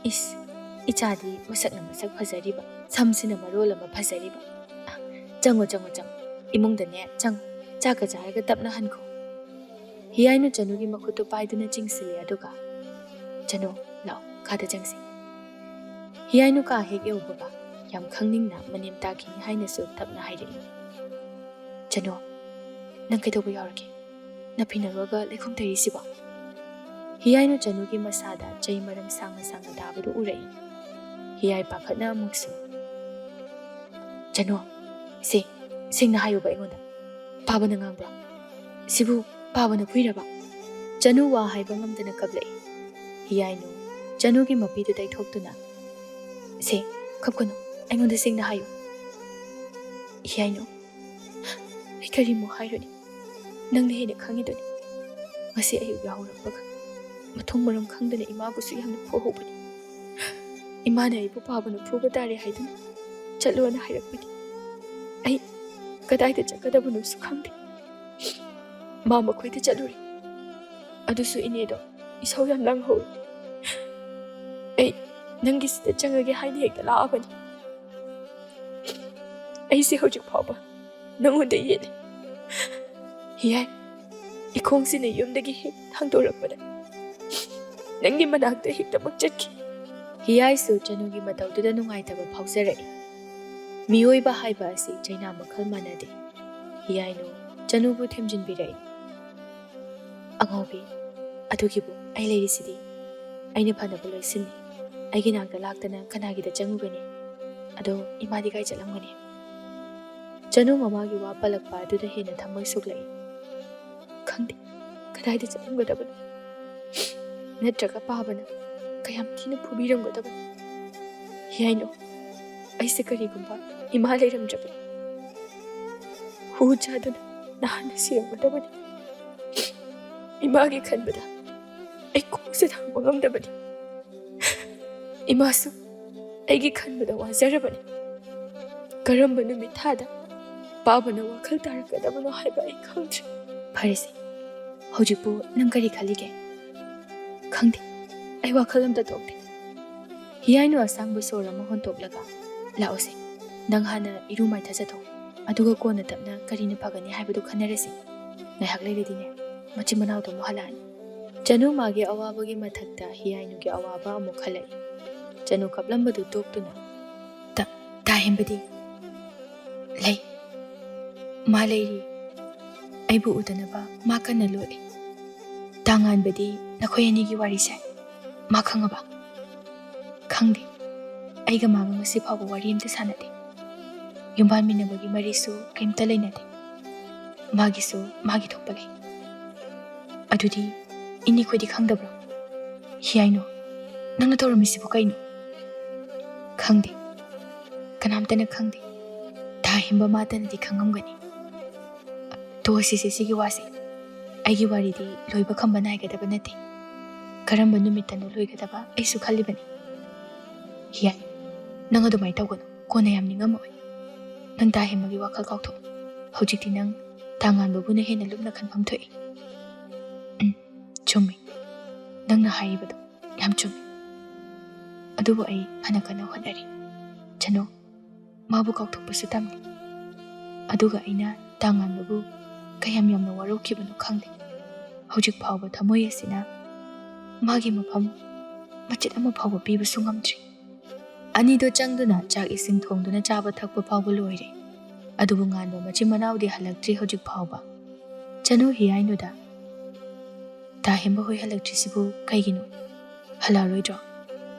ꯏꯁ, ꯏꯆꯥꯗꯤ ꯃꯁꯛꯅ ꯃꯁꯛ ꯐꯖꯔꯤꯕ, ꯁꯝꯁꯤꯅ ꯃꯔꯣꯜ ꯑꯃ ꯐꯖꯔꯤꯕ꯫ ꯆꯪꯉꯣ, ꯆꯪꯉꯣ, ꯆꯪꯉꯣ꯫ ꯏꯃꯨꯡꯗꯅꯦ, ꯆꯪꯉꯣ꯫ ꯆꯥꯛꯀ ꯆꯥꯔꯒ ꯇꯞꯅ ꯍꯟꯈꯣ꯫" ꯍꯤꯌꯥꯏꯅꯨ ꯆꯅꯨꯒꯤ ꯃꯈꯨꯠꯇꯨ ꯄꯥꯏꯗꯨꯅ ꯆꯤꯡꯁꯤꯜꯂꯦ, ꯑꯗꯨꯒ, "ꯆꯅꯨ, ꯂꯥꯛꯑꯣ, ꯀꯥꯗ ꯆꯪꯁꯤ꯫" ꯍꯤꯌꯥꯏꯅꯨ ꯀꯥ ꯍꯦꯛ ꯌꯧꯕꯒ ꯌꯥꯝ ꯈꯪꯅꯤꯡꯅ ꯃꯅꯦꯝ ꯇꯥꯈꯤꯅꯤ ꯍꯥꯏꯅꯁꯨ ꯇꯞꯅ ꯍꯥꯏꯔꯛꯏ꯫ "ꯆꯅꯨ, ꯅꯪ ꯀꯩꯗꯧꯕ ꯌꯥꯎꯔꯒꯦ? ꯅꯐꯤ ꯅꯔꯣꯜꯒ ꯂꯩꯈꯣꯝ ꯇꯩꯔꯤꯁꯤꯕꯣ?" ꯍꯤꯌꯥꯏꯅꯨ ꯆꯅꯨꯒꯤ ꯃꯁꯥꯗ ꯆꯩ ꯃꯔꯝ ꯁꯥꯡꯅ ꯁꯥꯡꯅ ꯇꯥꯕꯗꯨ ꯎꯔꯛꯏ꯫ ꯍꯤꯌꯥꯏ ꯄꯥꯈꯠꯅ ꯑꯃꯨꯛꯁꯨ, "ꯆꯅꯨ, ꯁꯦ, ꯁꯦꯡꯅ ꯍꯥꯏꯌꯨꯕ ꯑꯩꯉꯣꯟꯗ꯫ ꯄꯥꯕꯅ ꯉꯥꯡꯕ꯭ꯔꯣ? ꯁꯤꯕꯨ ꯄꯥꯕꯅ ꯐꯨꯏꯔꯕ?" ꯆꯅꯨ ꯋꯥ ꯍꯥꯏꯕ ꯉꯝꯗꯅ ꯀꯞꯂꯛꯏ꯫ ꯍꯤꯌꯥꯏꯅꯨ ꯆꯅꯨꯒꯤ ꯃꯄꯤꯗꯨ ꯇꯩꯊꯣꯛꯇꯨꯅ, "ꯁꯦ, ꯀꯞꯀꯅꯨ, ꯑꯩꯉꯣꯟꯗ ꯁꯦꯡꯅ ꯍꯥꯏꯌꯨ꯫" ꯍꯤꯌꯥꯏꯅꯨ, "ꯑꯩ ꯀꯔꯤꯃꯨꯛ ꯍꯥꯏꯔꯨꯅꯤ? ꯅꯪꯅ ꯍꯦꯟꯅ ꯈꯪꯉꯤꯗꯨꯅꯤ꯫ ꯉꯁꯤ ꯑꯌꯨꯛ ꯌꯥꯍꯧꯔꯛꯄꯒ ꯃꯊꯣꯡ ꯃꯔꯝ ꯈꯪꯗꯅ ꯏꯃꯥꯕꯨꯁꯨ ꯌꯥꯝꯅ ꯐꯨꯍꯧꯕꯅꯤ꯫ ꯏꯃꯥꯅ ꯑꯩꯕꯨ ꯄꯥꯕꯅ ꯐꯨꯕ ꯇꯥꯔꯦ ꯍꯥꯏꯗꯨꯅ ꯆꯠꯂꯣꯅ ꯍꯥꯏꯔꯛꯄꯅꯤ꯫ ꯑꯩ ꯀꯗꯥꯏꯗ ꯆꯠꯀꯗꯕꯅꯣꯁꯨ ꯈꯪꯗꯦ꯫ ꯃꯥ ꯃꯈꯣꯏꯗ ꯆꯠꯂꯨꯔꯦ꯫ ꯑꯗꯨꯁꯨ ꯏꯅꯦꯗꯣ ꯏꯁꯧ ꯌꯥꯝ ꯂꯥꯡꯍꯧꯔꯦ꯫ ꯑꯩ ꯅꯪꯒꯤꯁꯤꯗ ꯆꯪꯉꯒꯦ ꯍꯥꯏꯅ ꯍꯦꯛꯇ ꯂꯥꯛꯑꯕꯅꯤ꯫ ꯑꯩꯁꯦ ꯍꯧꯖꯤꯛ ꯐꯥꯎꯕ ꯅꯪꯉꯣꯟꯗ ꯌꯦꯠꯂꯤ꯫ ꯌꯥꯏ, ꯏꯈꯣꯡꯁꯤꯅ ꯌꯨꯝꯗꯒꯤ ꯍꯦꯛ ꯊꯥꯡꯗꯣꯔꯛꯄꯗ ꯅꯪꯒꯤ ꯃꯅꯥꯛꯇ ꯍꯦꯛꯇꯃꯛ ꯆꯠꯈꯤ꯫ ꯍꯤꯌꯥꯏꯁꯨ ꯆꯅꯨꯒꯤ ꯃꯇꯧꯗꯨꯗ ꯅꯨꯡꯉꯥꯏꯇꯕ ꯐꯥꯎꯖꯔꯛꯏ꯫ ꯃꯤꯑꯣꯏꯕ ꯍꯥꯏꯕ ꯑꯁꯤ ꯆꯩꯅꯥ ꯃꯈꯜ ꯃꯥꯟꯅꯗꯦ꯫ ꯍꯤꯌꯥꯏꯅꯨ ꯆꯅꯨꯕꯨ ꯊꯦꯝꯖꯤꯟꯕꯤꯔꯛꯏ꯫ "ꯑꯉꯥꯎꯕꯤ, ꯑꯗꯨꯒꯤꯕꯨ ꯑꯩ ꯂꯩꯔꯤꯁꯤꯗꯤ꯫ ꯑꯩꯅ ꯐꯅꯕ ꯂꯣꯏꯁꯤꯟꯅꯤ꯫ ꯑꯩꯒꯤ ꯅꯥꯛꯇ ꯂꯥꯛꯇꯅ ꯀꯅꯥꯒꯤꯗ ꯆꯪꯉꯨꯒꯅꯤ? ꯑꯗꯣ ꯏꯃꯥꯗꯤ ꯀꯥꯏ ꯆꯠꯂꯝꯒꯅꯤ?" ꯆꯅꯨ ꯃꯃꯥꯒꯤ ꯋꯥ ꯄꯜꯂꯛꯄ ꯑꯗꯨꯗ ꯍꯦꯟꯅ ꯊꯃꯣꯏ ꯁꯣꯛꯂꯛꯏ꯫ "ꯈꯪꯗꯦ, ꯀꯗꯥꯏꯗ ꯆꯠꯂꯝꯒꯗꯕꯅꯣ? ꯅꯠꯇ꯭ꯔꯒ ꯄꯥꯕꯅ ꯀꯌꯥꯝ ꯊꯤꯅ ꯐꯨꯕꯤꯔꯝꯒꯗꯕꯅꯣ? ꯌꯥꯏꯅꯣ, ꯑꯩꯁꯦ ꯀꯔꯤꯒꯨꯝꯕ ꯏꯃꯥ ꯂꯩꯔꯝꯗ꯭ꯔꯕꯗꯤ ꯍꯨ ꯆꯥꯗꯨꯅ ꯅꯍꯥꯟꯅ ꯁꯤꯔꯝꯒꯗꯕꯅꯤ꯫ ꯏꯃꯥꯒꯤ ꯈꯟꯕꯗ ꯑꯩ ꯈꯣꯡꯁꯦ ꯊꯥꯡꯕ ꯉꯝꯗꯕꯅꯤ꯫ ꯏꯃꯥꯁꯨ ꯑꯩꯒꯤ ꯈꯟꯕꯗ ꯋꯥꯖꯔꯕꯅꯤ꯫ ꯀꯔꯝꯕ ꯅꯨꯃꯤꯠ ꯊꯥꯗ ꯄꯥꯕꯅ ꯋꯥꯈꯜ ꯇꯥꯔꯛꯀꯗꯕꯅꯣ ꯍꯥꯏꯕ ꯑꯩ ꯈꯪꯗ꯭ꯔꯦ꯫" "ꯐꯔꯦꯁꯦ, ꯍꯧꯖꯤꯛꯄꯨ ꯅꯪ ꯀꯔꯤ ꯈꯜꯂꯤꯒꯦ?" "ꯈꯪꯗꯦ, ꯑꯩ ꯋꯥꯈꯜ ꯑꯝꯇ ꯊꯣꯛꯇꯦ꯫" ꯍꯤꯌꯥꯏꯅꯨ ꯑꯁꯥꯡꯕ ꯁꯣꯔ ꯑꯃ ꯍꯣꯟꯇꯣꯛꯂꯒ, "ꯂꯥꯛꯑꯣꯁꯦ, ꯅꯪ ꯍꯥꯟꯅ ꯏꯔꯨ ꯃꯥꯏꯊꯖꯊꯣꯛ, ꯑꯗꯨꯒ ꯀꯣꯟꯅ ꯇꯞꯅ ꯀꯔꯤꯅ ꯐꯒꯅꯤ ꯍꯥꯏꯕꯗꯨ ꯈꯟꯅꯔꯁꯤ꯫ ꯉꯥꯏꯍꯥꯛ ꯂꯩꯔꯗꯤꯅꯦ, ꯃꯆꯤꯟ ꯃꯅꯥꯎꯗꯣ ꯑꯃꯨꯛ ꯍꯜꯂꯛꯑꯅꯤ꯫" ꯆꯅꯨ ꯃꯥꯒꯤ ꯑꯋꯥꯕꯒꯤ ꯃꯊꯛꯇ ꯍꯤꯌꯥꯏꯅꯨꯒꯤ ꯑꯋꯥꯕ ꯑꯃꯨꯛ ꯈꯜꯂꯛꯏ꯫ ꯆꯅꯨ ꯀꯞꯂꯝꯕꯗꯨ ꯇꯣꯛꯇꯨꯅ, "ꯇꯥ, ꯇꯥ ꯍꯦꯝꯕꯗꯤ?" "ꯂꯩ, ꯃꯥ ꯂꯩꯔꯤ꯫ ꯑꯩꯕꯨ ꯎꯗꯅꯕ ꯃꯥ ꯀꯟꯅ ꯂꯣꯠꯂꯤ꯫" "ꯇꯥ ꯉꯥꯟꯕꯗꯤ ꯅꯈꯣꯏ ꯑꯅꯤꯒꯤ ꯋꯥꯔꯤꯁꯦ ꯃꯥ ꯈꯪꯉꯕ?" "ꯈꯪꯗꯦ꯫ ꯑꯩꯒ ꯃꯥꯒ ꯉꯁꯤ ꯐꯥꯎꯕ ꯋꯥꯔꯤ ꯑꯝꯇ ꯁꯥꯟꯅꯗꯦ꯫ ꯌꯨꯝꯕꯥꯟꯃꯤꯟꯅꯕꯒꯤ ꯃꯔꯤꯁꯨ ꯀꯔꯤꯝꯇ ꯂꯩꯅꯗꯦ꯫ ꯃꯥꯒꯤꯁꯨ ꯃꯥꯒꯤ ꯊꯣꯛꯄ ꯂꯩ꯫" "ꯑꯗꯨꯗꯤ ꯏꯅꯦꯈꯣꯏꯗꯤ ꯈꯪꯗꯕ꯭ꯔꯣ?" "ꯍꯤꯌꯥꯏꯅꯣ, ꯅꯪꯅ ꯇꯧꯔꯝꯃꯤꯁꯤꯕꯨ ꯀꯩꯅꯣ?" "ꯈꯪꯗꯦ꯫ ꯀꯅꯥꯝꯇꯅ ꯈꯪꯗꯦ꯫ ꯇꯥ ꯍꯦꯝꯕ ꯃꯥꯇꯅꯗꯤ ꯈꯪꯉꯝꯒꯅꯤ꯫" "ꯇꯣꯛꯑꯁꯤꯁꯦ ꯁꯤꯒꯤ ꯋꯥꯁꯦ꯫ ꯑꯩꯒꯤ ꯋꯥꯔꯤꯗꯤ ꯂꯣꯏꯕ ꯈꯝꯕ ꯅꯥꯏꯒꯗꯕ ꯅꯠꯇꯦ꯫ ꯀꯔꯝꯕ ꯅꯨꯃꯤꯠꯇꯅꯣ ꯂꯣꯏꯒꯗꯕ ꯑꯩꯁꯨ ꯈꯜꯂꯤꯕꯅꯤ꯫" "ꯍꯤꯌꯥꯏ, ꯅꯪ ꯑꯗꯨꯃꯥꯏꯅ ꯇꯧꯒꯅꯨ꯫ ꯀꯣꯟꯅ ꯌꯥꯝ ꯅꯤꯡꯉꯝꯃꯛꯑꯣꯏ꯫ ꯅꯪ ꯇꯥ ꯍꯦꯝꯕꯒꯤ ꯋꯥꯈꯜ ꯀꯥꯎꯊꯣꯛꯑꯣ꯫ ꯍꯧꯖꯤꯛꯇꯤ ꯅꯪ ꯇꯥꯉꯥꯟꯕꯕꯨꯅ ꯍꯦꯟꯅ ꯂꯨꯝꯅ ꯈꯟꯐꯝ ꯊꯣꯛꯏ꯫ ꯎꯝ, ꯆꯨꯝꯃꯤ꯫ ꯅꯪꯅ ꯍꯥꯏꯔꯤꯕꯗꯣ ꯌꯥꯝ ꯆꯨꯝꯃꯤ꯫ ꯑꯗꯨꯕꯨ ꯑꯩ ꯐꯅ ꯀꯟꯅ ꯍꯣꯠꯅꯔꯤ꯫ ꯆꯅꯨ, ꯃꯥꯕꯨ ꯀꯥꯎꯊꯣꯛꯄꯁꯨ ꯇꯝꯂꯤ꯫ ꯑꯗꯨꯒ ꯑꯩꯅ ꯇꯥꯉꯥꯟꯕꯕꯨ ꯀꯌꯥꯝ ꯌꯥꯝꯅ ꯋꯥꯔꯧꯈꯤꯕꯅꯣ ꯈꯪꯗꯦ꯫ ꯍꯧꯖꯤꯛ ꯐꯥꯎꯕ ꯊꯃꯣꯏ ꯑꯁꯤꯅ ꯃꯥꯒꯤ ꯃꯐꯝ ꯃꯆꯦꯠ ꯑꯃ ꯐꯥꯎꯕ ꯄꯤꯕꯁꯨ ꯉꯝꯗ꯭ꯔꯤ꯫ ꯑꯅꯤꯗꯣ ꯆꯪꯗꯨꯅ ꯆꯥꯛ ꯏꯁꯤꯡ ꯊꯣꯡꯗꯨꯅ ꯆꯥꯕ ꯊꯛꯄ ꯐꯥꯎꯕ ꯂꯣꯏꯔꯦ꯫ ꯑꯗꯨꯕꯨ ꯉꯥꯟꯕ ꯃꯆꯤꯟ ꯃꯅꯥꯎꯗꯤ ꯍꯜꯂꯛꯇ꯭ꯔꯤ ꯍꯧꯖꯤꯛ ꯐꯥꯎꯕ꯫ ꯆꯅꯨ ꯍꯤꯌꯥꯏꯅꯨꯗ, "ꯇꯥ ꯍꯦꯝꯕ ꯍꯣꯏ ꯍꯜꯂꯛꯇ꯭ꯔꯤꯁꯤꯕꯨ ꯀꯩꯒꯤꯅꯣ? ꯍꯜꯂꯛꯑꯔꯣꯏꯗ꯭ꯔꯣ?"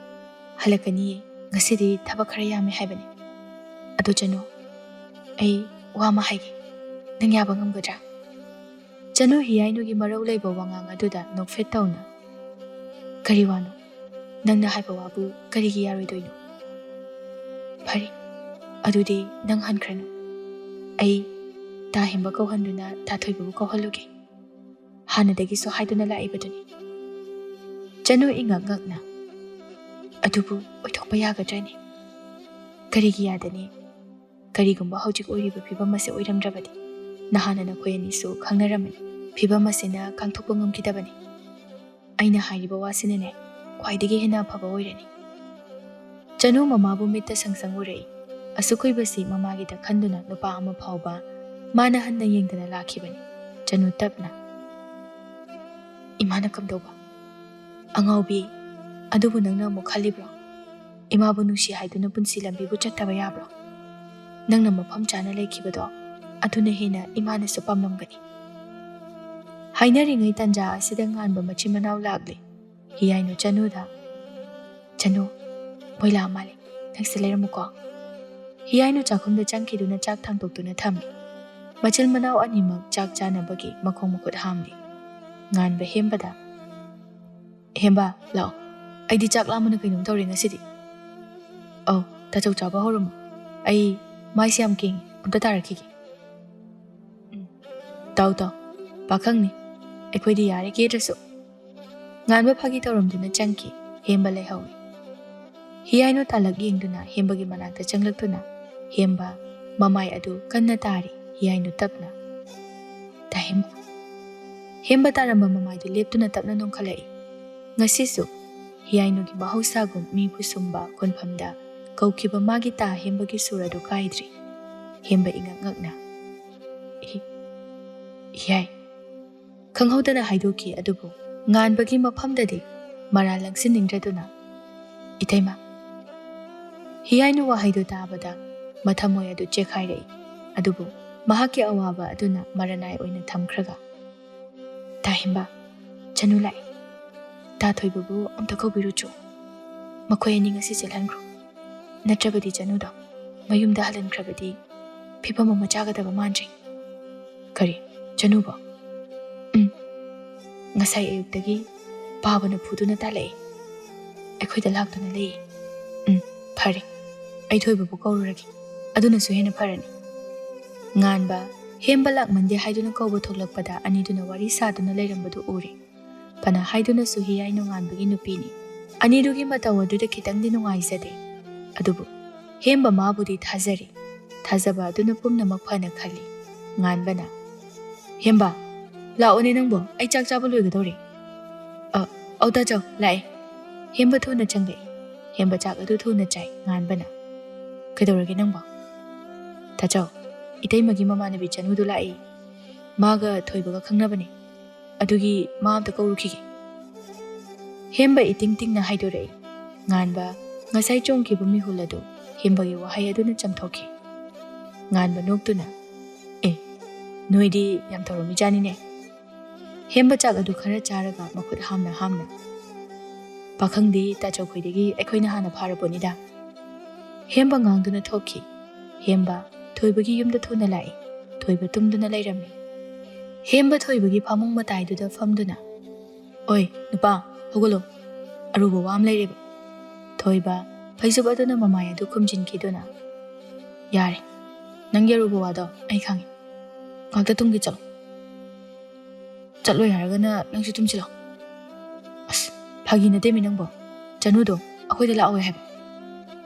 "ꯍꯜꯂꯛꯀꯅꯤꯌꯦ, ꯉꯁꯤꯗꯤ ꯊꯕꯛ ꯈꯔ ꯌꯥꯝꯃꯦ ꯍꯥꯏꯕꯅꯤ꯫ ꯑꯗꯣ ꯆꯅꯨ, ꯑꯩ ꯋꯥ ꯑꯃ ꯍꯥꯏꯒꯦ, ꯅꯪ ꯌꯥꯕ ꯉꯝꯒꯗ꯭ꯔꯥ?" ꯆꯅꯨ ꯍꯤꯌꯥꯏꯅꯨꯒꯤ ꯃꯔꯧ ꯂꯩꯕ ꯋꯥꯉꯥꯡ ꯑꯗꯨꯗ ꯅꯣꯛꯐꯦꯠ ꯇꯧꯅ, "ꯀꯔꯤ ꯋꯥꯅꯣ? ꯅꯪꯅ ꯍꯥꯏꯕ ꯋꯥꯕꯨ ꯀꯔꯤꯒꯤ ꯌꯥꯔꯣꯏꯗꯣꯏꯅꯣ? ꯐꯔꯦ, ꯑꯗꯨꯗꯤ ꯅꯪ ꯍꯟꯈ꯭ꯔꯅꯨ꯫ ꯑꯩ ꯇꯥ ꯍꯦꯝꯕ ꯀꯧꯍꯟꯗꯨꯅ ꯇꯥ ꯊꯣꯏꯕꯕꯨ ꯀꯧꯍꯜꯂꯨꯒꯦ꯫ ꯍꯥꯟꯅꯗꯒꯤꯁꯨ ꯍꯥꯏꯗꯨꯅ ꯂꯥꯛꯏꯕꯗꯨꯅꯤ꯫" ꯆꯅꯨ ꯏꯉꯛ ꯉꯛꯅ, "ꯑꯗꯨꯕꯨ ꯑꯣꯏꯊꯣꯛꯄ ꯌꯥꯒꯗ꯭ꯔꯅꯦ? ꯀꯔꯤꯒꯤ ꯌꯥꯗꯅꯤ? ꯀꯔꯤꯒꯨꯝꯕ ꯍꯧꯖꯤꯛ ꯑꯣꯏꯔꯤꯕ ꯐꯤꯕꯝ ꯑꯁꯤ ꯑꯣꯏꯔꯝꯗ꯭ꯔꯕꯗꯤ ꯅꯍꯥꯟꯅ ꯅꯈꯣꯏ ꯑꯅꯤꯁꯨ ꯈꯪꯅꯔꯝꯃꯅꯤ꯫ ꯐꯤꯕꯝ ꯑꯁꯤꯅ ꯀꯥꯡꯊꯣꯛꯄ ꯉꯝꯈꯤꯗꯕꯅꯤ꯫ ꯑꯩꯅ ꯍꯥꯏꯔꯤꯕ ꯋꯥꯁꯤꯅꯅꯦ, ꯈ꯭ꯋꯥꯏꯗꯒꯤ ꯍꯦꯟꯅ ꯑꯐꯕ ꯑꯣꯏꯔꯅꯤ꯫" ꯆꯅꯨ ꯃꯃꯥꯕꯨ ꯃꯤꯠꯇ ꯁꯪ ꯁꯪ ꯎꯔꯛꯏ꯫ ꯑꯁꯨꯛ ꯀꯨꯏꯕꯁꯤ ꯃꯃꯥꯒꯤꯗ ꯈꯟꯗꯨꯅ ꯅꯨꯄꯥ ꯑꯃ ꯐꯥꯎꯕ ꯃꯥꯅ ꯍꯟꯅ ꯌꯦꯡꯗꯅ ꯂꯥꯛꯈꯤꯕꯅꯤ꯫ ꯆꯅꯨ ꯇꯞꯅ, "ꯏꯃꯥꯅ ꯀꯝꯗꯧꯕ?" "ꯑꯉꯥꯎꯕꯤ, ꯑꯗꯨꯕꯨ ꯅꯪꯅ ꯑꯃꯨꯛ ꯈꯜꯂꯤꯕ꯭ꯔꯣ? ꯏꯃꯥꯕꯨ ꯅꯨꯡꯁꯤ ꯍꯥꯏꯗꯨꯅ ꯄꯨꯟꯁꯤ ꯂꯝꯕꯤꯕꯨ ꯆꯠꯇꯕ ꯌꯥꯕ꯭ꯔꯣ? ꯅꯪꯅ ꯃꯐꯝ ꯆꯥꯅ ꯂꯩꯈꯤꯕꯗꯣ, ꯑꯗꯨꯅ ꯍꯦꯟꯅ ꯏꯃꯥꯅꯁꯨ ꯄꯥꯝꯂꯝꯒꯅꯤ꯫" ꯍꯥꯏꯅꯔꯤꯉꯩ ꯇꯟꯖꯥ ꯑꯁꯤꯗ ꯉꯥꯟꯕ ꯃꯆꯤꯟ ꯃꯅꯥꯎ ꯂꯥꯛꯂꯤ꯫ ꯍꯤꯌꯥꯏꯅꯨ ꯆꯅꯨꯗ, "ꯆꯅꯨ, ꯃꯣꯏ ꯂꯥꯛꯑ ꯃꯥꯜꯂꯦ, ꯅꯪꯁꯤ ꯂꯩꯔꯝꯃꯨꯀꯣ꯫" ꯍꯤꯌꯥꯏꯅꯨ ꯆꯥꯛꯈꯨꯝꯗ ꯆꯪꯈꯤꯗꯨꯅ ꯆꯥꯛ ꯊꯥꯡꯗꯣꯛꯇꯨꯅ ꯊꯝꯃꯤ꯫ ꯃꯆꯤꯟ ꯃꯅꯥꯎ ꯑꯅꯤꯃꯛ ꯆꯥꯛ ꯆꯥꯅꯕꯒꯤ ꯃꯈꯣꯡ ꯃꯈꯨꯠ ꯍꯥꯝꯂꯤ꯫ ꯉꯥꯟꯕ ꯍꯦꯝꯕꯗ, "ꯍꯦꯝꯕ, ꯂꯥꯛꯑꯣ꯫ ꯑꯩꯗꯤ ꯆꯥꯛ ꯂꯥꯝꯕꯅ ꯀꯩꯅꯣꯝ ꯇꯧꯔꯦ ꯉꯁꯤꯗꯤ꯫" "ꯑꯧ, ꯇꯥꯆꯧ ꯆꯥꯕ ꯍꯧꯔꯝꯃꯣ꯫ ꯑꯩ ꯃꯥꯏꯁꯦ ꯌꯥꯝ ꯀꯦꯡꯉꯦ, ꯑꯝꯇ ꯇꯥꯔꯛꯈꯤꯒꯦ꯫" "ꯎꯝ, ꯇꯧ ꯇꯧ, ꯄꯥꯈꯪꯅꯤ꯫ ꯑꯩꯈꯣꯏꯗꯤ ꯌꯥꯔꯦ ꯀꯦꯗ꯭ꯔꯁꯨ꯫" ꯉꯥꯟꯕ ꯐꯥꯒꯤ ꯇꯧꯔꯝꯗꯨꯅ ꯆꯪꯈꯤ꯫ ꯍꯦꯝꯕ ꯂꯩꯍꯧꯏ꯫ ꯍꯤꯌꯥꯏꯅꯨ ꯇꯥꯂꯛ ꯌꯦꯡꯗꯨꯅ ꯍꯦꯝꯕꯒꯤ ꯃꯅꯥꯛꯇ ꯆꯪꯂꯛꯇꯨꯅ, "ꯍꯦꯝꯕ, ꯃꯃꯥꯏ ꯑꯗꯨ ꯀꯟꯅ ꯇꯥꯔꯤ꯫" ꯍꯤꯌꯥꯏꯅꯨ ꯇꯞꯅ, ꯍꯦꯝꯕ ꯇꯥꯔꯝꯕ ꯃꯃꯥꯏꯗꯨ ꯂꯦꯞꯇꯨꯅ ꯇꯞꯅ ꯅꯣꯡꯈꯠꯂꯛꯏ꯫ ꯉꯁꯤꯁꯨ ꯍꯤꯌꯥꯏꯅꯨꯒꯤ ꯃꯍꯧꯁꯥꯒꯨꯝ ꯃꯤꯕꯨ ꯁꯨꯝꯕ ꯈꯣꯟꯐꯝꯗ ꯀꯧꯈꯤꯕ ꯃꯥꯒꯤ ꯇꯥ ꯍꯦꯝꯕꯒꯤ ꯁꯨꯔ ꯑꯗꯨ ꯀꯥꯏꯗ꯭ꯔꯤ꯫ ꯍꯦꯝꯕ ꯏꯉꯛ ꯉꯛꯅ, "ꯍꯤ-, ꯍꯤꯌꯥꯏ" ꯈꯪꯍꯧꯗꯅ ꯍꯥꯏꯗꯣꯛꯈꯤ꯫ ꯑꯗꯨꯕꯨ ꯉꯥꯟꯕꯒꯤ ꯃꯐꯝꯗꯗꯤ ꯃꯔꯥꯜ ꯂꯪꯁꯤꯟꯅꯤꯡꯗ꯭ꯔꯗꯨꯅ, "ꯏꯇꯩꯃ!" ꯍꯤꯌꯥꯏꯅꯨ ꯋꯥꯍꯩꯗꯨ ꯇꯥꯕꯗ ꯃꯊꯃꯣꯏ ꯑꯗꯨ ꯆꯦꯛꯈꯥꯏꯔꯛꯏ꯫ ꯑꯗꯨꯕꯨ ꯃꯍꯥꯛꯀꯤ ꯑꯋꯥꯕ ꯑꯗꯨꯅ ꯃꯔꯅꯥꯏ ꯑꯣꯏꯅ ꯊꯝꯈ꯭ꯔꯒ, "ꯇꯥ ꯍꯦꯝꯕ, ꯆꯅꯨ ꯂꯥꯛꯏ꯫ ꯇꯥ ꯊꯣꯏꯕꯕꯨ ꯑꯝꯇ ꯀꯧꯕꯤꯔꯨꯆꯣ꯫ ꯃꯈꯣꯏ ꯑꯅꯤ ꯉꯁꯤ ꯆꯦꯜꯍꯟꯈ꯭ꯔꯣ꯫ ꯅꯠꯇ꯭ꯔꯕꯗꯤ ꯆꯅꯨꯗꯣ ꯃꯌꯨꯝꯗ ꯍꯜꯍꯟꯈ꯭ꯔꯕꯗꯤ ꯐꯤꯕꯝ ꯑꯃ ꯆꯥꯒꯗꯕ ꯃꯥꯟꯗ꯭ꯔꯦ꯫" "ꯀꯔꯤ? ꯆꯅꯨꯕꯣ?" "ꯎꯝ꯫ ꯉꯁꯥꯏ ꯑꯌꯨꯛꯇꯒꯤ ꯄꯥꯕꯅ ꯐꯨꯗꯨꯅ ꯇꯥꯜꯂꯛꯏ꯫ ꯑꯩꯈꯣꯏꯗ ꯂꯥꯛꯇꯨꯅ ꯂꯩꯌꯦ꯫" "ꯎꯝ, ꯐꯔꯦ꯫ ꯑꯩ ꯊꯣꯏꯕꯕꯨ ꯀꯧꯔꯨꯔꯒꯦ꯫ ꯑꯗꯨꯅꯁꯨ ꯍꯦꯟꯅ ꯐꯔꯅꯤ꯫" ꯉꯥꯟꯕ, ꯍꯦꯝꯕ ꯂꯥꯛꯃꯟꯗꯦ ꯍꯥꯏꯗꯨꯅ ꯀꯧꯕ ꯊꯣꯛꯂꯛꯄꯗ ꯑꯅꯤꯗꯨꯅ ꯋꯥꯔꯤ ꯁꯥꯗꯨꯅ ꯂꯩꯔꯝꯕꯗꯨ ꯎꯔꯦ꯫ ꯐꯅ ꯍꯥꯏꯗꯨꯅꯁꯨ ꯍꯤꯌꯥꯏꯅꯨ ꯉꯥꯟꯕꯒꯤ ꯅꯨꯄꯤꯅꯤ꯫ ꯑꯅꯤꯗꯨꯒꯤ ꯃꯇꯧ ꯑꯗꯨꯗ ꯈꯤꯇꯪꯗꯤ ꯅꯨꯡꯉꯥꯏꯖꯗꯦ꯫ ꯑꯗꯨꯕꯨ ꯍꯦꯝꯕ ꯃꯥꯕꯨꯗꯤ ꯊꯥꯖꯔꯤ꯫ ꯊꯥꯖꯕ ꯑꯗꯨꯅ ꯄꯨꯝꯅꯃꯛ ꯐꯅ ꯈꯜꯂꯤ꯫ ꯉꯥꯟꯕꯅ, "ꯍꯦꯝꯕ, ꯂꯥꯛꯑꯣꯅꯦ ꯅꯪꯕꯣ, ꯑꯩ ꯆꯥꯛ ꯆꯥꯕ ꯂꯣꯏꯒꯗꯧꯔꯦ꯫" "ꯑ, ꯑꯧ ꯇꯥꯆꯧ, ꯂꯥꯛꯑꯦ꯫" ꯍꯦꯝꯕ ꯊꯨꯅ ꯆꯪꯂꯛꯏ꯫ ꯍꯦꯝꯕ ꯆꯥꯛ ꯑꯗꯨ ꯊꯨꯅ ꯆꯥꯏ꯫ ꯉꯥꯟꯕꯅ, "ꯀꯩꯗꯧꯔꯒꯦ ꯅꯪꯕꯣ?" "ꯇꯥꯆꯧ, ꯏꯇꯩꯃꯒꯤ ꯃꯃꯥꯟꯅꯕꯤ ꯆꯅꯨꯗꯨ ꯂꯥꯛꯏ꯫ ꯃꯥꯒ ꯊꯣꯏꯕꯒ ꯈꯪꯅꯕꯅꯦ꯫ ꯑꯗꯨꯒꯤ ꯃꯥ ꯑꯝꯇ ꯀꯧꯔꯨꯈꯤꯒꯦ꯫" ꯍꯦꯝꯕ ꯏꯇꯤꯡ ꯇꯤꯡꯅ ꯍꯥꯏꯗꯣꯔꯛꯏ꯫ ꯉꯥꯟꯕ ꯉꯁꯥꯏ ꯆꯣꯡꯈꯤꯕ ꯃꯤꯍꯨꯜ ꯑꯗꯨ ꯍꯦꯝꯕꯒꯤ ꯋꯥꯍꯩ ꯑꯗꯨꯅ ꯆꯝꯊꯣꯛꯈꯤ꯫ ꯉꯥꯟꯕ ꯅꯣꯛꯇꯨꯅ, "ꯑꯦ, ꯅꯣꯏꯗꯤ ꯌꯥꯝ ꯇꯧꯔꯝꯃꯤꯖꯥꯠꯅꯤꯅꯦ꯫" ꯍꯦꯝꯕ ꯆꯥꯛ ꯑꯗꯨ ꯈꯔ ꯆꯥꯔꯒ ꯃꯈꯨꯠ ꯍꯥꯝꯅ ꯍꯥꯝꯅ, "ꯄꯥꯈꯪꯗꯤ ꯇꯥꯆꯧꯈꯣꯏꯗꯒꯤ ꯑꯩꯈꯣꯏꯅ ꯍꯥꯟꯅ ꯐꯥꯔꯕꯣꯠꯅꯤꯗ꯫" ꯍꯦꯝꯕ ꯉꯥꯡꯗꯨꯅ ꯊꯣꯛꯈꯤ꯫ ꯍꯦꯝꯕ ꯊꯣꯏꯕꯒꯤ ꯌꯨꯝꯗ ꯊꯨꯅ ꯂꯥꯛꯏ꯫ ꯊꯣꯏꯕ ꯇꯨꯝꯗꯨꯅ ꯂꯩꯔꯝꯃꯤ꯫ ꯍꯦꯝꯕ ꯊꯣꯏꯕꯒꯤ ꯐꯃꯨꯡ ꯃꯇꯥꯏꯗꯨꯗ ꯐꯝꯗꯨꯅ, "ꯑꯣꯏ ꯅꯨꯄꯥ, ꯍꯧꯒꯠꯂꯣ, ꯑꯔꯨꯕ ꯋꯥ ꯑꯃ ꯂꯩꯔꯦꯕ꯫" ꯊꯣꯏꯕ ꯐꯩꯖꯨꯞ ꯑꯗꯨꯅ ꯃꯃꯥꯏ ꯑꯗꯨ ꯈꯨꯝꯖꯤꯟꯈꯤꯗꯨꯅ, "ꯌꯥꯔꯦ, ꯅꯪꯒꯤ ꯑꯔꯨꯕ ꯋꯥꯗꯣ ꯑꯩ ꯈꯪꯉꯦ꯫ ꯉꯥꯛꯇ ꯇꯨꯝꯒꯦ ꯆꯠꯂꯣ꯫" "ꯆꯠꯂꯣꯏ ꯍꯥꯏꯔꯒꯅ ꯅꯪꯁꯨ ꯇꯨꯝꯁꯤꯜꯂꯣ꯫" "ꯑꯁ, ꯐꯥꯒꯤ ꯅꯠꯇꯦꯃꯤ ꯅꯪꯕꯣ꯫ ꯆꯅꯨꯗꯣ ꯑꯩꯈꯣꯏꯗ ꯂꯥꯛꯑꯣꯏ ꯍꯥꯏꯕ꯫"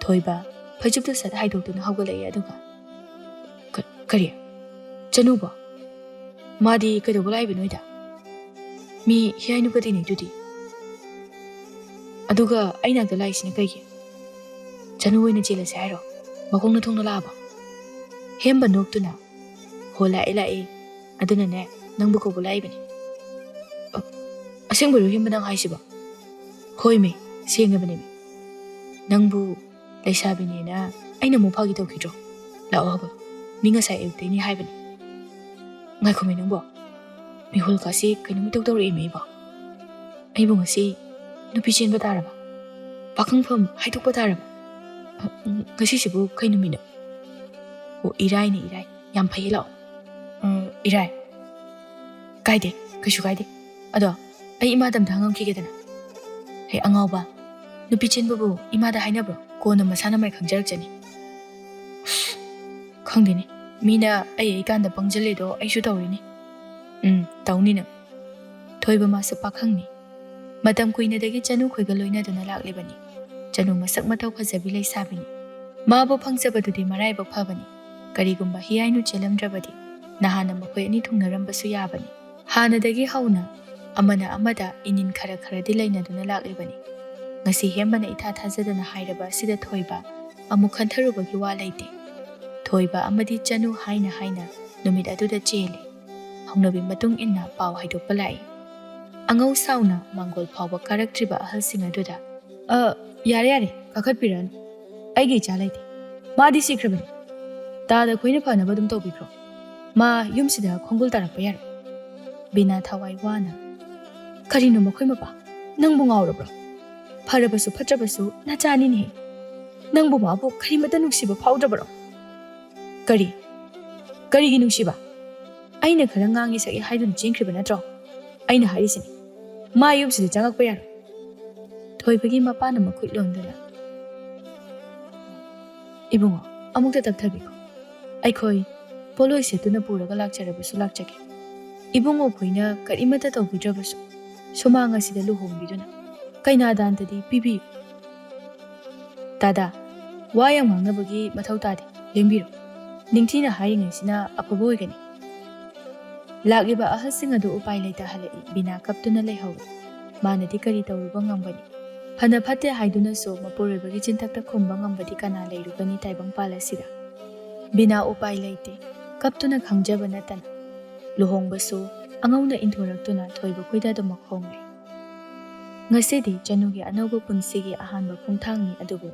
ꯊꯣꯏꯕ ꯐꯩꯖꯨꯞꯇꯨ ꯁꯠ ꯍꯥꯏꯗꯣꯛꯇꯨꯅ ꯍꯧꯒꯠꯂꯛꯏ꯫ ꯑꯗꯨꯒ, "ꯀ-, ꯀꯔꯤ? ꯆꯅꯨꯕꯣ?" ꯃꯥꯗꯤ ꯀꯩꯗꯧꯕ ꯂꯥꯛꯏꯕ ꯅꯣꯏꯗ? ꯃꯤ ꯍꯤꯌꯥꯏꯅꯨꯒ ꯇꯤꯟꯅꯩꯗꯨꯗꯤ꯫ ꯑꯗꯨꯒ ꯑꯩ ꯅꯥꯛꯇ ꯂꯥꯛꯏꯁꯤꯅ ꯀꯩꯒꯤ? ꯆꯅꯨ ꯑꯣꯏꯅ ꯆꯦꯜꯂꯁꯦ ꯍꯥꯏꯔꯣ? ꯃꯈꯣꯡꯅ ꯊꯣꯡꯅ ꯂꯥꯛꯑꯕ? ꯍꯦꯝꯕ ꯅꯣꯛꯇꯨꯅ, "ꯍꯣ, ꯂꯥꯛꯑꯦ, ꯂꯥꯛꯑꯦ꯫ ꯑꯗꯨꯅꯅꯦ, ꯅꯪꯕꯨ ꯀꯧꯕ ꯂꯥꯛꯏꯕꯅꯤ꯫" "ꯑ, ꯑꯁꯦꯡꯕꯩꯔꯣ ꯍꯦꯝꯕ ꯅꯪ ꯍꯥꯏꯁꯤꯕꯣ?" "ꯍꯣꯏꯃꯤ, ꯁꯦꯡꯉꯕꯅꯦꯃꯤ꯫ ꯅꯪꯕꯨ ꯂꯩꯁꯥꯕꯤꯅꯦꯅ ꯑꯩꯅ ꯑꯃꯨꯛ ꯐꯥꯒꯤ ꯇꯧꯈꯤꯗ꯭ꯔꯣ? ꯂꯥꯛꯑꯣ ꯍꯥꯏꯕ꯫ ꯃꯤ ꯉꯁꯥꯏ ꯑꯌꯨꯛꯇꯩꯅꯤ ꯍꯥꯏꯕꯅꯤ꯫" "ꯉꯥꯏꯈꯣꯃꯤ ꯅꯪꯕꯣ, ꯃꯤꯍꯨꯜ ꯀꯥꯁꯤ ꯀꯩꯅꯣꯝ ꯏꯇꯧ ꯇꯧꯔꯛꯑꯦꯃꯤ ꯑꯩꯕꯣ꯫ ꯑꯩꯕꯨ ꯉꯁꯤ ꯅꯨꯄꯤ ꯆꯦꯟꯕ ꯇꯥꯔꯕ? ꯄꯥꯈꯪꯐꯝ ꯍꯥꯏꯗꯣꯛꯄ ꯇꯥꯔꯕ? ꯑ, ꯉꯁꯤꯁꯤꯕꯨ ꯀꯩ ꯅꯨꯃꯤꯠꯅꯣ? ꯑꯣ, ꯏꯔꯥꯏꯅꯦ, ꯏꯔꯥꯏ꯫ ꯌꯥꯝ ꯐꯩꯌꯦ, ꯂꯥꯛꯑꯣ꯫" "ꯑ, ꯏꯔꯥꯏ? ꯀꯥꯏꯗꯦ, ꯀꯩꯁꯨ ꯀꯥꯏꯗꯦ꯫ ꯑꯗꯣ ꯑꯩ ꯏꯃꯥꯗ ꯑꯝꯇ ꯍꯪꯉꯝꯈꯤꯒꯦꯗꯅ꯫ ꯍꯦ ꯑꯉꯥꯎꯕ, ꯅꯨꯄꯤ ꯆꯦꯟꯕꯕꯨ ꯏꯃꯥꯗ ꯍꯥꯏꯅꯕ꯭ꯔꯣ? ꯀꯣꯟꯅ ꯃꯁꯥꯅ ꯃꯥꯏ ꯈꯪꯖꯔꯛꯆꯅꯤ꯫" "ꯑꯁ, ꯈꯪꯗꯦꯅꯦ, ꯃꯤꯅ ꯑꯩ ꯑꯩꯀꯥꯟꯗ ꯄꯪꯖꯜꯂꯦꯗꯣ ꯑꯩꯁꯨ ꯇꯧꯔꯤꯅꯦ꯫" "ꯎꯝ, ꯇꯧꯅꯤ ꯅꯪ꯫" ꯊꯣꯏꯕ ꯃꯥꯁꯨ ꯄꯥꯈꯪꯅꯤ꯫ ꯃꯇꯝ ꯀꯨꯏꯅꯗꯒꯤ ꯆꯅꯨ ꯈꯣꯏꯒ ꯂꯣꯏꯅꯗꯨꯅ ꯂꯥꯛꯂꯤꯕꯅꯤ꯫ ꯆꯅꯨ ꯃꯁꯛ ꯃꯇꯧ ꯐꯖꯕꯤ ꯂꯩꯁꯥꯕꯤꯅꯤ꯫ ꯃꯥꯕꯨ ꯐꯪꯖꯕꯗꯨꯗꯤ ꯃꯔꯥꯏꯕꯛ ꯐꯕꯅꯤ꯫ ꯀꯔꯤꯒꯨꯝꯕ ꯍꯤꯌꯥꯏꯅꯨ ꯆꯦꯜꯂꯝꯗ꯭ꯔꯕꯗꯤ ꯅꯍꯥꯟꯅ ꯃꯈꯣꯏ ꯑꯅꯤ ꯊꯨꯡꯅꯔꯝꯕꯁꯨ ꯌꯥꯕꯅꯤ꯫ ꯍꯥꯟꯅꯗꯒꯤ ꯍꯧꯅ ꯑꯃꯅ ꯑꯃꯗ ꯏꯅꯤꯟ ꯈꯔ ꯈꯔꯗꯤ ꯂꯩꯅꯗꯨꯅ ꯂꯥꯛꯂꯤꯕꯅꯤ꯫ ꯉꯁꯤ ꯍꯦꯝꯕꯅ ꯏꯊꯥ ꯊꯥꯖꯗꯅ ꯍꯥꯏꯔꯕ ꯑꯁꯤꯗ ꯊꯣꯏꯕ ꯑꯃꯨꯛ ꯈꯟꯊꯔꯨꯕꯒꯤ ꯋꯥ ꯂꯩꯇꯦ꯫ ꯊꯣꯏꯕ ꯑꯃꯗꯤ ꯆꯅꯨ ꯍꯥꯏꯅ ꯍꯥꯏꯅ ꯅꯨꯃꯤꯠ ꯑꯗꯨꯗ ꯆꯦꯜꯂꯤ꯫ ꯍꯧꯅꯕꯤ ꯃꯇꯨꯡ ꯏꯟꯅ ꯄꯥꯎ ꯍꯥꯏꯗꯣꯛꯄ ꯂꯥꯛꯏ꯫ ꯑꯉꯧ ꯁꯥꯎꯅ ꯃꯥꯡꯒꯣꯜ ꯐꯥꯎꯕ ꯀꯥꯔꯛꯇ꯭ꯔꯤꯕ ꯑꯍꯜꯁꯤꯡ ꯑꯗꯨꯗ, "ꯑ, ꯌꯥꯔꯦ, ꯌꯥꯔꯦ, ꯀꯥꯈꯠꯄꯤꯔꯅꯨ꯫ ꯑꯩꯒꯤ ꯏꯆꯥ ꯂꯩꯇꯦ꯫ ꯃꯥꯗꯤ ꯁꯤꯈ꯭ꯔꯕꯅꯤ꯫ ꯇꯥꯗ ꯈꯣꯏꯅ ꯐꯅꯕ ꯑꯗꯨꯝ ꯇꯧꯕꯤꯈ꯭ꯔꯣ꯫ ꯃꯥ ꯌꯨꯝꯁꯤꯗ ꯈꯣꯡꯒꯨꯜ ꯇꯥꯔꯛꯄ ꯌꯥꯔꯣꯏ꯫" ꯕꯤꯅꯥ ꯊꯋꯥꯏ ꯋꯥꯅ, "ꯀꯔꯤꯅꯣ ꯃꯈꯣꯏ ꯃꯄꯥ? ꯅꯪꯕꯨ ꯉꯥꯎꯔꯕ꯭ꯔꯣ? ꯐꯔꯕꯁꯨ ꯐꯠꯇ꯭ꯔꯕꯁꯨ ꯅꯆꯥꯅꯤꯅꯦꯍꯦ꯫ ꯅꯪꯕꯨ ꯃꯥꯕꯨ ꯀꯔꯤꯃꯠꯇ ꯅꯨꯡꯁꯤꯕ ꯐꯥꯎꯗ꯭ꯔꯕꯔꯣ?" "ꯀꯔꯤ? ꯀꯔꯤꯒꯤ ꯅꯨꯡꯁꯤꯕ? ꯑꯩꯅ ꯈꯔ ꯉꯥꯡꯉꯤ ꯁꯛꯏ ꯍꯥꯏꯗꯨꯅ ꯆꯦꯟꯈ꯭ꯔꯤꯕ ꯅꯠꯇ꯭ꯔꯣ? ꯑꯩꯅ ꯍꯥꯏꯔꯤꯁꯤꯅꯤ, ꯃꯥ ꯌꯨꯝꯁꯤꯗ ꯆꯪꯉꯛꯄ ꯌꯥꯔꯣꯏ꯫" ꯊꯣꯏꯕꯒꯤ ꯃꯄꯥꯅ ꯃꯈꯨꯠ ꯂꯣꯟꯗꯨꯅ, "ꯏꯕꯨꯡꯉꯣ, ꯑꯃꯨꯛꯇ ꯇꯞꯊꯕꯤꯈꯣ꯫ ꯑꯩꯈꯣꯏ ꯄꯣꯠꯂꯣꯏ ꯁꯦꯠꯇꯨꯅ ꯄꯨꯔꯒ ꯂꯥꯛꯆꯔꯕꯁꯨ ꯂꯥꯛꯆꯒꯦ꯫ ꯏꯕꯨꯡꯉꯣ ꯈꯣꯏꯅ ꯀꯔꯤꯃꯠꯇ ꯇꯧꯕꯤꯗ꯭ꯔꯕꯁꯨ ꯁꯨꯃꯥꯡ ꯑꯁꯤꯗ ꯂꯨꯍꯣꯡꯕꯤꯗꯨꯅ ꯀꯩꯅꯥꯗꯥꯟꯗꯗꯤ ꯄꯤꯕꯤꯌꯨ꯫" "ꯗꯥꯗꯥ, ꯋꯥ ꯌꯥꯝ ꯉꯥꯡꯅꯕꯒꯤ ꯃꯊꯧ ꯇꯥꯗꯦ, ꯂꯦꯡꯕꯤꯔꯣ꯫ ꯅꯤꯡꯊꯤꯅ ꯍꯥꯏꯔꯤꯉꯩꯁꯤꯅ ꯑꯐꯕ ꯑꯣꯏꯒꯅꯤ꯫" ꯂꯥꯛꯂꯤꯕ ꯑꯍꯜꯁꯤꯡ ꯑꯗꯨ ꯎꯄꯥꯏ ꯂꯩꯇ ꯍꯜꯂꯛꯏ꯫ ꯕꯤꯅꯥ ꯀꯞꯇꯨꯅ ꯂꯩꯍꯧꯏ꯫ ꯃꯥꯅꯗꯤ ꯀꯔꯤ ꯇꯧꯔꯨꯕ ꯉꯝꯒꯅꯤ? ꯐꯅ ꯐꯠꯇꯦ ꯍꯥꯏꯗꯨꯅꯁꯨ ꯃꯄꯨꯔꯣꯏꯕꯒꯤ ꯆꯤꯟꯊꯛꯇ ꯈꯨꯝꯕ ꯉꯝꯕꯗꯤ ꯀꯅꯥ ꯂꯩꯔꯨꯒꯅꯤ ꯇꯥꯏꯕꯪꯄꯥꯜ ꯑꯁꯤꯗ? ꯕꯤꯅꯥ ꯎꯄꯥꯏ ꯂꯩꯇꯦ꯫ ꯀꯞꯇꯨꯅ ꯈꯪꯖꯕ ꯅꯠꯇꯅ꯫ ꯂꯨꯍꯣꯡꯕꯁꯨ ꯑꯉꯧꯅ ꯏꯟꯊꯣꯔꯛꯇꯨꯅ ꯊꯣꯏꯕ ꯈꯣꯏꯗ ꯑꯗꯨꯃꯛ ꯍꯣꯡꯂꯦ꯫ ꯉꯁꯤꯗꯤ ꯆꯅꯨꯒꯤ ꯑꯅꯧꯕ ꯄꯨꯟꯁꯤꯒꯤ ꯑꯍꯥꯟꯕ ꯈꯣꯡꯊꯥꯡꯅꯤ, ꯑꯗꯨꯕꯨ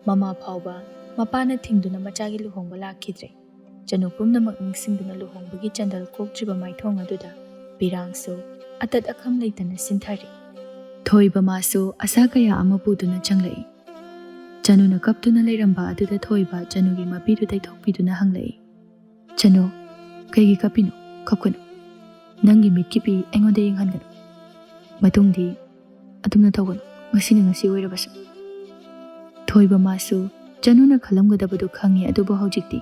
ꯃꯃꯥ ꯐꯥꯎꯕ ꯃꯄꯥꯅ ꯊꯤꯡꯗꯨꯅ ꯃꯆꯥꯒꯤ ꯂꯨꯍꯣꯡꯕ ꯂꯥꯛꯈꯤꯗ꯭ꯔꯦ꯫ ꯆꯅꯨ ꯄꯨꯝꯅꯃꯛ ꯅꯤꯡꯁꯤꯡꯗꯨꯅ ꯂꯨꯍꯣꯡꯕꯒꯤ ꯆꯟꯗꯜ ꯀꯣꯛꯇ꯭ꯔꯤꯕ ꯃꯥꯏꯊꯣꯡ ꯑꯗꯨꯗ ꯄꯤꯔꯥꯡꯁꯨ ꯑꯇꯠ ꯑꯈꯝ ꯂꯩꯇꯅ ꯁꯤꯟꯊꯔꯤ꯫ ꯊꯣꯏꯕ ꯃꯥꯁꯨ ꯑꯁꯥ ꯀꯌꯥ ꯑꯃ ꯄꯨꯗꯨꯅ ꯆꯪꯂꯛꯏ꯫ ꯆꯅꯨꯅ ꯀꯞꯇꯨꯅ ꯂꯩꯔꯝꯕ ꯑꯗꯨꯗ ꯊꯣꯏꯕ ꯆꯅꯨꯒꯤ ꯃꯄꯤꯗꯨ ꯇꯩꯊꯣꯛꯄꯤꯗꯨꯅ ꯍꯪꯂꯛꯏ, "ꯆꯅꯨ, ꯀꯩꯒꯤ ꯀꯞꯄꯤꯅꯣ? ꯀꯞꯀꯅꯨ꯫ ꯅꯪꯒꯤ ꯃꯤꯠꯀꯤ ꯄꯤ ꯑꯩꯉꯣꯟꯗ ꯌꯦꯡꯍꯟꯒꯅꯨ꯫ ꯃꯇꯨꯡꯗꯤ ꯑꯗꯨꯝꯅ ꯇꯧꯒꯅꯨ꯫ ꯉꯁꯤꯅ ꯉꯁꯤ ꯑꯣꯏꯔꯕꯁꯨ꯫" ꯊꯣꯏꯕ ꯃꯥꯁꯨ ꯆꯅꯨꯅ ꯈꯜꯂꯝꯒꯗꯕꯗꯨ ꯈꯪꯉꯤ, ꯑꯗꯨꯕꯨ ꯍꯧꯖꯤꯛꯇꯤ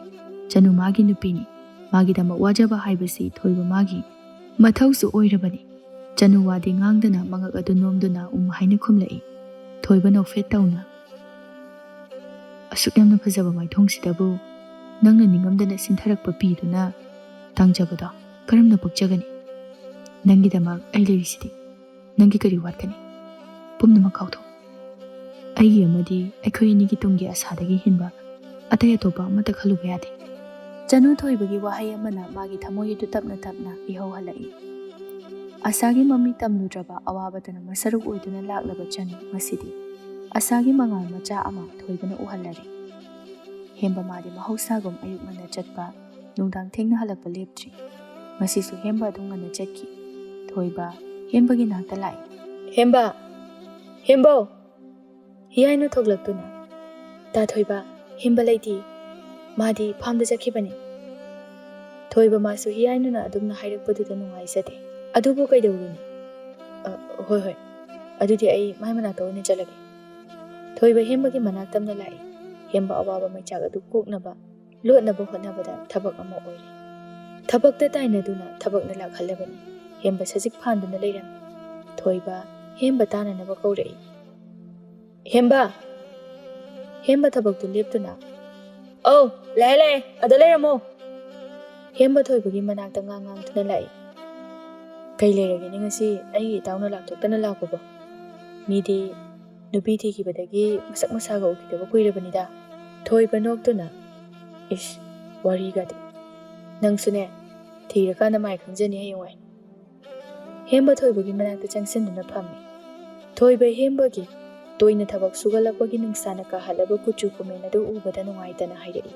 ꯆꯅꯨ ꯃꯥꯒꯤ ꯅꯨꯄꯤꯅꯤ꯫ ꯃꯥꯒꯤꯗꯃꯛ ꯋꯥꯖꯕ ꯍꯥꯏꯕꯁꯤ ꯊꯣꯏꯕ ꯃꯥꯒꯤ ꯃꯊꯧꯁꯨ ꯑꯣꯏꯔꯕꯅꯤ꯫ ꯆꯅꯨ ꯋꯥꯗꯤ ꯉꯥꯡꯗꯅ ꯃꯉꯛ ꯑꯗꯨ ꯅꯣꯝꯗꯨꯅ ꯎꯝ ꯍꯥꯏꯅ ꯈꯨꯝꯂꯛꯏ꯫ ꯊꯣꯏꯕ ꯅꯣꯛꯐꯦꯠ ꯇꯧꯅ, "ꯑꯁꯨꯛ ꯌꯥꯝꯅ ꯐꯖꯕ ꯃꯥꯏꯊꯣꯡꯁꯤꯗꯕꯨ ꯅꯪꯅ ꯅꯤꯡꯉꯝꯗꯅ ꯁꯤꯟꯊꯔꯛꯄ ꯄꯤꯗꯨꯅ ꯇꯥꯡꯖꯕꯗꯣ ꯀꯔꯝꯅ ꯄꯣꯛꯆꯒꯅꯤ? ꯅꯪꯒꯤꯗꯃꯛ ꯑꯩ ꯂꯩꯔꯤꯁꯤꯗꯤ꯫ ꯅꯪꯒꯤ ꯀꯔꯤ ꯋꯥꯠꯀꯅꯤ? ꯄꯨꯝꯅꯃꯛ ꯀꯥꯎꯊꯣꯛ꯫ ꯑꯩꯒꯤ ꯑꯃꯗꯤ ꯑꯩꯈꯣꯏ ꯑꯅꯤꯒꯤ ꯇꯨꯡꯒꯤ ꯑꯁꯥꯗꯒꯤ ꯍꯦꯟꯕ ꯑꯇꯩ ꯑꯇꯣꯞꯄ ꯑꯃꯠꯇ ꯈꯜꯂꯨꯕ ꯌꯥꯗꯦ꯫" ꯆꯅꯨ ꯊꯣꯏꯕꯒꯤ ꯋꯥꯍꯩ ꯑꯃꯅ ꯃꯥꯒꯤ ꯊꯃꯣꯏ ꯑꯗꯨ ꯇꯞꯅ ꯇꯞꯅ ꯏꯍꯧꯍꯜꯂꯛꯏ꯫ ꯑꯁꯥꯒꯤ ꯃꯃꯤ ꯇꯝꯂꯨꯗ꯭ꯔꯕ ꯑꯋꯥꯕꯗꯅ ꯃꯁꯔꯨꯛ ꯑꯣꯏꯗꯨꯅ ꯂꯥꯛꯂꯕ ꯆꯅꯨ ꯉꯁꯤꯗꯤ ꯑꯁꯥꯒꯤ ꯃꯉꯥꯜ ꯃꯆꯥ ꯑꯃ ꯊꯣꯏꯕꯅ ꯎꯍꯜꯂꯔꯦ꯫ ꯍꯦꯝꯕ ꯃꯥꯗꯤ ꯃꯍꯧꯁꯥꯒꯨꯝ ꯑꯌꯨꯛ ꯉꯟꯅ ꯆꯠꯄ, ꯅꯨꯡꯗꯥꯡ ꯊꯦꯡꯅ ꯍꯜꯂꯛꯄ ꯂꯦꯞꯇ꯭ꯔꯤ꯫ ꯉꯁꯤꯁꯨ ꯍꯦꯝꯕ ꯑꯗꯨꯝ ꯉꯟꯅ ꯆꯠꯈꯤ꯫ ꯊꯣꯏꯕ ꯍꯦꯝꯕꯒꯤ ꯅꯥꯛꯇ ꯂꯥꯛꯏ꯫ "ꯍꯦꯝꯕ! ꯍꯦꯝꯕꯧ!" ꯍꯤꯌꯥꯏꯅꯨ ꯊꯣꯛꯂꯛꯇꯨꯅ, "ꯇꯥ ꯊꯣꯏꯕ, ꯍꯦꯝꯕ ꯂꯩꯇꯦ꯫ ꯃꯥꯗꯤ ꯐꯥꯝꯗ ꯆꯠꯈꯤꯕꯅꯤ꯫" ꯊꯣꯏꯕ ꯃꯥꯁꯨ ꯍꯤꯌꯥꯏꯅꯨꯅ ꯑꯗꯨꯝꯅ ꯍꯥꯏꯔꯛꯄꯗꯨꯗ ꯅꯨꯡꯉꯥꯏꯖꯗꯦ꯫ "ꯑꯗꯨꯕꯨ ꯀꯩꯗꯧꯔꯨꯅꯤ? ꯑ, ꯍꯣꯏ, ꯍꯣꯏ꯫ ꯑꯗꯨꯗꯤ ꯑꯩ ꯃꯥꯏ ꯃꯅꯥꯛꯇ ꯑꯣꯏꯅ ꯆꯠꯂꯒꯦ꯫" ꯊꯣꯏꯕ ꯍꯦꯝꯕꯒꯤ ꯃꯅꯥꯛ ꯇꯝꯅ ꯂꯥꯛꯏ꯫ ꯍꯦꯝꯕ ꯑꯋꯥꯕ ꯃꯩꯆꯥꯛ ꯑꯗꯨ ꯀꯣꯛꯅꯕ, ꯂꯣꯠꯅꯕ ꯍꯣꯠꯅꯕꯗ ꯊꯕꯛ ꯑꯃ ꯑꯣꯏꯔꯦ꯫ ꯊꯕꯛꯇ ꯇꯥꯏꯅꯗꯨꯅ ꯊꯕꯛꯅ ꯂꯥꯛꯍꯜꯂꯕꯅꯤ꯫ ꯍꯦꯝꯕ ꯁꯖꯤꯛ ꯐꯥꯟꯗꯨꯅ ꯂꯩꯔꯝꯃꯤ꯫ ꯊꯣꯏꯕ ꯍꯦꯝꯕ ꯇꯥꯅꯅꯕ ꯀꯧꯔꯛꯏ꯫ "ꯍꯦꯝꯕ!" ꯍꯦꯝꯕ ꯊꯕꯛꯇꯨ ꯂꯦꯞꯇꯨꯅ, "ꯑꯧ, ꯂꯥꯛꯑꯦ, ꯂꯥꯛꯑꯦ, ꯑꯗ ꯂꯩꯔꯝꯃꯣ!" ꯍꯦꯝꯕ ꯊꯣꯏꯕꯒꯤ ꯃꯅꯥꯛꯇ ꯉꯥꯡ ꯉꯥꯡꯗꯨꯅ ꯂꯥꯛꯏ꯫ "ꯀꯩ ꯂꯩꯔꯒꯦꯅꯦ ꯉꯁꯤ ꯑꯩꯒꯤ ꯏꯇꯥꯎꯅ ꯂꯥꯛꯊꯣꯛꯇꯅ ꯂꯥꯛꯄꯕꯣ? ꯃꯤꯗꯤ ꯅꯨꯄꯤ ꯊꯤꯈꯤꯕꯗꯒꯤ ꯃꯁꯛ ꯃꯁꯥꯒ ꯎꯈꯤꯗꯕ ꯀꯨꯏꯔꯕꯅꯤꯗ꯫" ꯊꯣꯏꯕ ꯅꯣꯛꯇꯨꯅ, "ꯏꯁ, ꯋꯥꯔꯤꯒꯗꯤ꯫ ꯅꯪꯁꯨꯅꯦ, ꯊꯤꯔꯀꯥꯟꯗ ꯃꯥꯏ ꯈꯪꯖꯅꯤ ꯍꯌꯦꯡꯋꯥꯏ꯫" ꯍꯦꯝꯕ ꯊꯣꯏꯕꯒꯤ ꯃꯅꯥꯛꯇ ꯆꯪꯁꯤꯟꯗꯨꯅ ꯐꯝꯃꯤ꯫ ꯊꯣꯏꯕ ꯍꯦꯝꯕꯒꯤ ꯇꯣꯏꯅ ꯊꯕꯛ ꯁꯨꯒꯠꯂꯛꯄꯒꯤ ꯅꯨꯡꯁꯥꯅ ꯀꯥꯍꯜꯂꯕ ꯀꯨꯆꯨ ꯀꯨꯃꯦꯟ ꯑꯗꯨ ꯎꯕꯗ ꯅꯨꯡꯉꯥꯏꯇꯅ ꯍꯥꯏꯔꯛꯏ,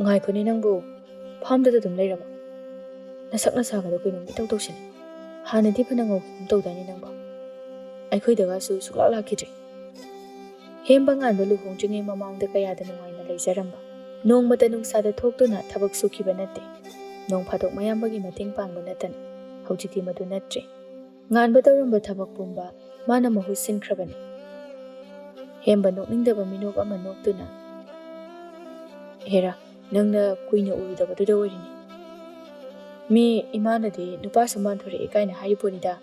"ꯉꯥꯏꯈꯣꯅꯦ ꯅꯪꯕꯨ, ꯐꯥꯝꯗꯨꯗ ꯑꯗꯨꯝ ꯂꯩꯔꯝꯃꯣ꯫ ꯅꯁꯛ ꯅꯁꯥꯒꯗꯣ ꯀꯩꯅꯣꯝ ꯏꯇꯧ ꯇꯧꯁꯤꯜꯂꯦ꯫ ꯍꯥꯟꯅꯗꯤ ꯐꯅ ꯉꯧꯈꯤꯒꯨꯝ ꯇꯧꯗꯥꯏꯅꯦ ꯅꯪꯕꯣ? ꯑꯩꯈꯣꯏꯗꯒꯁꯨ ꯁꯨꯡꯂꯥꯛ ꯂꯥꯛꯈꯤꯗ꯭ꯔꯦ꯫" ꯍꯦꯝꯕ ꯉꯥꯟꯕ ꯂꯨꯍꯣꯡꯗ꯭ꯔꯤꯉꯩ ꯃꯃꯥꯡꯗ ꯀꯌꯥꯗ ꯅꯨꯡꯉꯥꯏꯅ ꯂꯩꯖꯔꯝꯕ꯫ ꯅꯣꯡꯃꯇ ꯅꯨꯡꯁꯥꯗ ꯊꯣꯛꯇꯨꯅ ꯊꯕꯛ ꯁꯨꯈꯤꯕ ꯅꯠꯇꯦ꯫ ꯅꯣꯡ ꯐꯥꯗꯣꯛ ꯃꯌꯥꯝꯕꯒꯤ ꯃꯇꯦꯡ ꯄꯥꯡꯕ ꯅꯠꯇꯅ ꯍꯧꯖꯤꯛꯇꯤ ꯃꯗꯨ ꯅꯠꯇ꯭ꯔꯦ꯫ ꯉꯥꯟꯕ ꯇꯧꯔꯝꯕ ꯊꯕꯛ ꯄꯨꯝꯕ ꯃꯥꯅ ꯃꯍꯨꯠ ꯁꯤꯟꯈ꯭ꯔꯕꯅꯤ꯫ ꯍꯦꯝꯕ ꯅꯣꯛꯅꯤꯡꯗꯕ ꯃꯤꯅꯣꯛ ꯑꯃ ꯅꯣꯛꯇꯨꯅ, "ꯍꯦꯔꯥ, ꯅꯪꯅ ꯀꯨꯏꯅ ꯎꯔꯨꯗꯕꯗꯨꯗ ꯑꯣꯏꯔꯤꯅꯤ꯫ ꯃꯤ ꯏꯃꯥꯅꯗꯤ ꯅꯨꯄꯥ ꯁꯨꯝ ꯃꯥꯟꯊꯣꯔꯛꯑꯦ ꯀꯥꯏꯅ ꯍꯥꯏꯔꯤ ꯄꯣꯠꯅꯤꯗ꯫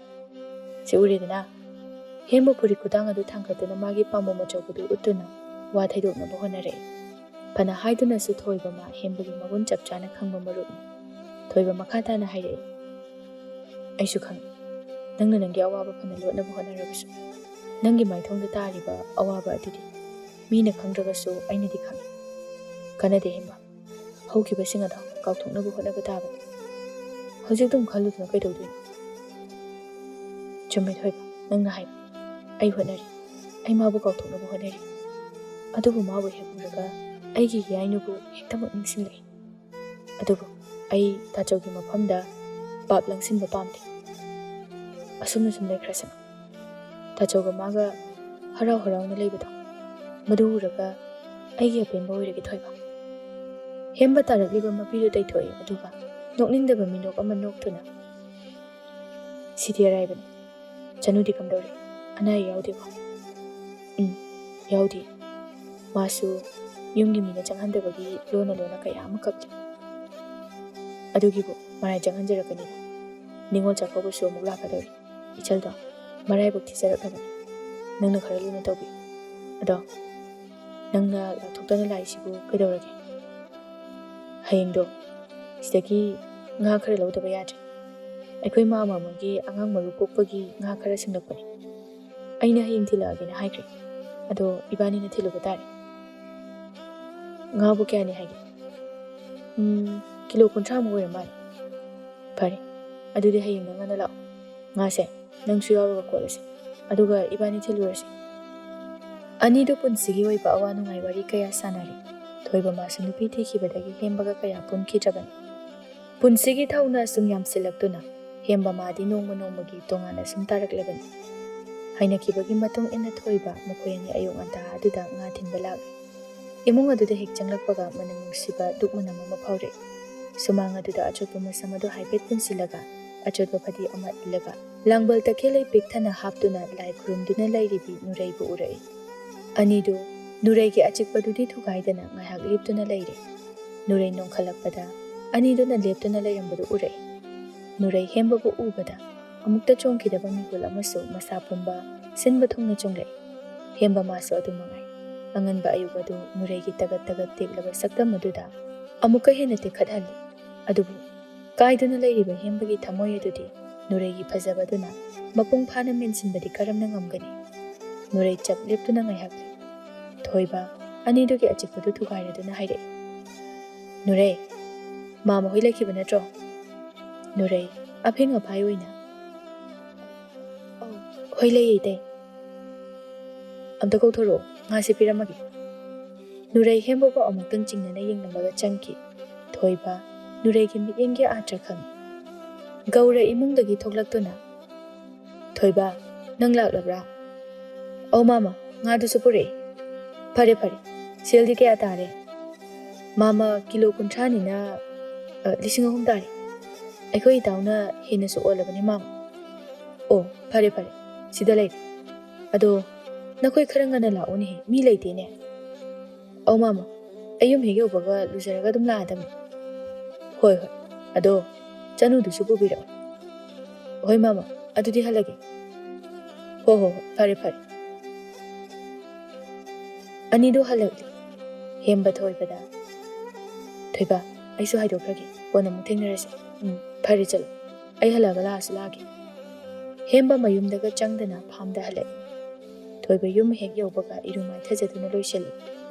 ꯁꯤ ꯎꯔꯦꯗꯅ?" ꯍꯦꯝꯕ ꯐꯨꯔꯤꯠ ꯈꯨꯗꯥꯡ ꯑꯗꯨ ꯊꯥꯡꯒꯠꯇꯨꯅ ꯃꯥꯒꯤ ꯄꯥꯝꯕꯣꯝ ꯑꯆꯧꯕꯗꯨ ꯎꯠꯇꯨꯅ ꯋꯥ ꯊꯩꯗꯣꯛꯅꯕ ꯍꯣꯠꯅꯔꯛꯏ꯫ ꯐꯅ ꯍꯥꯏꯗꯨꯅꯁꯨ ꯊꯣꯏꯕ ꯃꯥ ꯍꯦꯝꯕꯒꯤ ꯃꯒꯨꯟ ꯆꯞ ꯆꯥꯅ ꯈꯪꯕ ꯃꯔꯨꯞꯅꯤ꯫ ꯊꯣꯏꯕ ꯃꯈꯥ ꯇꯥꯅ ꯍꯥꯏꯔꯛꯏ, "ꯑꯩꯁꯨ ꯈꯪꯏ, ꯅꯪꯅ ꯅꯪꯒꯤ ꯑꯋꯥꯕ ꯐꯅ ꯂꯣꯠꯅꯕ ꯍꯣꯠꯅꯔꯕꯁꯨ, ꯅꯪꯒꯤ ꯃꯥꯏꯊꯣꯡꯗ ꯇꯥꯔꯤꯕ ꯑꯋꯥꯕ ꯑꯗꯨꯗꯤ ꯃꯤꯅ ꯈꯪꯗ꯭ꯔꯒꯁꯨ ꯑꯩꯅꯗꯤ ꯈꯪꯏ꯫ ꯀꯥꯟꯅꯗꯦ ꯍꯦꯝꯕ, ꯍꯧꯈꯤꯕꯁꯤꯡ ꯑꯗꯣ ꯀꯥꯎꯊꯣꯛꯅꯕ ꯍꯣꯠꯅꯕ ꯇꯥꯕꯅꯤ꯫ ꯍꯧꯖꯤꯛ ꯑꯗꯨꯝ ꯈꯜꯂꯨꯗꯨꯅ ꯀꯩꯗꯧꯗꯣꯏꯅꯣ?" "ꯆꯨꯝꯃꯦ ꯊꯣꯏꯕ, ꯅꯪꯅ ꯍꯥꯏꯕ꯫ ꯑꯩ ꯍꯣꯠꯅꯔꯤ, ꯑꯩ ꯃꯥꯕꯨ ꯀꯥꯎꯊꯣꯛꯅꯕ ꯍꯣꯠꯅꯔꯤ꯫ ꯑꯗꯨꯕꯨ ꯃꯥꯕꯨ ꯍꯦꯛ ꯎꯔꯒ ꯑꯩꯒꯤ ꯌꯥꯏꯅꯨꯕꯨ ꯍꯦꯛꯇꯃꯛ ꯅꯤꯡꯁꯤꯡꯂꯛꯏ꯫ ꯑꯗꯨꯕꯨ ꯑꯩ ꯇꯥꯆꯧꯒꯤ ꯃꯐꯝꯗ ꯄꯥꯞ ꯂꯪꯁꯤꯟꯕ ꯄꯥꯝꯗꯦ꯫ ꯑꯁꯨꯝꯅ ꯁꯨꯝ ꯂꯩꯈ꯭ꯔꯁꯅꯨ꯫ ꯇꯥꯆꯧꯒ ꯃꯥꯒ ꯍꯔꯥꯎ ꯍꯔꯥꯎꯅ ꯂꯩꯕꯗꯣ, ꯃꯗꯨ ꯎꯔꯒ ꯑꯩꯒꯤ ꯑꯄꯦꯟꯕ ꯑꯣꯏꯔꯒꯦ ꯊꯣꯏꯕ꯫" ꯍꯦꯝꯕ ꯇꯥꯔꯛꯂꯤꯕ ꯃꯄꯤꯗꯨ ꯇꯩꯊꯣꯛꯏ, ꯑꯗꯨꯒ ꯅꯣꯛꯅꯤꯡꯗꯕ ꯃꯤꯅꯣꯛ ꯑꯃ ꯅꯣꯛꯇꯨꯅ, "ꯁꯤꯗꯤ ꯑꯔꯥꯏꯕꯅꯤ꯫ ꯆꯅꯨꯗꯤ ꯀꯝꯗꯧꯔꯤ? ꯑꯅꯥ ꯑꯌꯦꯛ ꯌꯥꯎꯗꯦꯀꯣ?" "ꯎꯝ, ꯌꯥꯎꯗꯦ꯫ ꯃꯥꯁꯨ ꯌꯨꯝꯒꯤ ꯃꯤꯅ ꯆꯪꯍꯟꯗꯕꯒꯤ ꯂꯣꯟꯅ ꯂꯣꯟꯅ ꯀꯌꯥ ꯑꯃ ꯀꯞꯂꯤ꯫ ꯑꯗꯨꯒꯤꯕꯨ ꯃꯔꯥꯏ ꯆꯪꯍꯟꯖꯔꯛꯀꯅꯤꯗ꯫ ꯅꯤꯉꯣꯜ ꯆꯥꯛꯀꯧꯕꯁꯨ ꯑꯃꯨꯛ ꯂꯥꯛꯀꯗꯧꯔꯤ꯫ ꯏꯆꯜꯗꯣ ꯃꯔꯥꯏꯕꯛ ꯊꯤꯖꯔꯛꯂꯕꯅꯤ꯫ ꯅꯪꯅ ꯈꯔ ꯂꯨꯅ ꯇꯧꯕꯤꯌꯨ꯫ ꯑꯗꯣ ꯅꯪꯅ ꯂꯥꯛꯊꯣꯛꯇꯅ ꯂꯥꯛꯏꯁꯤꯕꯨ ꯀꯩꯗꯧꯔꯒꯦ?" "ꯍꯌꯦꯡꯗꯣ ꯁꯤꯗꯒꯤ ꯉꯥ ꯈꯔ ꯂꯧꯗꯕ ꯌꯥꯗ꯭ꯔꯦ꯫" ꯑꯩꯈꯣꯏ ꯃꯥꯝꯃ ꯑꯃꯒꯤ ꯑꯉꯥꯡ ꯃꯔꯨ ꯀꯣꯛꯄꯒꯤ ꯉꯥ ꯈꯔ ꯁꯤꯡꯂꯛꯄꯅꯦ꯫ ꯑꯩꯅ ꯍꯌꯦꯡ ꯊꯤꯜꯂꯛꯑꯒꯦꯅ ꯍꯥꯏꯈ꯭ꯔꯦ꯫ ꯑꯗꯣ ꯏꯕꯥꯅꯤꯅ ꯊꯤꯜꯂꯨꯕ ꯇꯥꯔꯦ꯫ ꯉꯥꯕꯨ ꯀꯌꯥꯅꯤ ꯍꯥꯏꯒꯦ? ꯎꯝ, ꯀꯤꯂꯣ ꯀꯨꯟꯊ꯭ꯔꯥꯃꯨꯛ ꯑꯣꯏꯔ ꯃꯥꯜꯂꯦ꯫ ꯐꯔꯦ, ꯑꯗꯨꯗꯤ ꯍꯌꯦꯡ ꯅꯪ ꯉꯟꯅ ꯂꯥꯛꯑꯣ꯫ ꯉꯥꯁꯦ ꯅꯪꯁꯨ ꯌꯥꯎꯔꯒ ꯀꯣꯠꯂꯁꯤ, ꯑꯗꯨꯒ ꯏꯕꯥꯅꯤ ꯊꯤꯜꯂꯨꯔꯁꯤ꯫ ꯑꯅꯤꯗꯨ ꯄꯨꯟꯁꯤꯒꯤ ꯑꯣꯏꯕ ꯑꯋꯥ ꯅꯨꯡꯉꯥꯏ ꯋꯥꯔꯤ ꯀꯌꯥ ꯁꯥꯟꯅꯔꯦ꯫ ꯊꯣꯏꯕ ꯃꯥꯁꯨ ꯅꯨꯄꯤ ꯊꯤꯈꯤꯕꯗꯒꯤ ꯍꯦꯝꯕꯒ ꯀꯌꯥ ꯄꯨꯟꯈꯤꯗ꯭ꯔꯕꯅꯤ꯫ ꯄꯨꯟꯁꯤꯒꯤ ꯊꯧꯅ ꯁꯨꯝ ꯌꯥꯝꯁꯤꯜꯂꯛꯇꯨꯅ ꯍꯦꯝꯕ ꯃꯥꯗꯤ ꯅꯣꯡꯃ ꯅꯣꯡꯃꯒꯤ ꯇꯣꯉꯥꯟꯅ ꯁꯨꯝ ꯇꯥꯔꯛꯂꯕꯅꯤ꯫ ꯍꯥꯏꯅꯈꯤꯕꯒꯤ ꯃꯇꯨꯡ ꯏꯟꯅ ꯊꯣꯏꯕ ꯃꯈꯣꯏ ꯑꯅꯤ ꯑꯌꯨꯛ ꯉꯟꯇꯥ ꯑꯗꯨꯗ ꯉꯥ ꯊꯤꯟꯕ ꯂꯥꯛꯂꯦ꯫ ꯏꯃꯨꯡ ꯑꯗꯨꯗ ꯍꯦꯛ ꯆꯪꯂꯛꯄꯒ ꯃꯅꯝ ꯅꯨꯡꯁꯤꯕ ꯗꯨꯛ ꯃꯅꯝ ꯑꯃ ꯐꯥꯎꯔꯛꯏ꯫ ꯁꯨꯃꯥꯡ ꯑꯗꯨꯗ ꯑꯆꯣꯠꯄ ꯃꯁꯝ ꯑꯗꯨ ꯍꯥꯏꯐꯦꯠ ꯄꯨꯟꯁꯤꯜꯂꯒ ꯑꯆꯣꯠꯄ ꯐꯗꯤ ꯑꯃ ꯏꯜꯂꯒ ꯂꯥꯡꯕꯜ ꯇꯈꯦꯜꯂꯩ ꯄꯤꯛ ꯊꯟꯅ ꯍꯥꯞꯇꯨꯅ ꯂꯥꯏ ꯈꯨꯔꯨꯝꯗꯨꯅ ꯂꯩꯔꯤꯕꯤ ꯅꯨꯔꯩꯕꯨ ꯎꯔꯛꯏ꯫ ꯑꯅꯤꯗꯨ ꯅꯨꯔꯩꯒꯤ ꯑꯆꯤꯛꯄꯗꯨꯗꯤ ꯊꯨꯒꯥꯏꯗꯅ ꯉꯥꯏꯍꯥꯛ ꯂꯦꯞꯇꯨꯅ ꯂꯩꯔꯦ꯫ ꯅꯨꯔꯩ ꯅꯣꯡꯈꯠꯂꯛꯄꯗ ꯑꯅꯤꯗꯨꯅ ꯂꯦꯞꯇꯨꯅ ꯂꯩꯔꯝꯕꯗꯨ ꯎꯔꯛꯏ꯫ ꯅꯨꯔꯩ ꯍꯦꯝꯕꯕꯨ ꯎꯕꯗ ꯑꯃꯨꯛꯇ ꯆꯣꯡꯈꯤꯗꯕ ꯃꯤꯍꯨꯜ ꯑꯃꯁꯨ ꯃꯁꯥ ꯄꯨꯝꯕ ꯁꯤꯟꯕ ꯊꯨꯡꯅ ꯆꯣꯡꯂꯛꯏ꯫ ꯍꯦꯝꯕ ꯃꯥꯁꯨ ꯑꯗꯨ ꯃꯉꯥꯏ꯫ ꯑꯉꯟꯕ ꯑꯌꯨꯛ ꯑꯗꯨ ꯅꯨꯔꯩꯒꯤ ꯇꯒꯠ ꯇꯒꯠ ꯇꯦꯛꯂꯕ ꯁꯛꯇꯝ ꯑꯗꯨꯗ ꯑꯃꯨꯛꯀ ꯍꯦꯟꯅ ꯇꯦꯛꯈꯠꯍꯜꯂꯤ꯫ ꯑꯗꯨꯕꯨ ꯀꯥꯏꯗꯨꯅ ꯂꯩꯔꯤꯕ ꯍꯦꯝꯕꯒꯤ ꯊꯃꯣꯏ ꯑꯗꯨꯗꯤ ꯅꯨꯔꯩꯒꯤ ꯐꯖꯕꯗꯨꯅ ꯃꯄꯨꯡ ꯐꯥꯅ ꯃꯦꯟꯁꯤꯟꯕꯗꯤ ꯀꯔꯝꯅ ꯉꯝꯒꯅꯤ? ꯅꯨꯔꯩ ꯆꯞ ꯂꯦꯞꯇꯨꯅ ꯉꯥꯏꯍꯥꯛ ꯂꯩ꯫ ꯊꯣꯏꯕ ꯑꯅꯤꯗꯨꯒꯤ ꯑꯆꯤꯛꯄꯗꯨ ꯊꯨꯒꯥꯏꯔꯗꯨꯅ ꯍꯥꯏꯔꯛꯏ, "ꯅꯨꯔꯩ, ꯃꯥꯝꯃ ꯍꯣꯏ ꯂꯩꯈꯤꯕ ꯅꯠꯇ꯭ꯔꯣ?" ꯅꯨꯔꯩ ꯑꯐꯤꯡ ꯑꯐꯥꯏ ꯑꯣꯏꯅ, "ꯑꯧ, ꯍꯣꯏ ꯂꯩꯌꯦ ꯏꯇꯩ꯫ ꯑꯝꯇ ꯀꯧꯊꯣꯔꯛꯑꯣ, ꯉꯥꯁꯦ ꯄꯤꯔꯝꯃꯒꯦ꯫" ꯅꯨꯔꯩ ꯍꯦꯝꯕꯕꯨ ꯑꯃꯨꯛꯇꯪ ꯆꯤꯡꯅꯅ ꯌꯦꯡꯂꯝꯂꯒ ꯆꯪꯈꯤ꯫ ꯊꯣꯏꯕ ꯅꯨꯔꯩꯒꯤ ꯃꯤꯠꯌꯦꯡꯒꯤ ꯑꯥꯔꯊ ꯈꯪꯏ꯫ ꯒꯧꯔ ꯏꯃꯨꯡꯗꯒꯤ ꯊꯣꯛꯂꯛꯇꯨꯅ, "ꯊꯣꯏꯕ, ꯅꯪ ꯂꯥꯛꯂꯕ꯭ꯔꯥ?" "ꯑꯧ ꯃꯥꯃ, ꯉꯥꯗꯨꯁꯨ ꯄꯨꯔꯛꯑꯦ꯫" "ꯐꯔꯦ ꯐꯔꯦ, ꯁꯦꯜꯗꯤ ꯀꯌꯥ ꯇꯥꯔꯦ?" "ꯃꯥꯃ, ꯀꯤꯂꯣ ꯀꯨꯟꯊ꯭ꯔꯥꯅꯤꯅ, ꯑ, ꯂꯤꯁꯤꯡ ꯑꯍꯨꯝ ꯇꯥꯔꯦ꯫ ꯑꯩꯈꯣꯏ ꯏꯇꯥꯎꯅ ꯍꯦꯟꯅꯁꯨ ꯑꯣꯜꯂꯕꯅꯤ ꯃꯥꯃ꯫" "ꯑꯣ, ꯐꯔꯦ ꯐꯔꯦ, ꯁꯤꯗ ꯂꯩꯔꯦ꯫ ꯑꯗꯣ ꯅꯈꯣꯏ ꯈꯔ ꯉꯟꯅ ꯂꯥꯛꯎꯅꯦꯍꯦ, ꯃꯤ ꯂꯩꯇꯦꯅꯦ꯫" "ꯑꯧ ꯃꯥꯃ, ꯑꯩ ꯌꯨꯝ ꯍꯦꯛ ꯌꯧꯕꯒ ꯂꯨꯖꯔꯒ ꯑꯗꯨꯝ ꯂꯥꯛꯑꯗꯕꯅꯤ꯫" "ꯍꯣꯏ ꯍꯣꯏ, ꯑꯗꯣ ꯆꯅꯨꯗꯨꯁꯨ ꯄꯨꯕꯤꯔꯛꯑꯣ꯫" "ꯍꯣꯏ ꯃꯥꯃ, ꯑꯗꯨꯗꯤ ꯍꯜꯂꯒꯦ꯫" "ꯍꯣ ꯍꯣ ꯍꯣꯏ, ꯐꯔꯦ ꯐꯔꯦ꯫" ꯑꯅꯤꯗꯨ ꯍꯜꯂꯛꯂꯤ꯫ ꯍꯦꯝꯕ ꯊꯣꯏꯕꯗ, "ꯊꯣꯏꯕ, ꯑꯩꯁꯨ ꯍꯥꯏꯗꯣꯛꯈ꯭ꯔꯒꯦ, ꯀꯣꯟꯅ ꯑꯃꯨꯛ ꯊꯦꯡꯅꯔꯁꯤ꯫" "ꯎꯝ, ꯐꯔꯦ, ꯆꯠꯂꯣ꯫" ꯑꯩ ꯍꯜꯂꯛꯑꯒ ꯂꯥꯛꯑꯁꯨ ꯂꯥꯛꯑꯒꯦ꯫ ꯍꯦꯝꯕ ꯃꯌꯨꯝꯗꯒ ꯆꯪꯗꯅ ꯐꯥꯝꯗ ꯍꯜꯂꯛꯏ꯫ ꯊꯣꯏꯕ ꯌꯨꯝ ꯍꯦꯛ ꯌꯧꯕꯒ ꯏꯔꯨ ꯃꯥꯏꯊꯖꯗꯨꯅ ꯂꯣꯏꯁꯤꯜꯂꯤ꯫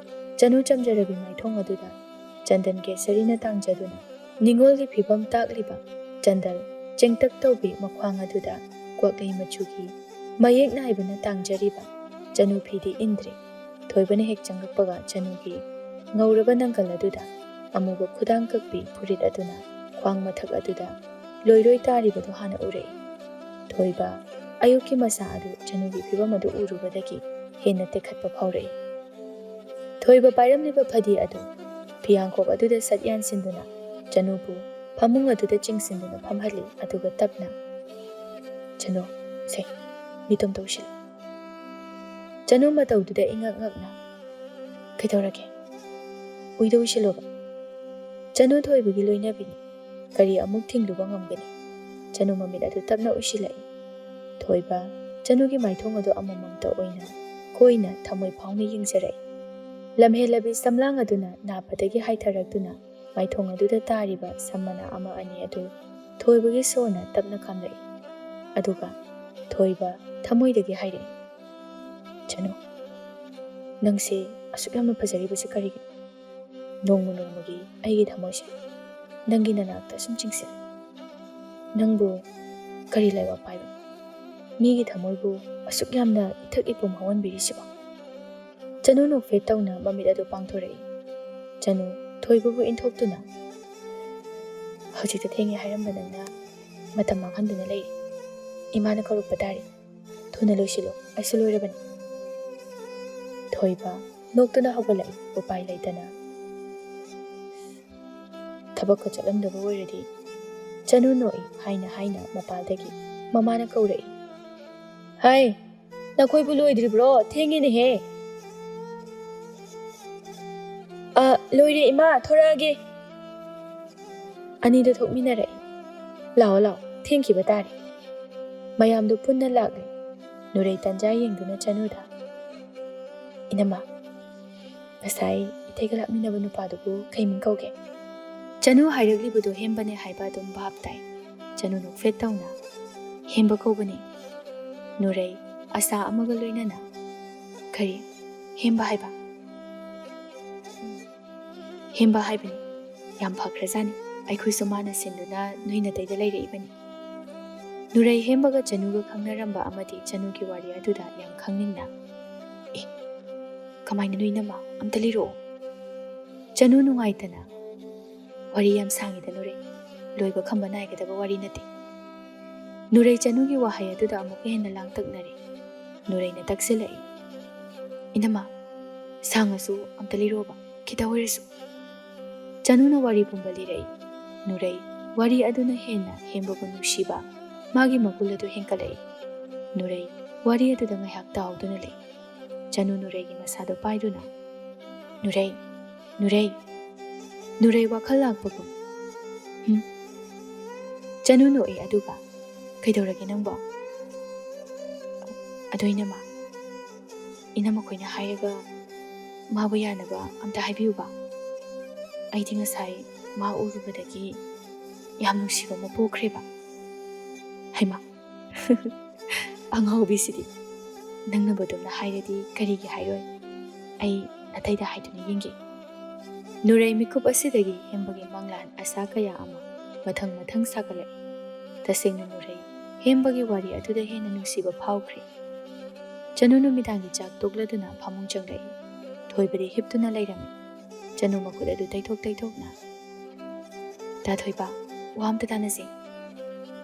ꯆꯅꯨ ꯆꯝꯖꯔꯕꯤ ꯃꯥꯏꯊꯣꯡ ꯑꯗꯨꯗ ꯆꯟꯗꯟ ꯀꯦꯁꯔꯤꯅ ꯇꯥꯡꯖꯗꯨꯅ ꯅꯤꯉꯣꯜꯒꯤ ꯐꯤꯕꯝ ꯇꯥꯛꯂꯤꯕ ꯆꯟꯗꯜ ꯆꯦꯡꯇꯛ ꯇꯧꯕꯤ ꯃꯈ꯭ꯋꯥꯡ ꯑꯗꯨꯗ ꯀ꯭ꯋꯥꯛꯂꯩ ꯃꯆꯨꯒꯤ ꯃꯌꯦꯛ ꯅꯥꯏꯕꯅ ꯇꯥꯡꯖꯔꯤꯕ ꯆꯅꯨ ꯐꯤꯗꯤ ꯏꯟꯗ꯭ꯔꯤ꯫ ꯊꯣꯏꯕꯅ ꯍꯦꯛ ꯆꯪꯂꯛꯄꯒ ꯆꯅꯨꯒꯤ ꯉꯧꯔꯕ ꯅꯪꯒꯜ ꯑꯗꯨꯗ ꯑꯃꯨꯕ ꯈꯨꯗꯥꯡ ꯀꯛꯄꯤ ꯐꯨꯔꯤꯠ ꯑꯗꯨꯅ ꯈ꯭ꯋꯥꯡ ꯃꯊꯛ ꯑꯗꯨꯗ ꯂꯣꯏꯔꯣꯏ ꯇꯥꯔꯤꯕꯗꯨ ꯍꯥꯟꯅ ꯎꯔꯛꯏ꯫ ꯊꯣꯏꯕ ꯑꯌꯨꯛꯀꯤ ꯃꯁꯥ ꯑꯗꯨ ꯆꯅꯨꯒꯤ ꯐꯤꯕꯝ ꯑꯗꯨ ꯎꯔꯨꯕꯗꯒꯤ ꯍꯦꯟꯅ ꯇꯦꯛꯈꯠꯄ ꯐꯥꯎꯔꯛꯏ꯫ ꯊꯣꯏꯕ ꯄꯥꯏꯔꯝꯂꯤꯕ ꯐꯗꯤ ꯑꯗꯨ ꯐꯤꯌꯥꯡꯈꯣꯛ ꯑꯗꯨꯗ ꯁꯠ ꯌꯥꯟꯁꯤꯟꯗꯨꯅ ꯆꯅꯨꯕꯨ ꯐꯃꯨꯡ ꯑꯗꯨꯗ ꯆꯤꯡꯁꯤꯟꯗꯨꯅ ꯐꯝꯍꯜꯂꯤ, ꯑꯗꯨꯒ ꯇꯞꯅ, "ꯆꯅꯨ, ꯁꯦ, ꯃꯤꯇꯣꯝ ꯇꯧꯁꯤꯜꯂꯨ꯫" ꯆꯅꯨ ꯃꯇꯧꯗꯨꯗ ꯏꯉꯛ ꯉꯛꯅ, "ꯀꯩꯗꯧꯔꯒꯦ? ꯎꯏꯗ ꯎꯏꯁꯤꯜꯂꯣꯕ꯫ ꯆꯅꯨ ꯊꯣꯏꯕꯒꯤ ꯂꯣꯏꯅꯕꯤꯅꯤ꯫ ꯀꯔꯤ ꯑꯃꯨꯛ ꯊꯤꯡꯂꯨꯕ ꯉꯝꯒꯅꯤ?" ꯆꯅꯨ ꯃꯃꯤꯠ ꯑꯗꯨ ꯇꯞꯅ ꯎꯏꯁꯤꯜꯂꯛꯏ꯫ ꯊꯣꯏꯕ ꯆꯅꯨꯒꯤ ꯃꯥꯏꯊꯣꯡ ꯑꯗꯨ ꯑꯃꯃꯝꯇ ꯑꯣꯏꯅ ꯀꯣꯏꯅ ꯊꯃꯣꯏ ꯐꯥꯎꯅ ꯌꯦꯡꯖꯔꯛꯏ꯫ ꯂꯝꯍꯦꯜꯂꯕꯤ ꯁꯝꯂꯥꯡ ꯑꯗꯨꯅ ꯅꯥꯞꯄꯗꯒꯤ ꯍꯥꯏꯊꯔꯛꯇꯨꯅ ꯃꯥꯏꯊꯣꯡ ꯑꯗꯨꯗ ꯇꯥꯔꯤꯕ ꯁꯝ ꯃꯅꯥ ꯑꯃ ꯑꯅꯤ ꯑꯗꯨ ꯊꯣꯏꯕꯒꯤ ꯁꯣꯔꯅ ꯇꯞꯅ ꯈꯥꯝꯂꯛꯏ꯫ ꯑꯗꯨꯒ ꯊꯣꯏꯕ ꯊꯃꯣꯏꯗꯒꯤ ꯍꯥꯏꯔꯛꯏ, "ꯆꯅꯨ, ꯅꯪꯁꯦ ꯑꯁꯨꯛ ꯌꯥꯝꯅ ꯐꯖꯔꯤꯕꯁꯦ ꯀꯔꯤꯒꯤꯅꯣ? ꯅꯣꯡꯃ ꯅꯣꯡꯃꯒꯤ ꯑꯩꯒꯤ ꯊꯃꯣꯏꯁꯦ ꯅꯪꯒꯤ ꯅꯅꯥꯛꯇ ꯁꯨꯝ ꯆꯤꯡꯁꯤꯜꯂꯤ꯫ ꯅꯪꯕꯨ ꯀꯔꯤ ꯂꯥꯏꯕꯛ ꯄꯥꯏꯕꯅꯣ? ꯃꯤꯒꯤ ꯊꯃꯣꯏꯕꯨ ꯑꯁꯨꯛ ꯌꯥꯝꯅ ꯏꯊꯛ ꯏꯄꯨꯝ ꯍꯧꯍꯟꯕꯤꯔꯤꯁꯤꯕꯣ?" ꯆꯅꯨ ꯅꯣꯛꯐꯦꯠ ꯇꯧꯅ ꯃꯃꯤꯠ ꯑꯗꯨ ꯄꯥꯡꯊꯣꯔꯛꯏ꯫ ꯆꯅꯨ ꯊꯣꯏꯕꯕꯨ ꯏꯟꯊꯣꯛꯇꯨꯅ, "ꯍꯧꯖꯤꯛꯇ ꯊꯦꯡꯉꯦ ꯍꯥꯏꯔꯝꯕ ꯅꯪꯅ ꯃꯇꯝ ꯃꯥꯡꯍꯟꯗꯨꯅ ꯂꯩꯔꯤ꯫ ꯏꯃꯥꯅ ꯀꯧꯔꯛꯄ ꯇꯥꯔꯦ꯫ ꯊꯨꯅ ꯂꯣꯏꯁꯤꯜꯂꯨ, ꯑꯩꯁꯨ ꯂꯣꯏꯔꯕꯅꯤ꯫" ꯊꯣꯏꯕ ꯅꯣꯛꯇꯨꯅ ꯍꯧꯒꯠꯂꯛꯏ, ꯎꯄꯥꯏ ꯂꯩꯇꯅ꯫ ꯊꯕꯛꯀ ꯆꯠꯂꯝꯗꯕ ꯑꯣꯏꯔꯗꯤ꯫ ꯆꯅꯨ ꯅꯣꯛꯏ ꯍꯥꯏꯅ ꯍꯥꯏꯅ ꯃꯄꯥꯜꯗꯒꯤ ꯃꯃꯥꯅ ꯀꯧꯔꯛꯏ, "ꯍꯥꯏ, ꯅꯈꯣꯏꯕꯨ ꯂꯣꯏꯗ꯭ꯔꯤꯕ꯭ꯔꯣ? ꯊꯦꯡꯉꯦꯅꯦꯍꯦ!" "ꯑ, ꯂꯣꯏꯔꯦ ꯏꯃꯥ, ꯊꯣꯔꯛꯑꯒꯦ꯫" ꯑꯅꯤꯗꯨ ꯊꯣꯛꯃꯤꯟꯅꯔꯛꯏ꯫ "ꯂꯥꯛꯑꯣ, ꯂꯥꯛꯑꯣ, ꯊꯦꯡꯈꯤꯕ ꯇꯥꯔꯦ꯫" ꯃꯌꯥꯝꯗꯨ ꯄꯨꯟꯅ ꯂꯥꯛꯂꯦ꯫ ꯅꯨꯔꯩ ꯇꯟꯖꯥ ꯌꯦꯡꯗꯨꯅ ꯆꯅꯨꯗ, "ꯏꯅꯝꯃ, ꯉꯁꯥꯏ ꯏꯊꯩꯒ ꯂꯥꯛꯃꯤꯟꯅꯕ ꯅꯨꯄꯥꯗꯨꯕꯨ ꯀꯩ ꯃꯤꯡ ꯀꯧꯒꯦ?" ꯆꯅꯨ ꯍꯥꯏꯔꯛꯂꯤꯕꯗꯨ ꯍꯦꯝꯕꯅꯦ ꯍꯥꯏꯕ ꯑꯗꯨꯝ ꯚꯥꯞ ꯇꯥꯏ꯫ ꯆꯅꯨ ꯅꯣꯛꯐꯦꯠ ꯇꯧꯅ, "ꯍꯦꯝꯕ ꯀꯧꯕꯅꯤ꯫ ꯅꯨꯔꯩ ꯑꯁꯥ ꯑꯃꯒ ꯂꯣꯏꯅꯅ, "ꯀꯔꯤ? ꯍꯦꯝꯕ ꯍꯥꯏꯕ?" "ꯎꯝ, ꯍꯦꯝꯕ ꯍꯥꯏꯕꯅꯤ꯫ ꯌꯥꯝ ꯐꯈ꯭ꯔꯖꯥꯠꯅꯤ꯫ ꯑꯩꯈꯣꯏꯁꯨ ꯃꯥꯅ ꯁꯤꯟꯗꯨꯅ ꯅꯣꯏ ꯅꯥꯇꯩꯗ ꯂꯩꯔꯛꯏꯕꯅꯤ꯫" ꯅꯨꯔꯩ ꯍꯦꯝꯕꯒ ꯆꯅꯨꯒ ꯈꯪꯅꯔꯝꯕ ꯑꯃꯗꯤ ꯆꯅꯨꯒꯤ ꯋꯥꯔꯤ ꯑꯗꯨꯗ ꯌꯥꯝ ꯈꯪꯅꯤꯡꯅ, "ꯑꯦ, ꯀꯃꯥꯏꯅꯅꯣ ꯏꯅꯝꯃ? ꯑꯝꯇ ꯂꯤꯔꯛꯑꯣ꯫" ꯆꯅꯨ ꯅꯨꯡꯉꯥꯏꯇꯅ, "ꯋꯥꯔꯤ ꯌꯥꯝ ꯁꯥꯡꯉꯤꯗ ꯅꯨꯔꯩ, ꯂꯣꯏꯕ ꯈꯝꯕ ꯅꯥꯏꯒꯗꯕ ꯋꯥꯔꯤ ꯅꯠꯇꯦ꯫" ꯅꯨꯔꯩ ꯆꯅꯨꯒꯤ ꯋꯥꯍꯩ ꯑꯗꯨꯗ ꯑꯃꯨꯛꯀ ꯍꯦꯟꯅ ꯂꯥꯡꯇꯛꯅꯔꯦ꯫ ꯅꯨꯔꯩꯅ ꯇꯛꯁꯤꯜꯂꯛꯏ, "ꯏꯅꯝꯃ, ꯁꯥꯡꯉꯁꯨ ꯑꯝꯇ ꯂꯤꯔꯛꯑꯣꯕ, ꯈꯤꯇ ꯑꯣꯏꯔꯁꯨ꯫" ꯆꯅꯨꯅ ꯋꯥꯔꯤ ꯄꯨꯝꯕ ꯂꯤꯔꯛꯏ꯫ ꯅꯨꯔꯩ ꯋꯥꯔꯤ ꯑꯗꯨꯅ ꯍꯦꯟꯅ ꯍꯦꯝꯕꯕꯨ ꯅꯨꯡꯁꯤꯕ, ꯃꯥꯒꯤ ꯃꯒꯨꯟ ꯑꯗꯨ ꯍꯦꯟꯀꯠꯂꯛꯏ꯫ ꯅꯨꯔꯩ ꯋꯥꯔꯤ ꯑꯗꯨꯗ ꯉꯥꯏꯍꯥꯛ ꯇꯥꯎꯗꯨꯅ ꯂꯩ꯫ ꯆꯅꯨ ꯅꯨꯔꯩꯒꯤ ꯃꯁꯥꯗꯣ ꯄꯥꯏꯗꯨꯅ, "ꯅꯨꯔꯩ, ꯅꯨꯔꯩ꯫" ꯅꯨꯔꯩ ꯋꯥꯈꯜ ꯂꯥꯛꯄꯒꯨꯝ, "ꯍꯨꯝ?" ꯆꯅꯨ ꯅꯣꯛꯏ, ꯑꯗꯨꯒ, "ꯀꯩꯗꯧꯔꯒꯦ ꯅꯪꯕꯣ?" "ꯑꯗꯣ ꯏꯅꯝꯃ, ꯏꯅꯝꯃ ꯈꯣꯏꯅ ꯍꯥꯏꯔꯒ ꯃꯥꯕꯨ ꯌꯥꯅꯕ ꯑꯝꯇ ꯍꯥꯏꯕꯤꯌꯨꯕ꯫ ꯑꯩꯗꯤ ꯉꯁꯥꯏ ꯃꯥ ꯎꯔꯨꯕꯗꯒꯤ ꯌꯥꯝ ꯅꯨꯡꯁꯤꯕ ꯑꯃ ꯄꯣꯛꯈ꯭ꯔꯦꯕ꯫" "ꯍꯩꯃꯥ, ꯑꯉꯥꯎꯕꯤꯁꯤꯗꯤ! ꯅꯪꯅꯕꯨ ꯑꯗꯨꯝꯅ ꯍꯥꯏꯔꯗꯤ ꯀꯔꯤꯒꯤ ꯍꯥꯏꯔꯣꯏ? ꯑꯩ ꯅꯥꯇꯩꯗ ꯍꯥꯏꯗꯨꯅ ꯌꯦꯡꯒꯦ꯫" ꯅꯨꯔꯩ ꯃꯤꯀꯨꯞ ꯑꯁꯤꯗꯒꯤ ꯍꯦꯝꯕꯒꯤ ꯃꯪꯂꯥꯟ ꯑꯁꯥ ꯀꯌꯥ ꯑꯃ ꯃꯊꯪ ꯃꯊꯪ ꯁꯥꯒꯠꯂꯛꯏ꯫ ꯇꯁꯦꯡꯅ ꯅꯨꯔꯩ ꯍꯦꯝꯕꯒꯤ ꯋꯥꯔꯤ ꯑꯗꯨꯗ ꯍꯦꯟꯅ ꯅꯨꯡꯁꯤꯕ ꯐꯥꯎꯈ꯭ꯔꯦ꯫ ꯆꯅꯨ ꯅꯨꯃꯤꯗꯥꯡꯒꯤ ꯆꯥꯛ ꯇꯣꯛꯂꯗꯨꯅ ꯐꯃꯨꯡ ꯆꯪꯂꯛꯏ꯫ ꯊꯣꯏꯕꯗꯤ ꯍꯤꯞꯇꯨꯅ ꯂꯩꯔꯝꯃꯤ꯫ ꯆꯅꯨ ꯃꯈꯨꯠ ꯑꯗꯨ ꯇꯩꯊꯣꯛ ꯇꯩꯊꯣꯛꯅ, "ꯇꯥ ꯊꯣꯏꯕ, ꯋꯥ ꯑꯝꯇ ꯇꯥꯟꯅꯁꯦ꯫"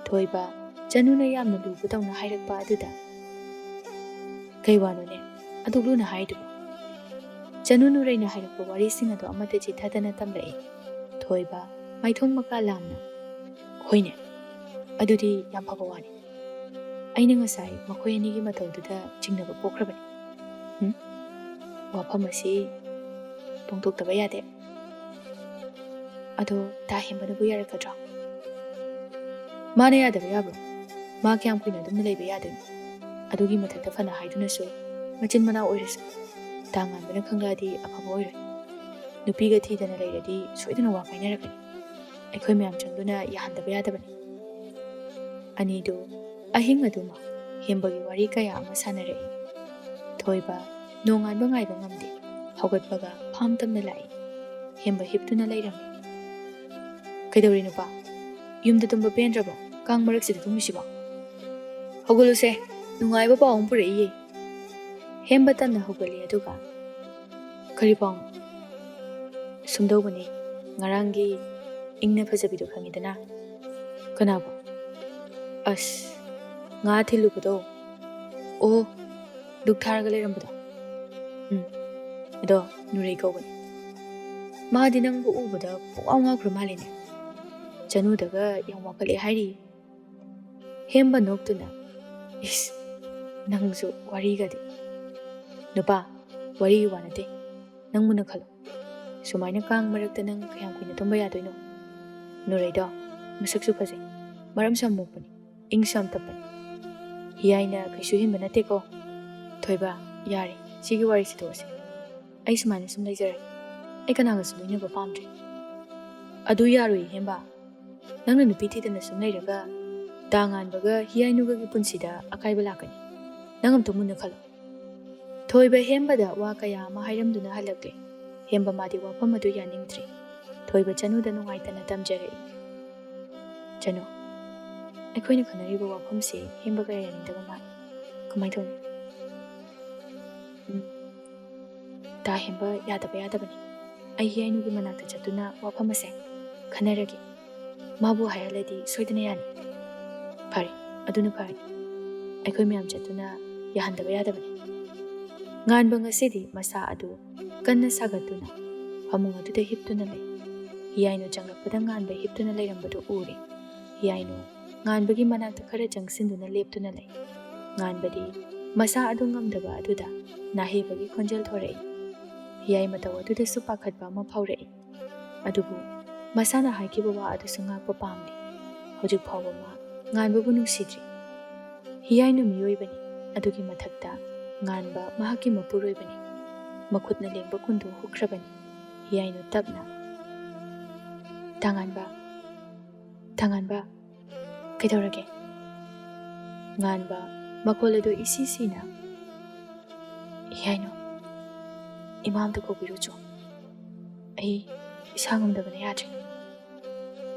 ꯊꯣꯏꯕ, ꯆꯅꯨꯅ ꯌꯥꯝꯅ ꯂꯨꯕꯗꯧꯅ ꯍꯥꯏꯔꯛꯄ ꯑꯗꯨꯗ, "ꯀꯩ ꯋꯥꯅꯣꯅꯦ ꯑꯗꯨꯛ ꯂꯨꯅ ꯍꯥꯏꯔꯤꯗꯨꯕꯣ?" ꯆꯅꯨ ꯅꯨꯔꯩꯅ ꯍꯥꯏꯔꯛꯄ ꯋꯥꯔꯤꯁꯤꯡ ꯑꯗꯨ ꯑꯃꯠꯇ ꯆꯤꯊꯗꯅ ꯇꯝꯂꯛꯏ꯫ ꯊꯣꯏꯕ, ꯃꯥꯏꯊꯣꯡ ꯃꯀꯥ ꯂꯥꯝꯅ, "ꯍꯣꯏꯅꯦ, ꯑꯗꯨꯗꯤ ꯌꯥꯝ ꯐꯕ ꯋꯥꯅꯤ꯫ ꯑꯩꯅ ꯉꯁꯥꯏ ꯃꯈꯣꯏ ꯑꯅꯤꯒꯤ ꯃꯇꯧꯗꯨꯗ ꯆꯤꯡꯅꯕ ꯄꯣꯛꯈ꯭ꯔꯕꯅꯤ꯫ ꯎꯝ? ꯋꯥꯐꯝ ꯑꯁꯤ ꯐꯣꯡꯗꯣꯛꯇꯕ ꯌꯥꯗꯦ꯫ ꯑꯗꯣ ꯇꯥ ꯍꯦꯝꯕꯅꯕꯨ ꯌꯥꯔꯛꯀꯗ꯭ꯔꯣ?" "ꯃꯥꯅ ꯌꯥꯗꯕ ꯌꯥꯕ꯭ꯔꯣ? ꯃꯥ ꯀꯌꯥꯝ ꯀꯨꯏꯅ ꯑꯗꯨꯝꯅ ꯂꯩꯕ ꯌꯥꯗꯣꯏꯅꯣ? ꯑꯗꯨꯒꯤ ꯃꯊꯛꯇ ꯐꯅ ꯍꯥꯏꯗꯨꯅꯁꯨ, ꯃꯆꯤꯟ ꯃꯅꯥꯎ ꯑꯣꯏꯔꯁꯨ ꯇꯥ ꯉꯥꯟꯕꯅ ꯈꯪꯂꯛꯑꯗꯤ ꯑꯐꯕ ꯑꯣꯏꯔꯣꯏ꯫ ꯅꯨꯄꯤꯒ ꯊꯤꯗꯅ ꯂꯩꯔꯗꯤ ꯁꯣꯏꯗꯅ ꯋꯥ ꯀꯥꯏꯅꯔꯛꯀꯅꯤ꯫ ꯑꯩꯈꯣꯏ ꯃꯌꯥꯝ ꯆꯪꯗꯨꯅ ꯌꯥꯍꯟꯗꯕ ꯌꯥꯗꯕꯅꯤ꯫" ꯑꯅꯤꯗꯨ ꯑꯍꯤꯡ ꯑꯗꯨꯃ ꯍꯦꯝꯕꯒꯤ ꯋꯥꯔꯤ ꯀꯌꯥ ꯑꯃ ꯁꯥꯟꯅꯔꯛꯏ꯫ ꯊꯣꯏꯕ ꯅꯣꯡꯉꯥꯟꯕ ꯉꯥꯏꯕ ꯉꯝꯗꯦ꯫ ꯍꯧꯒꯠꯄꯒ ꯐꯥꯝ ꯇꯝꯅ ꯂꯥꯛꯏ꯫ ꯍꯦꯝꯕ ꯍꯤꯞꯇꯨꯅ ꯂꯩꯔꯝꯃꯤ꯫ "ꯀꯩꯗꯧꯔꯦ ꯅꯨꯄꯥ? ꯌꯨꯝꯗ ꯇꯨꯝꯕ ꯄꯦꯟꯗ꯭ꯔꯕꯣ? ꯀꯥꯡ ꯃꯔꯛꯁꯤꯗ ꯇꯨꯝꯃꯤꯁꯤꯕꯣ? ꯍꯧꯒꯠꯂꯨꯁꯦ, ꯅꯨꯡꯉꯥꯏꯕ ꯄꯥꯎ ꯑꯃ ꯄꯨꯔꯛꯏꯌꯦ꯫" ꯍꯦꯝꯕ ꯇꯟꯅ ꯍꯧꯒꯠꯂꯦ, ꯑꯗꯨꯒ, "ꯀꯔꯤ ꯄꯥꯎꯅꯣ?" "ꯁꯨꯝꯗꯧꯕꯅꯤ, ꯉꯔꯥꯡꯒꯤ ꯏꯪꯅ ꯐꯖꯕꯤꯗꯣ ꯈꯪꯉꯤꯗꯅ?" "ꯀꯅꯥꯕꯨ?" "ꯑꯁ, ꯉꯥ ꯊꯤꯜꯂꯨꯕꯗꯣ꯫ ꯑꯣ, ꯗꯨꯛ ꯊꯥꯔꯒ ꯂꯩꯔꯝꯕꯗꯣ꯫ ꯎꯝ, ꯑꯗꯣ ꯅꯨꯔꯩ ꯀꯧꯕꯅꯤ꯫ ꯃꯥꯗꯤ ꯅꯪꯕꯨ ꯎꯕꯗ ꯄꯨꯡꯉꯥꯎ ꯉꯥꯎꯈ꯭ꯔ ꯃꯥꯜꯂꯦꯅꯦ꯫ ꯆꯅꯨꯗꯒ ꯌꯥꯝ ꯋꯥꯀꯠꯂꯦ ꯍꯥꯏꯔꯤ꯫" ꯍꯦꯝꯕ ꯅꯣꯛꯇꯨꯅ, "ꯏꯁ, ꯅꯪꯁꯨ ꯋꯥꯔꯤꯒꯗꯤ꯫" "ꯅꯨꯄꯥ, ꯋꯥꯔꯤꯒꯤ ꯋꯥ ꯅꯠꯇꯦ꯫ ꯅꯪ ꯃꯨꯟꯅ ꯈꯜꯂꯣ꯫ ꯁꯨꯃꯥꯏꯅ ꯀꯥꯡ ꯃꯔꯛꯇ ꯅꯪ ꯀꯌꯥꯝ ꯀꯨꯏꯅ ꯇꯨꯝꯕ ꯌꯥꯗꯣꯏꯅꯣ? ꯅꯨꯔꯩꯗꯣ ꯃꯁꯛꯁꯨ ꯐꯖꯩ, ꯃꯔꯝꯁꯨ ꯌꯥꯝ ꯃꯣꯛꯄꯅꯤ, ꯏꯪꯁꯨ ꯌꯥꯝ ꯇꯞꯄꯅꯤ꯫ ꯍꯤꯌꯥꯏꯅ ꯀꯩꯁꯨ ꯍꯦꯟꯕ ꯅꯠꯇꯦꯀꯣ꯫ ꯊꯣꯏꯕ, ꯌꯥꯔꯦ, ꯁꯤꯒꯤ ꯋꯥꯔꯤꯁꯤ ꯇꯣꯛꯑꯁꯤ꯫ ꯑꯩ ꯁꯨꯃꯥꯏꯅ ꯁꯨꯝ ꯂꯩꯖꯔꯒꯦ꯫ ꯑꯩ ꯀꯅꯥꯒꯁꯨ ꯂꯣꯏꯅꯕ ꯄꯥꯝꯗ꯭ꯔꯦ꯫" "ꯑꯗꯨ ꯌꯥꯔꯣꯏ ꯍꯦꯝꯕ꯫ ꯅꯪꯅ ꯅꯨꯄꯤ ꯊꯤꯗꯅ ꯁꯨꯝ ꯂꯩꯔꯒ ꯇꯥꯉꯥꯟꯕꯒ ꯍꯤꯌꯥꯏꯅꯨꯒꯒꯤ ꯄꯨꯟꯁꯤꯗ ꯑꯀꯥꯏꯕ ꯂꯥꯛꯀꯅꯤ꯫ ꯅꯪ ꯑꯝꯇ ꯃꯨꯟꯅ ꯈꯜꯂꯣ꯫" ꯊꯣꯏꯕ ꯍꯦꯝꯕꯗ ꯋꯥ ꯀꯌꯥ ꯑꯃ ꯍꯥꯏꯔꯝꯗꯨꯅ ꯍꯜꯂꯛꯂꯦ꯫ ꯍꯦꯝꯕ ꯃꯥꯗꯤ ꯋꯥꯐꯝ ꯑꯗꯨ ꯌꯥꯅꯤꯡꯗ꯭ꯔꯦ꯫ ꯊꯣꯏꯕ ꯆꯅꯨꯗ ꯅꯨꯡꯉꯥꯏꯇꯅ ꯇꯝꯖꯔꯛꯏ꯫ "ꯆꯅꯨ, ꯑꯩꯈꯣꯏꯅ ꯈꯟꯅꯔꯤꯕ ꯋꯥꯐꯝꯁꯤ ꯍꯦꯝꯕ ꯀꯌꯥ ꯌꯥꯅꯤꯡꯗꯕ ꯃꯥꯜꯂꯤ꯫ ꯀꯃꯥꯏꯅ ꯇꯧꯅꯤ?" "ꯎꯝ, ꯇꯥ ꯍꯦꯝꯕ ꯌꯥꯗꯕ ꯌꯥꯗꯕꯅꯤ꯫ ꯑꯩ ꯍꯤꯌꯥꯏꯅꯨꯒꯤ ꯃꯅꯥꯛꯇ ꯆꯠꯇꯨꯅ ꯋꯥꯐꯝ ꯑꯁꯦ ꯈꯟꯅꯔꯒꯦ꯫ ꯃꯥꯕꯨ ꯍꯥꯏꯍꯜꯂꯗꯤ ꯁꯣꯏꯗꯅ ꯌꯥꯅꯤ꯫" "ꯐꯔꯦ, ꯑꯗꯨꯅ ꯐꯔꯦ꯫ ꯑꯩꯈꯣꯏ ꯃꯌꯥꯝ ꯆꯠꯇꯨꯅ ꯌꯥꯍꯟꯗꯕ ꯌꯥꯗꯕꯅꯤ꯫" ꯉꯥꯟꯕ ꯉꯁꯤꯗꯤ ꯃꯁꯥ ꯑꯗꯨ ꯀꯟꯅ ꯁꯥꯒꯠꯇꯨꯅ ꯐꯃꯨꯡ ꯑꯗꯨꯗ ꯍꯤꯞꯇꯨꯅ ꯂꯩ꯫ ꯍꯤꯌꯥꯏꯅꯨ ꯆꯪꯂꯛꯄꯗ ꯉꯥꯟꯕ ꯍꯤꯞꯇꯨꯅ ꯂꯩꯔꯝꯕꯗꯨ ꯎꯔꯦ꯫ ꯍꯤꯌꯥꯏꯅꯨ ꯉꯥꯟꯕꯒꯤ ꯃꯅꯥꯛꯇ ꯈꯔ ꯆꯪꯁꯤꯟꯗꯨꯅ ꯂꯦꯞꯇꯨꯅ ꯂꯩ꯫ ꯉꯥꯟꯕꯗꯤ ꯃꯁꯥ ꯑꯗꯨ ꯉꯝꯗꯕ ꯑꯗꯨꯗ ꯅꯥꯍꯦꯕꯒꯤ ꯈꯣꯟꯖꯦꯜ ꯊꯣꯔꯛꯏ꯫ ꯍꯤꯌꯥꯏ ꯃꯇꯧ ꯑꯗꯨꯗꯁꯨ ꯄꯥꯈꯠꯄ ꯑꯃ ꯐꯥꯎꯔꯛꯏ꯫ ꯑꯗꯨꯕꯨ ꯃꯁꯥꯅ ꯍꯥꯏꯈꯤꯕ ꯋꯥ ꯑꯗꯨꯁꯨ ꯉꯥꯛꯄ ꯄꯥꯝꯂꯤ꯫ ꯍꯧꯖꯤꯛ ꯐꯥꯎꯕ ꯃꯥ ꯉꯥꯟꯕꯕꯨ ꯅꯨꯡꯁꯤꯗ꯭ꯔꯤ꯫ ꯍꯤꯌꯥꯏꯅ ꯃꯤꯑꯣꯏꯕꯅꯤ꯫ ꯑꯗꯨꯒꯤ ꯃꯊꯛꯇ ꯉꯥꯟꯕ ꯃꯍꯥꯛꯀꯤ ꯃꯄꯨꯔꯣꯏꯕꯅꯤ꯫ ꯃꯈꯨꯠꯅ ꯂꯦꯡꯕ ꯀꯨꯟꯗꯨ ꯍꯨꯛꯈ꯭ꯔꯕꯅꯤ꯫ ꯍꯤꯌꯥꯏꯅ ꯇꯞꯅ, "ꯇꯥꯉꯥꯟꯕ, ꯇꯥꯉꯥꯟꯕ, ꯀꯩꯗꯧꯔꯒꯦ?" ꯉꯥꯟꯕ ꯃꯈꯣꯜ ꯑꯗꯨ ꯏꯁꯤ ꯁꯤꯅ, "ꯍꯤꯌꯥꯏꯅꯨ, ꯏꯃꯥ ꯑꯝꯇ ꯀꯧꯕꯤꯔꯨꯆꯣ꯫ ꯑꯩ ꯏꯁꯥ ꯉꯝꯗꯕꯅ ꯌꯥꯗ꯭ꯔꯦ꯫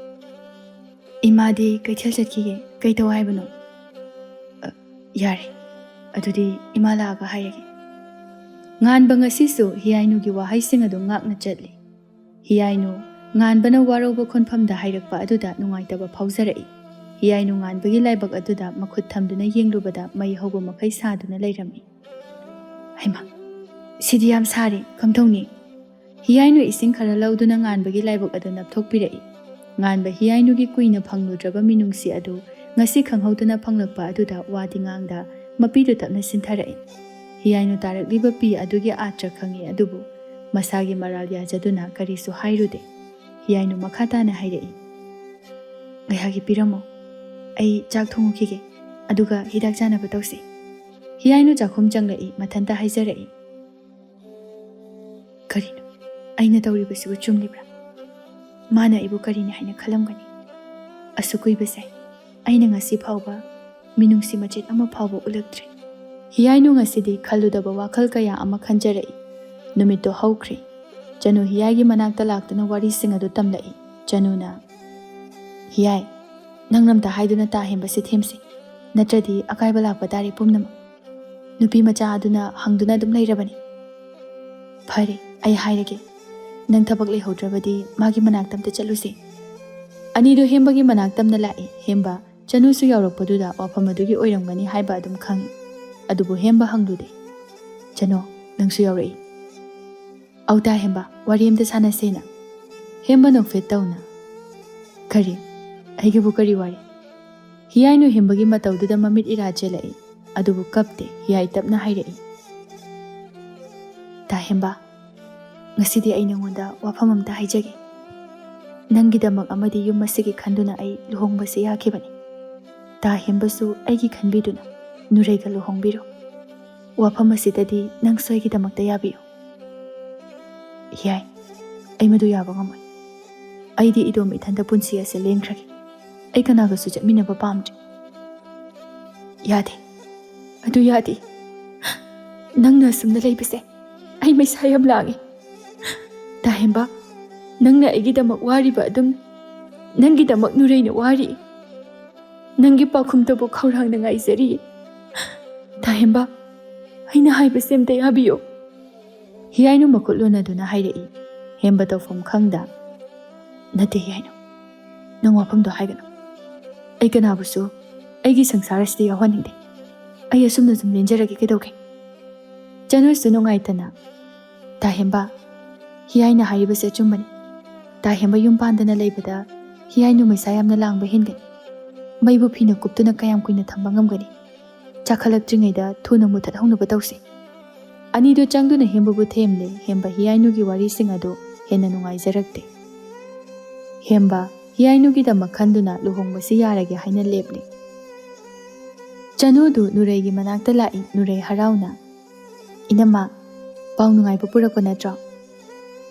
ꯏꯃꯥꯗꯤ ꯀꯩꯊꯦꯜ ꯆꯠꯈꯤꯒꯦ꯫ ꯀꯩ ꯇꯧ ꯍꯥꯏꯕꯅꯣ?" "ꯑ, ꯌꯥꯔꯦ꯫ ꯑꯗꯨꯗꯤ ꯏꯃꯥ ꯂꯥꯛꯑꯒ ꯍꯥꯏꯔꯒꯦ꯫" ꯉꯥꯟꯕ ꯉꯁꯤꯁꯨ ꯍꯤꯌꯥꯏꯅꯨꯒꯤ ꯋꯥꯍꯩꯁꯤꯡ ꯑꯗꯨ ꯉꯥꯛꯅ ꯆꯠꯂꯤ꯫ ꯍꯤꯌꯥꯏꯅꯨ ꯉꯥꯟꯕꯅ ꯋꯥꯔꯧꯕ ꯈꯣꯟꯐꯝꯗ ꯍꯥꯏꯔꯛꯄ ꯑꯗꯨꯗ ꯅꯨꯡꯉꯥꯏꯇꯕ ꯐꯥꯎꯖꯔꯛꯏ꯫ ꯍꯤꯌꯥꯏꯅꯨ ꯉꯥꯟꯕꯒꯤ ꯂꯥꯏꯕꯛ ꯑꯗꯨꯗ ꯃꯈꯨꯠ ꯊꯝꯗꯨꯅ ꯌꯦꯡꯂꯨꯕꯗ ꯃꯩ ꯍꯧꯕ ꯃꯈꯩ ꯁꯥꯗꯨꯅ ꯂꯩꯔꯝꯃꯤ꯫ "ꯍꯩꯃꯥ, ꯁꯤꯗꯤ ꯌꯥꯝ ꯁꯥꯔꯦ, ꯀꯝꯗꯧꯅꯤ?" ꯍꯤꯌꯥꯏꯅꯨ ꯏꯁꯤꯡ ꯈꯔ ꯂꯧꯗꯨꯅ ꯉꯥꯟꯕꯒꯤ ꯂꯥꯏꯕꯛ ꯑꯗꯨ ꯅꯞꯊꯣꯛꯄꯤꯔꯛꯏ꯫ ꯉꯥꯟꯕ ꯍꯤꯌꯥꯏꯅꯨꯒꯤ ꯀꯨꯏꯅ ꯐꯪꯂꯨꯗ꯭ꯔꯕ ꯃꯤꯅꯨꯡꯁꯤ ꯑꯗꯨ ꯉꯁꯤ ꯈꯪꯍꯧꯗꯅ ꯐꯪꯂꯛꯄ ꯑꯗꯨꯗ ꯋꯥꯗꯤ ꯉꯥꯡꯗ ꯃꯄꯤꯗꯨ ꯇꯞꯅ ꯁꯤꯟꯊꯔꯛꯏ꯫ ꯍꯤꯌꯥꯏꯅꯨ ꯇꯥꯔꯛꯂꯤꯕ ꯄꯤ ꯑꯗꯨꯒꯤ ꯑꯥꯔꯊ ꯈꯪꯏ, ꯑꯗꯨꯕꯨ ꯃꯁꯥꯒꯤ ꯃꯔꯥꯜ ꯌꯥꯖꯗꯨꯅ ꯀꯔꯤꯁꯨ ꯍꯥꯏꯔꯨꯗꯦ꯫ ꯍꯤꯌꯥꯏꯅꯨ ꯃꯈꯥ ꯇꯥꯅ ꯍꯥꯏꯔꯛꯏ, "ꯉꯥꯏꯍꯥꯛ ꯍꯤꯞꯄꯤꯔꯝꯃꯣ, ꯑꯩ ꯆꯥꯛ ꯊꯣꯡꯉꯨꯈꯤꯒꯦ, ꯑꯗꯨꯒ ꯍꯤꯗꯥꯛ ꯆꯥꯅꯕ ꯇꯧꯁꯤ꯫" ꯍꯤꯌꯥꯏꯅꯨ ꯆꯥꯛꯈꯨꯝ ꯆꯪꯂꯛꯏ, ꯃꯊꯟꯇ ꯍꯥꯏꯖꯔꯛꯏ, "ꯀꯔꯤꯅꯣ ꯑꯩꯅ ꯇꯧꯔꯤꯕꯁꯤꯕꯨ? ꯆꯨꯝꯂꯤꯕ꯭ꯔꯥ? ꯃꯥꯅ ꯑꯩꯕꯨ ꯀꯔꯤꯅꯤ ꯍꯥꯏꯅ ꯈꯜꯂꯝꯒꯅꯤ? ꯑꯁꯨꯛ ꯀꯨꯏꯕꯁꯦ ꯑꯩꯅ ꯉꯁꯤ ꯐꯥꯎꯕ ꯃꯤꯅꯨꯡꯁꯤ ꯃꯆꯦꯠ ꯑꯃ ꯐꯥꯎꯕ ꯎꯠꯂꯛꯇ꯭ꯔꯤ꯫" ꯍꯤꯌꯥꯏꯅꯨ ꯉꯁꯤꯗꯤ ꯈꯜꯂꯨꯗꯕ ꯋꯥꯈꯜ ꯀꯌꯥ ꯑꯃ ꯈꯟꯖꯔꯛꯏ꯫ ꯅꯨꯃꯤꯠꯇꯨ ꯍꯧꯈ꯭ꯔꯦ꯫ ꯆꯅꯨ ꯍꯤꯌꯥꯏꯒꯤ ꯃꯅꯥꯛꯇ ꯂꯥꯛꯇꯨꯅ ꯋꯥꯔꯤꯁꯤꯡ ꯑꯗꯨ ꯇꯝꯂꯛꯏ꯫ ꯆꯅꯨꯅ, "ꯍꯤꯌꯥꯏ, ꯅꯪꯅ ꯑꯝꯇ ꯍꯥꯏꯗꯨꯅ ꯇꯥ ꯍꯦꯝꯕꯁꯤ ꯊꯦꯝꯁꯤ, ꯅꯠꯇ꯭ꯔꯗꯤ ꯑꯀꯥꯏꯕ ꯂꯥꯛꯄ ꯇꯥꯔꯦ ꯄꯨꯝꯅꯃꯛ꯫ ꯅꯨꯄꯤ ꯃꯆꯥ ꯑꯗꯨꯅ ꯍꯪꯗꯨꯅ ꯑꯗꯨꯝ ꯂꯩꯔꯕꯅꯤ꯫" "ꯐꯔꯦ, ꯑꯩ ꯍꯥꯏꯔꯒꯦ꯫ ꯅꯪ ꯊꯕꯛ ꯂꯩꯍꯧꯗ꯭ꯔꯕꯗꯤ ꯃꯥꯒꯤ ꯃꯅꯥꯛꯇ ꯑꯝꯇ ꯆꯠꯂꯨꯁꯦ꯫" ꯑꯅꯤꯗꯨ ꯍꯦꯝꯕꯒꯤ ꯃꯅꯥꯛ ꯇꯝꯅ ꯂꯥꯛꯏ꯫ ꯍꯦꯝꯕ, ꯆꯅꯨꯁꯨ ꯌꯥꯎꯔꯛꯄꯗꯨꯗ ꯋꯥꯐꯝ ꯑꯗꯨꯒꯤ ꯑꯣꯏꯔꯝꯒꯅꯤ ꯍꯥꯏꯕ ꯑꯗꯨꯝ ꯈꯪꯏ꯫ ꯑꯗꯨꯕꯨ ꯍꯦꯝꯕ ꯍꯪꯂꯨꯗꯦ꯫ "ꯆꯅꯨ, ꯅꯪꯁꯨ ꯌꯥꯎꯔꯛꯏ?" "ꯑꯧ ꯇꯥ ꯍꯦꯝꯕ, ꯋꯥꯔꯤ ꯑꯝꯇ ꯁꯥꯟꯅꯁꯦꯅ꯫" ꯍꯦꯝꯕ ꯅꯣꯛꯐꯦꯠ ꯇꯧꯅ, "ꯀꯔꯤ? ꯑꯩꯒꯕꯨ ꯀꯔꯤ ꯋꯥꯔꯤ?" ꯍꯤꯌꯥꯏꯅꯨ ꯍꯦꯝꯕꯒꯤ ꯃꯇꯧꯗꯨꯗ ꯃꯃꯤꯠ ꯏꯔꯥ ꯆꯦꯜꯂꯛꯏ꯫ ꯑꯗꯨꯕꯨ ꯀꯞꯇꯦ꯫ ꯍꯤꯌꯥꯏ ꯇꯞꯅ ꯍꯥꯏꯔꯛꯏ, "ꯇꯥ ꯍꯦꯝꯕ, ꯉꯁꯤꯗꯤ ꯑꯩ ꯅꯉꯣꯟꯗ ꯋꯥꯐꯝ ꯑꯝꯇ ꯍꯥꯏꯖꯒꯦ꯫ ꯅꯪꯒꯤꯗꯃꯛ ꯑꯃꯗꯤ ꯌꯨꯝ ꯑꯁꯤꯒꯤ ꯈꯟꯗꯨꯅ ꯑꯩ ꯂꯨꯍꯣꯡꯕꯁꯦ ꯌꯥꯈꯤꯕꯅꯤ꯫ ꯇꯥ ꯍꯦꯝꯕꯁꯨ ꯑꯩꯒꯤ ꯈꯟꯕꯤꯗꯨꯅ ꯅꯨꯔꯩꯒ ꯂꯨꯍꯣꯡꯕꯤꯔꯣ꯫ ꯋꯥꯐꯝ ꯑꯁꯤꯗꯗꯤ ꯅꯪꯁꯨ ꯑꯩꯒꯤꯗꯃꯛꯇ ꯌꯥꯕꯤꯌꯨ꯫" "ꯍꯤꯌꯥꯏ, ꯑꯩ ꯃꯗꯨ ꯌꯥꯕ ꯉꯝꯃꯣꯏ꯫ ꯑꯩꯗꯤ ꯏꯇꯣꯝ ꯏꯊꯟꯇ ꯄꯨꯟꯁꯤ ꯑꯁꯦ ꯂꯦꯟꯈ꯭ꯔꯒꯦ꯫ ꯑꯩ ꯀꯅꯥꯒꯁꯨ ꯆꯠꯃꯤꯟꯅꯕ ꯄꯥꯝꯗ꯭ꯔꯦ꯫" "ꯌꯥꯗꯦ, ꯑꯗꯨ ꯌꯥꯗꯦ꯫ ꯅꯪꯅ ꯑꯁꯨꯝꯅ ꯂꯩꯕꯁꯦ ꯑꯩ ꯃꯩꯁꯥ ꯌꯥꯝ ꯂꯥꯡꯉꯤ꯫ ꯇꯥꯍꯦꯝꯕ, ꯅꯪꯅ ꯑꯩꯒꯤꯗꯃꯛ ꯋꯥꯔꯤꯕ ꯑꯗꯨꯝ ꯅꯪꯒꯤꯗꯃꯛ ꯅꯨꯔꯩꯅ ꯋꯥꯔꯤ꯫ ꯅꯪꯒꯤ ꯄꯥꯎꯈꯨꯝꯇꯕꯨ ꯈꯧꯔꯥꯡꯅ ꯉꯥꯏꯖꯔꯤ꯫ ꯇꯥꯍꯦꯝꯕ, ꯑꯩꯅ ꯍꯥꯏꯕꯁꯦ ꯑꯝꯇ ꯌꯥꯕꯤꯌꯨ꯫" ꯍꯤꯌꯥꯏꯅꯨ ꯃꯈꯨꯠ ꯂꯣꯟꯅꯗꯨꯅ ꯍꯥꯏꯔꯛꯏ꯫ ꯍꯦꯝꯕ ꯇꯧꯐꯝ ꯈꯪꯗ, "ꯅꯠꯇꯦ ꯍꯤꯌꯥꯏꯅꯨ, ꯅꯪ ꯋꯥꯐꯝꯗꯣ ꯍꯥꯏꯒꯅꯨ꯫ ꯑꯩ ꯀꯅꯥꯕꯨꯁꯨ ꯑꯩꯒꯤ ꯁꯪꯁꯥꯔ ꯑꯁꯤꯗ ꯌꯥꯎꯍꯟꯅꯤꯡꯗꯦ꯫ ꯑꯩ ꯑꯁꯨꯝꯅ ꯁꯨꯝ ꯂꯦꯟꯖꯔꯒꯦ ꯀꯩꯗꯧꯒꯦ?" ꯆꯅꯨꯁꯨ ꯅꯨꯡꯉꯥꯏꯇꯅ, "ꯇꯥꯍꯦꯝꯕ, ꯍꯤꯌꯥꯏꯅ ꯍꯥꯏꯔꯤꯕꯁꯦ ꯑꯆꯨꯝꯕꯅꯤ꯫ ꯇꯥꯍꯦꯝꯕ ꯌꯨꯝ ꯄꯥꯟꯗꯅ ꯂꯩꯕꯗ ꯍꯤꯌꯥꯏꯅꯨ ꯃꯩꯁꯥ ꯌꯥꯝꯅ ꯂꯥꯡꯕ ꯍꯦꯟꯒꯅꯤ꯫ ꯃꯩꯕꯨ ꯐꯤꯅ ꯀꯨꯞꯇꯨꯅ ꯀꯌꯥꯝ ꯀꯨꯏꯅ ꯊꯝꯕ ꯉꯝꯒꯅꯤ? ꯆꯥꯈꯠꯂꯛꯇ꯭ꯔꯤꯉꯩꯗ ꯊꯨꯅ ꯃꯨꯊꯠꯍꯧꯅꯕ ꯇꯧꯁꯤ꯫" ꯑꯅꯤꯗꯨ ꯆꯪꯗꯨꯅ ꯍꯦꯝꯕꯕꯨ ꯊꯦꯝꯂꯦ꯫ ꯍꯦꯝꯕ ꯍꯤꯌꯥꯏꯅꯨꯒꯤ ꯋꯥꯔꯤꯁꯤꯡ ꯑꯗꯨ ꯍꯦꯟꯅ ꯅꯨꯡꯉꯥꯏꯖꯔꯛꯇꯦ꯫ ꯍꯦꯝꯕ ꯍꯤꯌꯥꯏꯅꯨꯒꯤꯗꯃꯛ ꯈꯟꯗꯨꯅ ꯂꯨꯍꯣꯡꯕꯁꯤ ꯌꯥꯔꯒꯦ ꯍꯥꯏꯅ ꯂꯦꯞꯂꯦ꯫ ꯆꯅꯨꯗꯨ ꯅꯨꯔꯩꯒꯤ ꯃꯅꯥꯛꯇ ꯂꯥꯛꯏ꯫ ꯅꯨꯔꯩ ꯍꯔꯥꯎꯅ, "ꯏꯅꯝꯃ, ꯄꯥꯎ ꯅꯨꯡꯉꯥꯏꯕ ꯄꯨꯔꯛꯄ ꯅꯠꯇ꯭ꯔꯣ?"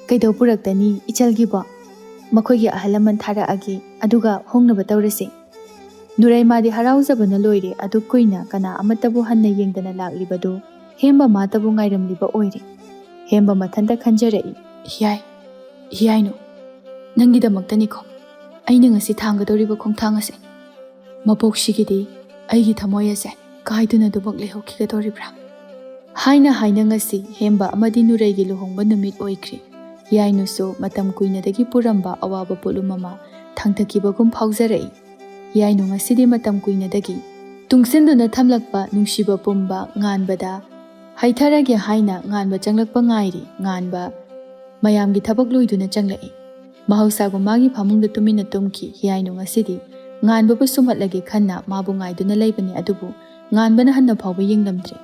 "ꯀꯩꯗꯧ ꯄꯨꯔꯛꯇꯅꯤ ꯏꯆꯜꯒꯤꯕꯣ? ꯃꯈꯣꯏꯒꯤ ꯑꯍꯜ ꯂꯃꯟ ꯊꯥꯔꯛꯑꯒꯦ, ꯑꯗꯨꯒ ꯍꯣꯡꯅꯕ ꯇꯧꯔꯁꯦ꯫" ꯅꯨꯔꯩꯃꯥꯗꯤ ꯍꯔꯥꯎꯖꯕꯅ ꯂꯣꯏꯔꯦ꯫ ꯑꯗꯨꯛ ꯀꯨꯏꯅ ꯀꯅꯥ ꯑꯃꯠꯇꯕꯨ ꯍꯟꯅ ꯌꯦꯡꯗꯅ ꯂꯥꯛꯂꯤꯕꯗꯨ ꯍꯦꯝꯕ ꯃꯥꯇꯕꯨ ꯉꯥꯏꯔꯝꯂꯤꯕ ꯑꯣꯏꯔꯦ꯫ ꯍꯦꯝꯕ ꯃꯊꯟꯇ ꯈꯟꯖꯔꯛꯏ, "ꯍꯤꯌꯥꯏ, ꯍꯤꯌꯥꯏꯅꯨ, ꯅꯪꯒꯤꯗꯃꯛꯇꯅꯤꯀꯣ ꯑꯩꯅ ꯉꯁꯤ ꯊꯥꯡꯒꯗꯧꯔꯤꯕ ꯈꯣꯡꯊꯥꯡ ꯑꯁꯦ꯫ ꯃꯄꯣꯛꯁꯤꯒꯤꯗꯤ ꯑꯩꯒꯤ ꯊꯃꯣꯏ ꯑꯁꯦ ꯀꯥꯏꯗꯨꯅ ꯑꯗꯨꯃꯛ ꯂꯩꯍꯧꯈꯤꯒꯗꯧꯔꯤꯕ꯭ꯔꯥ?" ꯍꯥꯏꯅ ꯍꯥꯏꯅ ꯉꯁꯤ ꯍꯦꯝꯕ ꯑꯃꯗꯤ ꯅꯨꯔꯩꯒꯤ ꯂꯨꯍꯣꯡꯕ ꯅꯨꯃꯤꯠ ꯑꯣꯏꯈ꯭ꯔꯦ꯫ ꯍꯤꯌꯥꯏꯅꯨꯁꯨ ꯃꯇꯝ ꯀꯨꯏꯅꯗꯒꯤ ꯄꯨꯔꯝꯕ ꯑꯋꯥꯕ ꯄꯣꯠꯂꯨꯝ ꯑꯃ ꯊꯥꯡꯊꯈꯤꯕꯒꯨꯝ ꯐꯥꯎꯖꯔꯛꯏ꯫ ꯍꯤꯌꯥꯏꯅꯨ ꯉꯁꯤꯗꯤ ꯃꯇꯝ ꯀꯨꯏꯅꯗꯒꯤ ꯇꯨꯡꯁꯤꯟꯗꯨꯅ ꯊꯝꯂꯛꯄ ꯅꯨꯡꯁꯤꯕ ꯄꯨꯝꯕ ꯉꯥꯟꯕꯗ ꯍꯩꯊꯔꯒꯦ ꯍꯥꯏꯅ ꯉꯥꯟꯕ ꯆꯪꯂꯛꯄ ꯉꯥꯏꯔꯤ꯫ ꯉꯥꯟꯕ ꯃꯌꯥꯝꯒꯤ ꯊꯕꯛ ꯂꯣꯏꯗꯨꯅ ꯆꯪꯂꯛꯏ꯫ ꯃꯍꯧꯁꯥꯒꯨꯝ ꯃꯥꯒꯤ ꯐꯃꯨꯡꯗ ꯇꯨꯃꯤꯟꯅ ꯇꯨꯝꯈꯤ꯫ ꯍꯤꯌꯥꯏꯅꯨ ꯉꯁꯤꯗꯤ ꯉꯥꯟꯕꯕꯨ ꯁꯨꯝꯍꯠꯂꯒꯦ ꯈꯟꯅ ꯃꯥꯕꯨ ꯉꯥꯏꯗꯨꯅ ꯂꯩꯕꯅꯤ꯫ ꯑꯗꯨꯕꯨ ꯉꯥꯟꯕꯅ ꯍꯟꯅ ꯐꯥꯎꯕ ꯌꯦꯡꯂꯝꯗ꯭ꯔꯦ꯫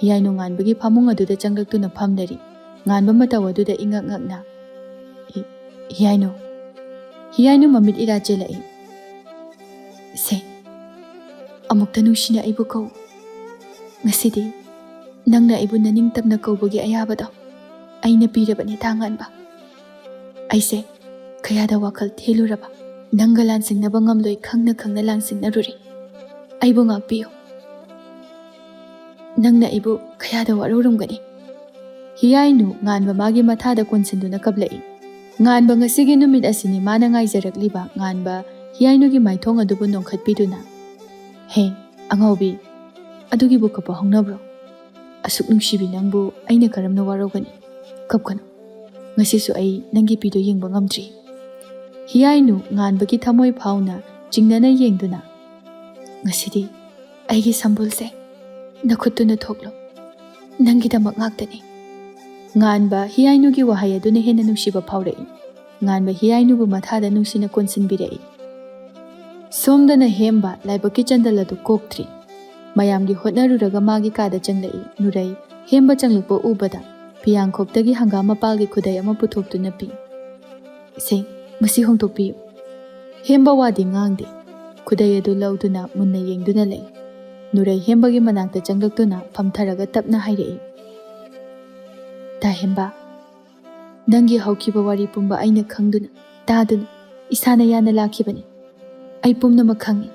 ꯍꯤꯌꯥꯏꯅꯨ ꯉꯥꯟꯕꯒꯤ ꯐꯃꯨꯡ ꯑꯗꯨꯗ ꯆꯪꯂꯛꯇꯨꯅ ꯐꯝꯂꯔꯤ꯫ ꯉꯥꯟꯕ ꯃꯇꯧ ꯑꯗꯨꯗ ꯏꯉꯛ ꯉꯛꯅ, "ꯍꯤ-, ꯍꯤꯌꯥꯏꯅꯨ꯫" ꯍꯤꯌꯥꯏꯅꯨ ꯃꯃꯤꯠ ꯏꯔꯥ ꯆꯦꯜꯂꯛꯏ꯫ "ꯁꯦ, ꯑꯃꯨꯛꯇ ꯅꯨꯡꯁꯤꯅ ꯑꯩꯕꯨ ꯀꯧ꯫ ꯉꯁꯤꯗꯤ ꯅꯪꯅ ꯑꯩꯕꯨ ꯅꯅꯤꯡꯇꯝꯅ ꯀꯧꯕꯒꯤ ꯑꯌꯥꯕꯗꯣ ꯑꯩꯅ ꯄꯤꯔꯕꯅꯤ ꯇꯥꯉꯥꯟꯕ꯫ ꯑꯩꯁꯦ ꯀꯌꯥꯗ ꯋꯥꯈꯜ ꯊꯦꯜꯂꯨꯔꯕ, ꯅꯪꯒ ꯂꯥꯟꯁꯤꯡꯅꯕ ꯉꯝꯂꯣꯏ ꯈꯪꯅ ꯈꯪꯅ ꯂꯥꯟꯁꯤꯡꯅꯔꯨꯔꯦ꯫ ꯑꯩꯕꯨ ꯉꯥꯛꯄꯤꯌꯨ꯫" ꯅꯪꯅ ꯑꯩꯕꯨ ꯀꯌꯥꯗ ꯋꯥꯔꯧꯔꯝꯒꯅꯤ꯫ ꯍꯤꯌꯥꯏꯅꯨ ꯉꯥꯟꯕ ꯃꯥꯒꯤ ꯃꯊꯥꯗ ꯀꯣꯟꯁꯤꯟꯗꯨꯅ ꯀꯞꯂꯛꯏ꯫ ꯉꯥꯟꯕ ꯉꯁꯤꯒꯤ ꯅꯨꯃꯤꯠ ꯑꯁꯤꯅꯤ ꯃꯥꯅ ꯉꯥꯏꯖꯔꯛꯂꯤꯕ꯫ ꯉꯥꯟꯕ ꯍꯤꯌꯥꯏꯅꯨꯒꯤ ꯃꯥꯏꯊꯣꯡ ꯑꯗꯨꯕꯨ ꯅꯣꯡꯈꯠꯄꯤꯗꯨꯅ, "ꯍꯦ, ꯑꯉꯥꯎꯕꯤ, ꯑꯗꯨꯒꯤꯕꯨ ꯀꯞꯄ ꯍꯧꯅꯕ꯭ꯔꯣ? ꯑꯁꯨꯛ ꯅꯨꯡꯁꯤꯕꯤ ꯅꯪꯕꯨ ꯑꯩꯅ ꯀꯔꯝꯅ ꯋꯥꯔꯧꯒꯅꯤ? ꯀꯞꯀꯅꯨ꯫ ꯉꯁꯤꯁꯨ ꯑꯩ ꯅꯪꯒꯤ ꯄꯤꯗꯨ ꯌꯦꯡꯕ ꯉꯝꯗ꯭ꯔꯤ꯫" ꯍꯤꯌꯥꯏꯅꯨ ꯉꯥꯟꯕꯒꯤ ꯊꯃꯣꯏ ꯐꯥꯎꯅ ꯆꯤꯡꯅꯅ ꯌꯦꯡꯗꯨꯅ, "ꯉꯁꯤꯗꯤ ꯑꯩꯒꯤ ꯁꯝꯕꯨꯜꯁꯦ ꯅꯈꯨꯠꯇꯨꯅ ꯊꯣꯛꯂꯣ꯫ ꯅꯪꯒꯤꯗꯃꯛ ꯉꯥꯛꯇꯅꯤ꯫" ꯉꯥꯟꯕ ꯍꯤꯌꯥꯏꯅꯨꯒꯤ ꯋꯥꯍꯩ ꯑꯗꯨꯅ ꯍꯦꯟꯅ ꯅꯨꯡꯁꯤꯕ ꯐꯥꯎꯔꯛꯏ꯫ ꯉꯥꯟꯕ ꯍꯤꯌꯥꯏꯅꯨꯕꯨ ꯃꯊꯥꯗ ꯅꯨꯡꯁꯤꯅ ꯀꯣꯟꯁꯤꯟꯕꯤꯔꯛꯏ꯫ ꯁꯣꯝꯗꯅ ꯍꯦꯝꯕ ꯂꯥꯏꯕꯛꯀꯤ ꯆꯟꯗꯜ ꯑꯗꯨ ꯀꯣꯛꯇ꯭ꯔꯤ꯫ ꯃꯌꯥꯝꯒꯤ ꯍꯣꯠꯅꯔꯨꯔꯒ ꯃꯥꯒꯤ ꯀꯥꯗ ꯆꯪꯂꯛꯏ꯫ ꯅꯨꯔꯩ ꯍꯦꯝꯕ ꯆꯪꯂꯛꯄ ꯎꯕꯗ ꯐꯤꯌꯥꯡꯈꯣꯛꯇꯒꯤ ꯍꯪꯒꯥꯝ ꯃꯄꯥꯜꯒꯤ ꯈꯨꯗꯩ ꯑꯃ ꯄꯨꯊꯣꯛꯇꯨꯅ ꯄꯤ꯫ "ꯁꯦ, ꯃꯁꯤ ꯍꯣꯡꯗꯣꯛꯄꯤꯌꯨ꯫" ꯍꯦꯝꯕ ꯋꯥꯗꯤ ꯉꯥꯡꯗꯦ꯫ ꯈꯨꯗꯩ ꯑꯗꯨ ꯂꯧꯗꯨꯅ ꯃꯨꯟꯅ ꯌꯦꯡꯗꯨꯅ ꯂꯩ꯫ ꯅꯨꯔꯩ ꯍꯦꯝꯕꯒꯤ ꯃꯅꯥꯛꯇ ꯆꯪꯂꯛꯇꯨꯅ ꯐꯝꯊꯔꯒ ꯇꯞꯅ ꯍꯥꯏꯔꯛꯏ, "ꯇꯥ ꯍꯦꯝꯕ, ꯅꯪꯒꯤ ꯍꯧꯈꯤꯕ ꯋꯥꯔꯤ ꯄꯨꯝꯕ ꯑꯩꯅ ꯈꯪꯗꯨꯅ, ꯇꯥꯗꯨꯅ, ꯏꯁꯥꯅ ꯌꯥꯅ ꯂꯥꯛꯈꯤꯕꯅꯤ꯫ ꯑꯩ ꯄꯨꯝꯅꯃꯛ ꯈꯪꯏ꯫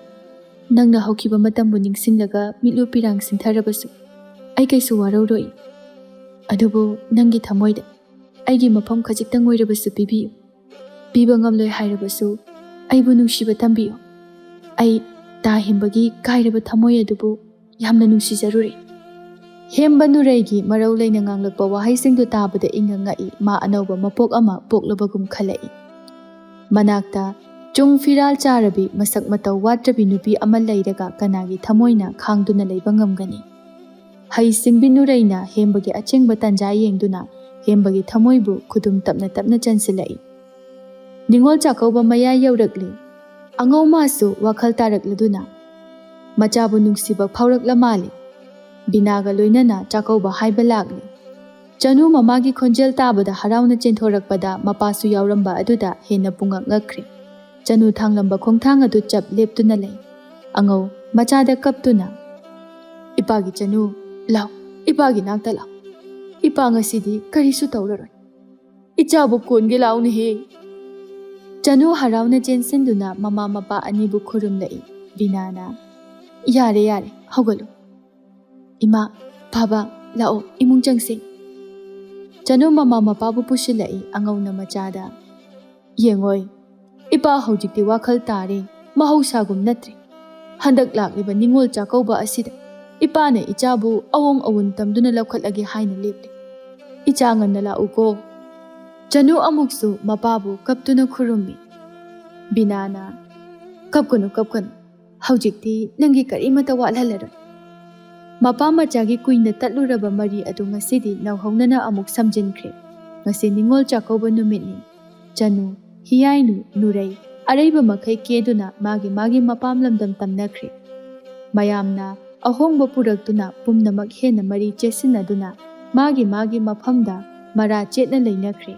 ꯅꯪꯅ ꯍꯧꯈꯤꯕ ꯃꯇꯝꯕꯨ ꯅꯤꯡꯁꯤꯡꯂꯒ ꯃꯤꯠꯂꯨ ꯄꯤꯔꯥꯡ ꯁꯤꯟꯊꯔꯕꯁꯨ, ꯑꯩ ꯀꯩꯁꯨ ꯋꯥꯔꯧꯔꯣꯏ꯫ ꯑꯗꯨꯕꯨ ꯅꯪꯒꯤ ꯊꯃꯣꯏꯗ ꯑꯩꯒꯤ ꯃꯐꯝ ꯈꯖꯤꯛꯇꯪ ꯑꯣꯏꯔꯕꯁꯨ ꯄꯤꯕꯤꯌꯨ꯫ ꯄꯤꯕ ꯉꯝꯂꯣꯏ ꯍꯥꯏꯔꯕꯁꯨ, ꯑꯩꯕꯨ ꯅꯨꯡꯁꯤꯕ ꯇꯝꯕꯤꯌꯨ꯫ ꯑꯩ ꯇꯥ ꯍꯦꯝꯕꯒꯤ ꯀꯥꯏꯔꯕ ꯊꯃꯣꯏ ꯑꯗꯨꯕꯨ ꯌꯥꯝꯅ ꯅꯨꯡꯁꯤꯖꯔꯨꯔꯦ꯫" ꯍꯦꯝꯕ ꯅꯨꯔꯩꯒꯤ ꯃꯔꯧ ꯂꯩꯅ ꯉꯥꯡꯂꯛꯄ ꯋꯥꯍꯩꯁꯤꯡꯗꯨ ꯇꯥꯕꯗ ꯏꯪꯉ ꯉꯛꯏ꯫ ꯃꯥ ꯑꯅꯧꯕ ꯃꯄꯣꯛ ꯑꯃ ꯄꯣꯛꯂꯕꯒꯨꯝ ꯈꯜꯂꯛꯏ꯫ ꯃꯅꯥꯛꯇ ꯆꯨꯡ ꯐꯤꯔꯥꯜ ꯆꯥꯔꯕꯤ, ꯃꯁꯛ ꯃꯇꯧ ꯋꯥꯠꯇ꯭ꯔꯕꯤ ꯅꯨꯄꯤ ꯑꯃ ꯂꯩꯔꯒ ꯀꯅꯥꯒꯤ ꯊꯃꯣꯏꯅ ꯈꯥꯡꯗꯨꯅ ꯂꯩꯕ ꯉꯝꯒꯅꯤ? ꯍꯩꯁꯤꯡꯕꯤ ꯅꯨꯔꯩꯅ ꯍꯦꯝꯕꯒꯤ ꯑꯆꯦꯡꯕ ꯇꯥꯟꯖꯥ ꯌꯦꯡꯗꯨꯅ ꯍꯦꯝꯕꯒꯤ ꯊꯃꯣꯏꯕꯨ ꯈꯨꯗꯨꯝ ꯇꯞꯅ ꯇꯞꯅ ꯆꯟꯁꯤꯜꯂꯛꯏ꯫ ꯅꯤꯉꯣꯜ ꯆꯥꯛꯀꯧꯕ ꯃꯌꯥ ꯌꯧꯔꯛꯂꯤ꯫ ꯑꯉꯧꯃꯥꯁꯨ ꯋꯥꯈꯜ ꯇꯥꯔꯛꯂꯗꯨꯅ ꯃꯆꯥꯕꯨ ꯅꯨꯡꯁꯤꯕ ꯐꯥꯎꯔꯛꯂ ꯃꯥꯜꯂꯤ꯫ ꯕꯤꯅꯥꯒ ꯂꯣꯏꯅꯅ ꯆꯥꯛꯀꯧꯕ ꯍꯥꯏꯕ ꯂꯥꯛꯂꯤ꯫ ꯆꯅꯨ ꯃꯃꯥꯒꯤ ꯈꯣꯟꯖꯦꯜ ꯇꯥꯕꯗ ꯍꯔꯥꯎꯅ ꯆꯦꯟꯊꯣꯔꯛꯄꯗ ꯃꯄꯥꯁꯨ ꯌꯥꯎꯔꯝꯕ ꯑꯗꯨꯗ ꯍꯦꯟꯅ ꯄꯨꯡꯉꯛ ꯉꯛꯈ꯭ꯔꯦ꯫ ꯆꯅꯨ ꯊꯥꯡꯂꯝꯕ ꯈꯣꯡꯊꯥꯡ ꯑꯗꯨ ꯆꯞ ꯂꯦꯞꯇꯨꯅ ꯂꯩ꯫ ꯑꯉꯧ ꯃꯆꯥꯗ ꯀꯞꯇꯨꯅ, "ꯏꯄꯥꯒꯤ ꯆꯅꯨ, ꯂꯥꯎ, ꯏꯄꯥꯒꯤ ꯅꯥꯛꯇ ꯂꯥꯎ꯫ ꯏꯄꯥ ꯉꯁꯤꯗꯤ ꯀꯔꯤꯁꯨ ꯇꯧꯔꯔꯣꯏ꯫ ꯏꯆꯥꯕꯨ ꯀꯣꯟꯒꯦ ꯂꯥꯎꯅꯦꯍꯦ꯫" ꯆꯅꯨ ꯍꯔꯥꯎꯅ ꯆꯦꯟꯁꯤꯟꯗꯨꯅ ꯃꯃꯥ ꯃꯄꯥ ꯑꯅꯤꯕꯨ ꯈꯨꯔꯨꯝꯂꯛꯏ꯫ ꯕꯤꯅꯥꯅ, "ꯌꯥꯔꯦ, ꯌꯥꯔꯦ, ꯍꯧꯒꯠꯂꯨ꯫ "ꯏꯃꯥ, ꯕꯥꯕꯥ, ꯂꯥꯛꯑꯣ, ꯏꯃꯨꯡ ꯆꯪꯁꯦ꯫" ꯆꯅꯨ ꯃꯃꯥ ꯃꯄꯥꯕꯨ ꯄꯨꯁꯤꯜꯂꯛꯏ ꯑꯉꯧꯅ ꯃꯆꯥꯗ꯫ "ꯌꯦꯡꯉꯣꯏ, ꯏꯄꯥ ꯍꯧꯖꯤꯛꯇꯤ ꯋꯥꯈꯜ ꯇꯥꯔꯦ, ꯃꯍꯧꯁꯥꯒꯨꯝ ꯅꯠꯇ꯭ꯔꯦ꯫ ꯍꯟꯗꯛ ꯂꯥꯛꯂꯤꯕ ꯅꯤꯉꯣꯜ ꯆꯥꯛꯀꯧꯕ ꯑꯁꯤꯗ ꯏꯄꯥꯅ ꯏꯆꯥꯕꯨ ꯑꯑꯣꯡ ꯑꯑꯣꯟ ꯇꯝꯗꯨꯅ ꯂꯧꯈꯠꯂꯒꯦ ꯍꯥꯏꯅ ꯂꯦꯞꯂꯦ꯫ ꯏꯆꯥ ꯉꯟꯅ ꯂꯥꯛꯎꯀꯣ꯫" ꯆꯅꯨ ꯑꯃꯨꯛꯁꯨ ꯃꯄꯥꯕꯨ ꯀꯞꯇꯨꯅ ꯈꯨꯔꯨꯝꯃꯤ꯫ ꯕꯤꯅꯥꯅ, "ꯀꯞꯀꯅꯨ, ꯀꯞꯀꯅꯨ꯫ ꯍꯧꯖꯤꯛꯇꯤ ꯅꯪꯒꯤ ꯀꯔꯤꯃꯠꯇ ꯋꯥꯠꯍꯜꯂꯔꯣꯏ꯫" ꯃꯄꯥ ꯃꯆꯥꯒꯤ ꯀꯨꯏꯅ ꯇꯠꯂꯨꯔꯕ ꯃꯔꯤ ꯑꯗꯨ ꯉꯁꯤꯗꯤ ꯅꯧꯍꯧꯅꯅ ꯑꯃꯨꯛ ꯁꯝꯖꯤꯟꯈ꯭ꯔꯦ꯫ ꯉꯁꯤ ꯅꯤꯉꯣꯜ ꯆꯥꯛꯀꯧꯕ ꯅꯨꯃꯤꯠꯅꯤ꯫ ꯆꯅꯨ, ꯍꯤꯌꯥꯏꯅꯨ, ꯅꯨꯔꯩ, ꯑꯔꯩꯕ ꯃꯈꯩ ꯀꯦꯗꯨꯅ ꯃꯥꯒꯤ ꯃꯥꯒꯤ ꯃꯄꯥꯝ ꯂꯝꯗꯝ ꯇꯝꯅꯈ꯭ꯔꯦ꯫ ꯃꯌꯥꯝꯅ ꯑꯍꯣꯡꯕ ꯄꯨꯔꯛꯇꯨꯅ ꯄꯨꯝꯅꯃꯛ ꯍꯦꯟꯅ ꯃꯔꯤ ꯆꯦꯠꯁꯤꯟꯅꯗꯨꯅ ꯃꯥꯒꯤ ꯃꯥꯒꯤ ꯃꯐꯝꯗ ꯃꯔꯥ ꯆꯦꯠꯅ ꯂꯩꯅꯈ꯭ꯔꯦ꯫